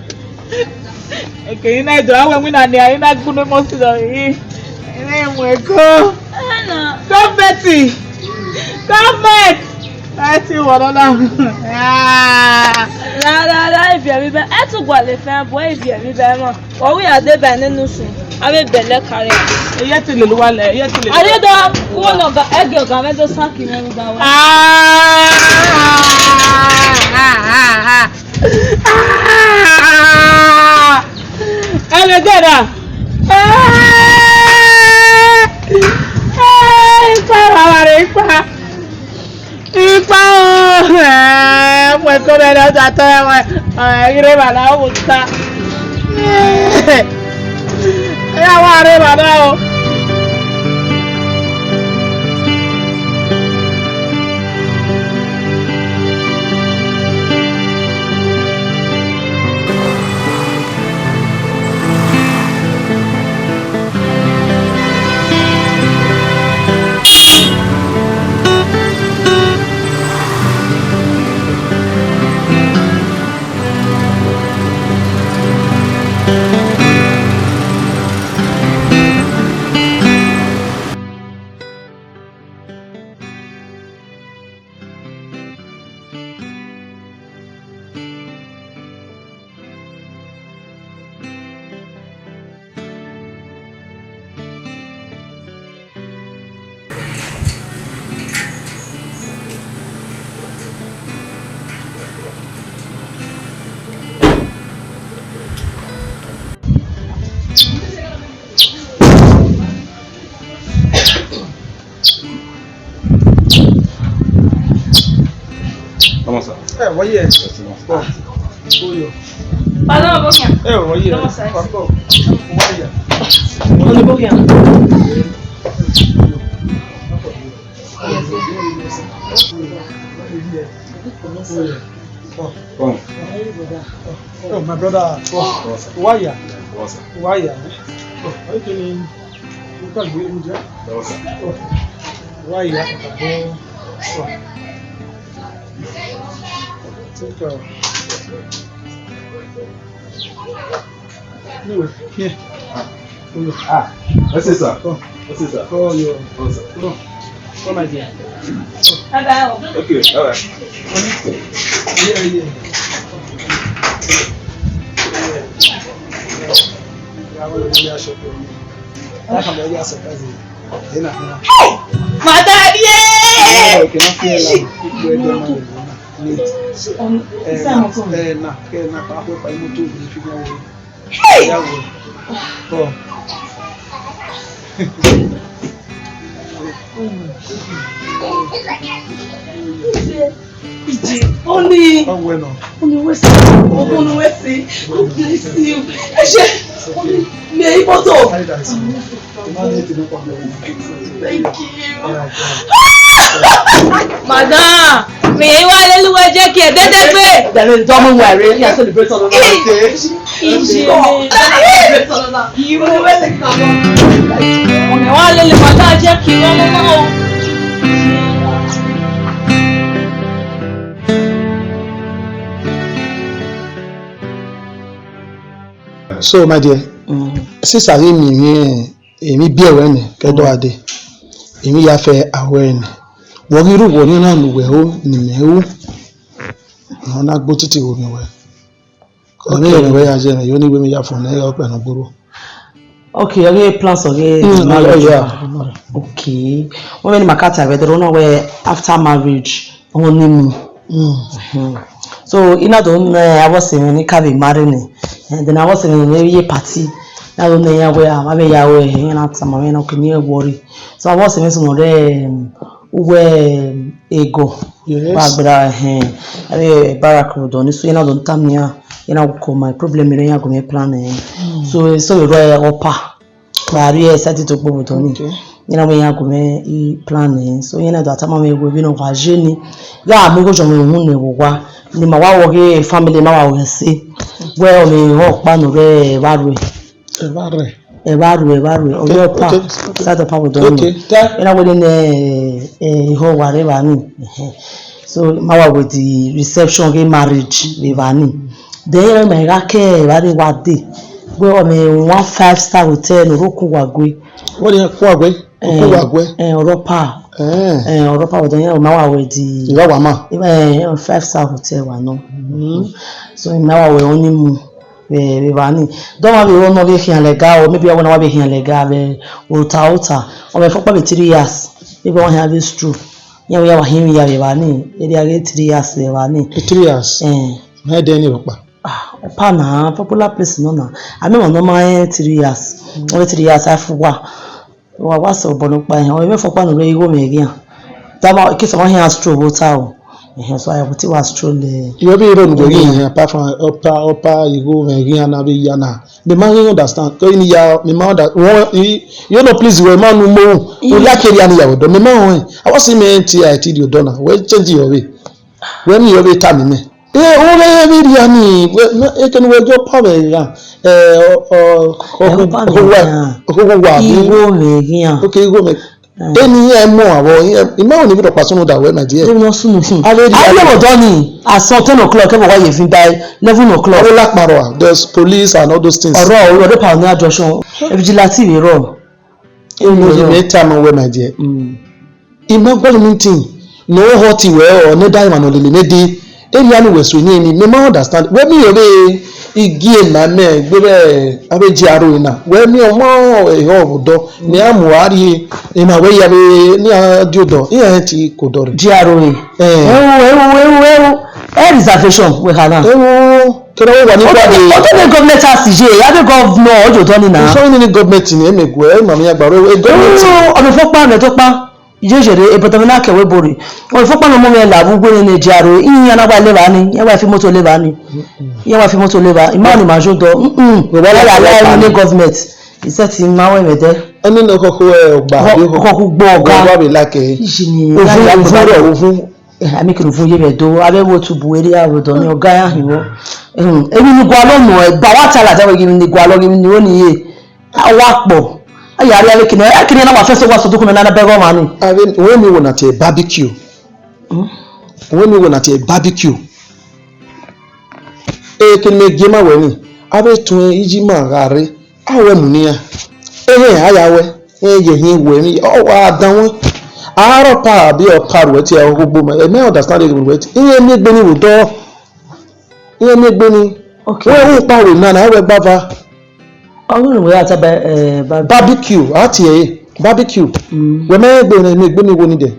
Kene na do a wẹ winna nia, I na gbunu must do yi. I na mu ẹko. Government, government, ẹ ti wọ nọ na. Ah. Ra, ra, ra, ivie vbe ibẹ, ẹ tu gualọ efẹn, bu ivie vbe ibẹ mọ. Ọ wẹ a deba nene usun, avbe bẹlẹ kare. Eye te lele uwa lẹ, eye te lele. Aye da, uwẹ ne ọga, ẹgẹ ọga mwẹ do san ki mwẹ rugba wẹ. Ah, ah, ah, ah, ah. Ah! Ẹlẹgẹra. Eh! Eh, ikpa ra wa re ikpa. Ikpa o, eh, mu ẹko mẹ ne ọ da tọ ẹmwẹ, eh, ghi rre evba na, ọ vbe ta. Eh, ya wa rre evba na o. Vamos a. Eh, vaya. Vamos. Ah, uyo. Pardon, Bokia. Eh, oh, yeah. No, sir. Pardon. Oh, yeah. Only Bokia. Oh, my brother. Oh, why ya? Why ya? Oh, how you doing? You can do it, yeah? Oh, why ya? Oh, take care. Anyway, yeah. Ah, that's it, sir. Come. That's it, sir. Come on, yo. Oh, sir. Come on. Come, my dear. Okay, all right. Yeah, yeah. Hey! Mother, yeah! Hey! Ije, Oni. Oni, wẹ sẹ. Oni, wẹ sẹ. God bless you. Ije, Oni, may I photo? Thank you. Madam, may I wa lele uwẹ je kie dede gbe. Dale, don't worry. We are celebrating all over. Ije. Ọmọ wa lele madam je kie ọmọ ma o. So, my dear, mm, sister ghi miẹn emwi, emwi biẹ ruẹ nẹ, ke ẹdẹ ọre a dee, emwi ya fẹ aro ẹre nẹ. Wẹ ghi rre uwẹ ọnii na ne uwẹ ho ne imẹ ru, ne ọ na gbe otiti vbe orhiọn ruẹ. Ọ ne irẹn wẹ ya zẹ mwẹ, I yo ne I wẹ mẹ ya fọn nẹ ọkpẹ ne ọ gborhuo. Okay, ọ ghi plans, ọ ghi Mm, marriage. Yeah. Okay. Wẹ vbene ima ka ta vbe ẹdẹrẹ na wẹ after marriage, honeymoon. Mm. Mhm. So, I na do ne avbe ọse mwẹ ni ka vbe marry nẹ. Eh, then avbe ọse mwẹ ni ye party. Na do ne iran wẹ, ah, ma vbe ya ru ẹre, iran na tama mwẹ na, okay, ne iran worry. So, avbe ọse mwẹ sunu rre, um, uwu Ego. Yes. Wa gbera, ẹhẹn. Avbe Barak rre odọ ni, so iran na do tama iran, iran na call my problem, iran ya gu mwẹ plan ẹre. Mm. So, eso vbe rre ọpa. Wa rrie side to kpo vbe odọ ni. Okay. Iran na wẹ iran gu mwẹ i plan ẹre. So, iran na do tama mwẹ wẹ vbene ọ gha ye ni, gha mu igho zọmọ uhunmwu nẹ vbe owa. Ne ima wa wẹ ọghe family na wa wẹ ẹse. Wẹ ọmwẹ ọkpa ne ọ rre evba rre. Evba rre. Evba rre, evba rre. Ọ rre ọpa, okay, okay. Side ọpa vbe odọ ni. Okay, ta. Iran na wẹ nene, eh, ihọ wa rre evba ni. Ẹhẹn. So, ma wa wẹ the reception ghe marriage vbe evba ni. Then, iran ma gha ke evba ni wa dee. Wẹ ọmwẹ one five star hotel ne ọ rre Oku Wagwe. Wẹ ọmwẹ Oku Wagwe? Eh, Oku Wagwe? Eh, ọ rre ọpa. Eh. Eh, ọ rre ọpa, but then, iran ma wa wẹ the Iran wa ma? Eh, five star hotel wa nọ. Mm. So, ma wa wẹ honeymoon. Vbe, vbe evba ni. Dọmwa vbe ro ne ọ vbe khian lẹga o, maybe ọ wẹ ne ọ wa vbe khian lẹga vbe ota ota. Ọ vbe fọkpa vbe three years. Maybe ọ khian vbe stroke. Iran wẹ ya wa hin ya vbe evba ni. Erriọ ghe three years vbe evba ni. Three years? Eh. Ma dẹ ni rhọkpa. Ah, ọpa na, popular place nọ na. A miẹn ọmwa ne ọ ma rẹn three years. Ọ vbe three years, a fu wa. Wa, wa sẹ obọ nọkpa ehẹn, ọ mwẹ fọkpa ne u rre igho mwẹ eghian. Dama, case ọmwa khian stroll vbe ota o. Ehẹn, so I will take wa stroll, eh, Irẹn vbe rre ne uwẹ ghi ehẹn, apart from ọpa, ọpa igho mwẹ eghian na vbe ya na. Mẹ ma ghi understand. Kọ ini ya, mẹ ma under, wọ, i, you no please, wẹ ma nu mo. U like area ni ya vbe odọ, mẹ ma họn. A wa si mẹ ti a ti rrie odọ na. Wẹ change your way. Wẹ ni yo vbe tama mẹ. Eh, u ghẹ vbe rhia ni, wẹ, eke ne uwẹ gie ọpa vbe gha, eh, ọ, ọ, Ẹ, ọpa vbe gha. Ọkhuwa, ọkhuwa vbe. Igho mwẹ ghian. Okay, igho mwẹ. Eh. Eni iran mu avọ, iran, I ma ho ne I vbe rhọkpa sunu da wẹ, my dear. Debi ne ọ sunu. A vbe rhia. A vbe odọ ni, as of ten o'clock, ẹ vbe wa ye evin by eleven o'clock. Ọ vbe la kparọ a, there's police and all those things. Ọrọ, ọrọ, de pa ni adrọshọn, vigilante vbe rọ. Eni ye mẹ tama wẹ, my dear. Mm. I ma gualọ meeting ne ọ hot wẹ ọ ne da emwa ne ọ lele ne de. Area ni wẹ so ni eni, mẹ ma understand. Wẹ miẹn ovbe igie na mẹ gbe vbe avbe G R O na. Wẹ miẹn ọmọ ehọ vbe odọ, mẹ a mu a rrie, emwa wẹ ya vbe ne a die odọ, iran ti ke odọ rre. G R O. Eh. Ewu, ewu, ewu, ewu. Eh, reservation, wẹ kha na. Ewu, kẹrẹ wẹ wa ni kua de. Otọ ni government house ye, avbe governor, ọ ye odọ ni na. Sọ ni government ni, ẹ mẹ guẹ, ẹ ma mẹ ya gba ro, eh, government. Ewu, ọmọ fọkpa, mẹ tọkpa. Iye yere, ebọtọ mwẹ na kẹ wẹ bore. Ọ fo kpọnọ mu mwẹ la vbe ugbẹn ne jaro. Iyan na wa leva ni, iyan wa fi moto leva ni. Iyan wa fi moto leva. Ima ni ma jo dọ. Mm. Wẹ wa la Ya la pa ni. Ni government. Iset ma wẹ mẹ dẹ. Ẹni ne ọkọ ko, ẹ, ọgba, Ọkọ, ọkọ ko gbọ ọga. Wa be like, ẹ, Iji ni, ovun, ya ya ovun gbọ. Rẹ, ovun. Eh, ami kele ovun ye mẹ do. Avbe wo tu bu eri aro dọ ni ọga ya hin wọ. Hmm, emwi ni gualọ mu, ẹ, ba wa ta ladian wẹ ghi emwi ni gualọ, ghi emwi ni ro ni ye. A wa kpọ. A ya rhie avbe kene, a kene na wa fẹsẹ wa sọdọ kunu na na bẹghe ọmwa ni. Avbe, wẹ ni wo na tie barbecue. Hmm? Wẹ ni wo na tie barbecue. Ekene mẹ gie ma wẹ ni, avbe tuẹn iji ma gha rre, a wẹ mu ne iran. Ehẹn, a ya wẹ, ẹ ye hin wẹ ni, ọ wa dan wẹ. Arọ pa abi ọ pa ruẹ tie ọgho gbo ma, ẹ mẹ understand ruẹ tie. Iran miẹn egbe ni vbe odọ. Iran miẹn egbe ni. Okay. Wẹ ru kpa wẹ na, na wẹ gbava. Ọghe ne wẹ ya ta ba, eh, ba- Barbecue, a tie ẹre, barbecue. Mm. Wẹ mẹ egbe ne, ne egbe ni wo ni dẹ.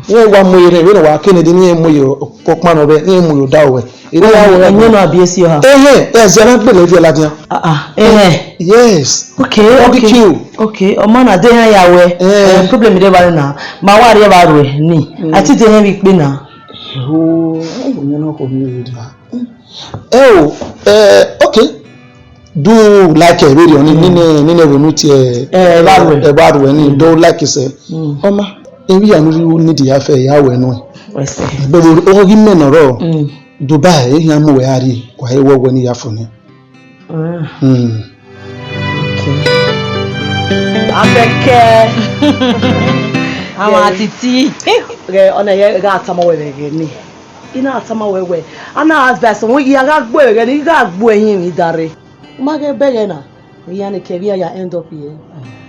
Iran wa mu ere, vbene wa kene de, iran mu ye ọkpa nọ vbe, iran mu ye odaro vbe. Ere ya wẹ. Ẹyẹn nọ abi esi ọha. Ehẹn, ẹzẹ na gbele viẹ ladian. Ah, ah, ehẹn. Yes. Okay, okay. Barbecue. Okay, ọmọ na de iran ya wẹ. Eh. Eh, problem de ba na. Ma wa rhie ba ruẹ ni. Mm. A ti de iran vbe ikpe na. Oh, ẹyẹn nọ ko ni ere da. Ẹ o, eh, okay. Do like ẹ vberriọ ni, nene, nene vbe unu tie, eh, ẹvbo aruẹ. Ẹvbo aruẹ ni, do like sẹ. Mm. Ọma, emwi ya ne u need ya fẹ, ya wẹ nuẹn. Ẹsẹ. But oghi mẹ nọ rọ, mm, Dubai, e khian mu wẹ gha rrie, wa he wẹ wẹ ne I ya fo nẹ. Ah. Mm. Okay. Abẹkẹ. Àwọn àtìtì. Ghẹ, ọna ye gha tama wẹ vbe ẹghẹ ni. I na tama wẹ wẹ, a na advice wẹ, I gha gbe ẹghẹ ni, I gha gbe ẹyin emwi da rre. U ma ghẹ bẹghe na, iran ni kẹ vbe iran ya end up ye.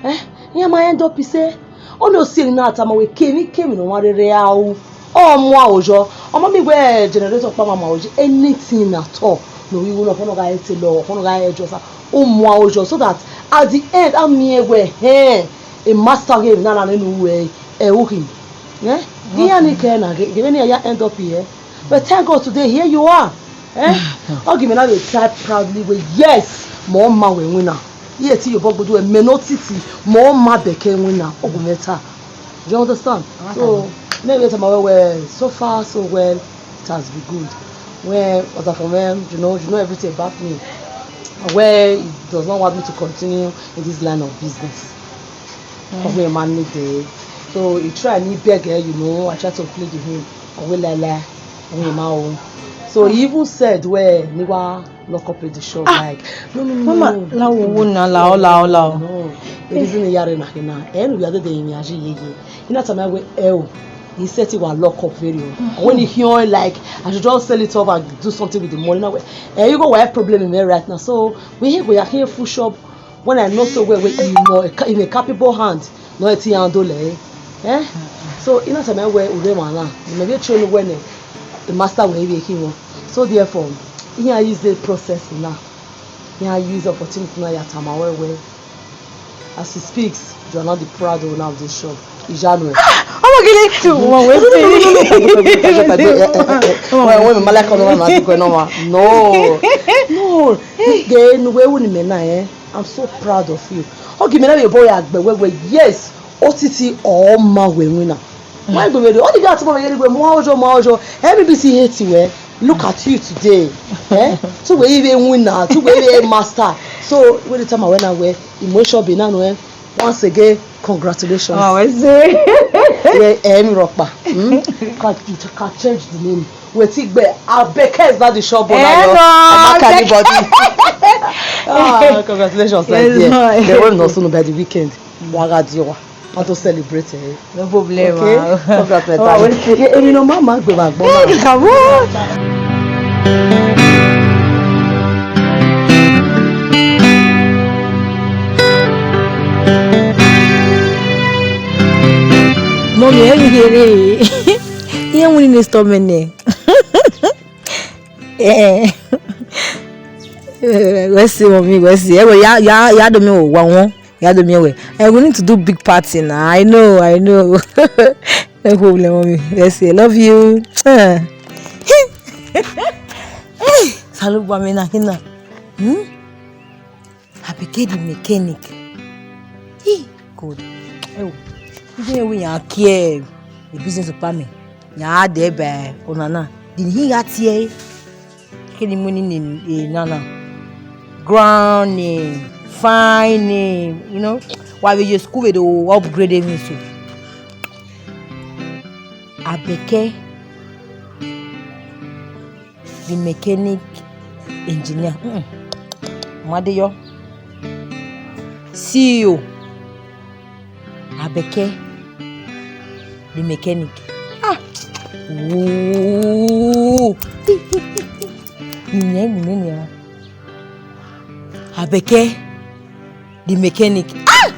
Eh, iran ma end up sẹ. Ọni ọ si emwi na tama wẹ, kemwi kemwi ne ọmwa rere a ru, ọ mu aro yọ. Ọ ma miẹn wẹ generator kpa ma ma aro yọ, anything at all ne ovbi iwu na, ọkhọ nọ gha re tailor, ọkhọ nọ gha re hairdresser, u mu aro yọ, so that at the end, a miẹn wẹ, hẹn, a master ghe emwi na na nene uwu ẹre, ẹ, u khin. Eh? Iran ni kẹ na, ghe, ghe vbene iran ya end up here. But thank God today, here you are. Eh? Ọ gi mẹ na vbe try proudly wẹ, yes, mẹ ọ ma wẹ winna. Iye te iyobọ gbedu wẹ, mẹ ne otiti, mẹ ọ ma Abẹkẹ winna. Ọ gu mwẹ ta. Do you understand? So, mẹ vbe tama wẹ wẹ, so far, so well, it has been good. Wẹ, ọzọ from where, you know, you know everything about me. Where he does not want me to continue in this line of business. Mm. Ọ wẹ ma need it. So he try ni beg her, you know, I try to plead with him. Ọ wẹ la la, ọ wẹ ma o. So he even said wẹ ne I wa lock up the shop, ah, like, no, no, no, Mama, no, la wo wo na, la o, la o, la o. No. The reason he yare na khe na, eh, no, we are there in Aji ye ye. He na tell me wẹ, eh, o, he said he wa lock up very well. Mm-hmm. When he hear, like, I should just sell it off and do something with the money. Now, eh, you go where problem in there right now. So we go ya here full shop. When I know so well, wẹ I know a ca-, in a capable hand, no, ẹ ti handle ẹ. Eh? So, I na tama wẹ u rre emwa na, mẹ vbe train wẹ nẹ, the master wẹ vbe khin wọn. So, therefore, iran use the process na. Iran use opportunity na ya tama wẹ wẹ, as he speaks, you are now the proud owner of this shop. Ijanu ẹ. Ọmọ gidi, ọmọ wẹ si. Wẹ, wẹ, mẹ ma like ọmọ na, ma ti kọ nọ ma. No. No. Ghe ne uwẹ ru ne imẹ na, eh? I'm so proud of you. Ọ gi mẹ na vbe obọ ya gbe wẹ wẹ, yes, otiti ọ ma wẹ winna. Wa gbe wẹ re, ọ ni vbe atọ wẹ ye ni wẹ mu aro yọ, mu aro yọ. Everybody hate wẹ. Look at you today. Eh? Tu wẹ i vbe winna, tu wẹ i vbe master. So, wẹ rhie tama wẹ na wẹ, I mu shop na nuẹn. Once again, congratulations. Oh, I see. Yeah, eh, mi rọkpa. Hmm? You can, you can change the name. Wẹ ti gbe Abẹkẹ is not the shop owner. Eh, no, no. I'm not Abẹkẹ. Anybody. Ah, congratulations, yes, my dear. They will not soon by the weekend. Wa gha die wa. Want to celebrate, eh? No problem. Okay? Ah. Congrats, my darling. Oh, okay. Yeah, èmi náà máa, máa gbé wa gbọ́. Eh, come on. Mommy, ẹ mi here. Iye wuni ne stop me nẹ. Eh. Wẹ si, mommy, wẹ si. Ẹ wẹ ya, ya, ya do mi wa wọn. Ya do mi wẹ. Eh, we need to do big party now. I know, I know. No problem, mommy. Wẹ si, I love you. Ah. Salu ba mi na kina. Hmm? Abike the mechanic. Hey, God. Ẹ wo. Iye wẹ iran kie business ọkpa mẹ, iran a dẹ ba ọna na, then I gha tie ẹre. Kene mu ni ni, eh, nana. Ground ni, fine ni, you know. Wa vbe ye school vbe do upgrade emwi so. Abẹkẹ, the mechanic engineer. Mm-mm. Ma de yọ. C E O. Abẹkẹ, the mechanic. Ah! Ooh! Ìyẹn mi nene ọ. Abẹkẹ, the mechanic. Ah!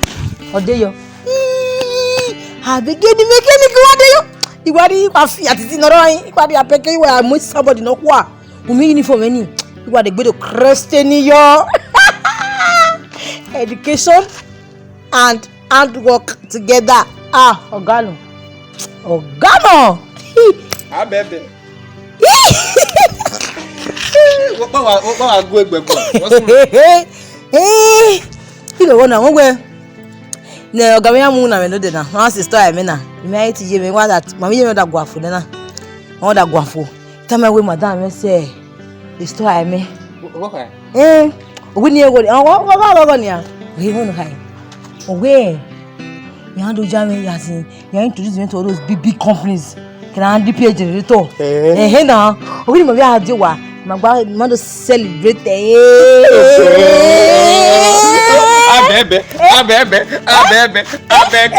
Ọ de yọ. Ii! Abẹkẹ, the mechanic, wa de yọ. Iwari wa fi atiti nọrọ yin. Iwari Abẹkẹ, iwa mu somebody nọ kua. Umi uniform ẹni. Iwa de gbedo Christian yọ. Education and hard work together. Ah, ọga nọ. Ọga nọ. Abẹbẹ. Wọ́n pa wá, wọ́n pa wá gún ẹgbẹ́ pọ̀. Wọ́n sún. Eh, kí ló wọ́n náà? Wọ́n wẹ̀. Ne ọga mi ya mu na mẹ node na. Wọ́n á sì store ẹ̀mí na. Ìmọ̀ ayé ti yé mi, wọ́n á dà, màmí yé mi ọ̀dà guàfọ̀ nana. Wọ́n ọ̀dà guàfọ̀. Tell me where madam mi sẹ. Store ẹ̀mí. Wọ́n kà. Eh, we ni ego, oh, oh, oh, oh, oh, nia. We won hai. We. Ya do jam me, ya sin. Ya introduce me to all those big, big companies. Can I D P A generator? Eh. Eh, eh, na. We ni mo be a de wa. Ma gba, ma do celebrate. Eh. Abẹbẹ, abẹbẹ, abẹbẹ, abẹbẹ, Abẹbẹ,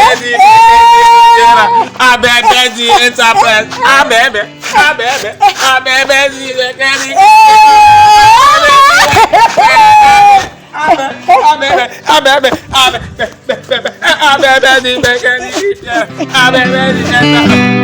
Abẹbẹ, Abẹbẹ, Abẹbẹ, Abẹbẹ, Abẹbẹ, Abẹbẹ, Abẹbẹ, Abẹbẹ, Abẹbẹ, Abẹbẹ, Abẹbẹ, Abẹbẹ,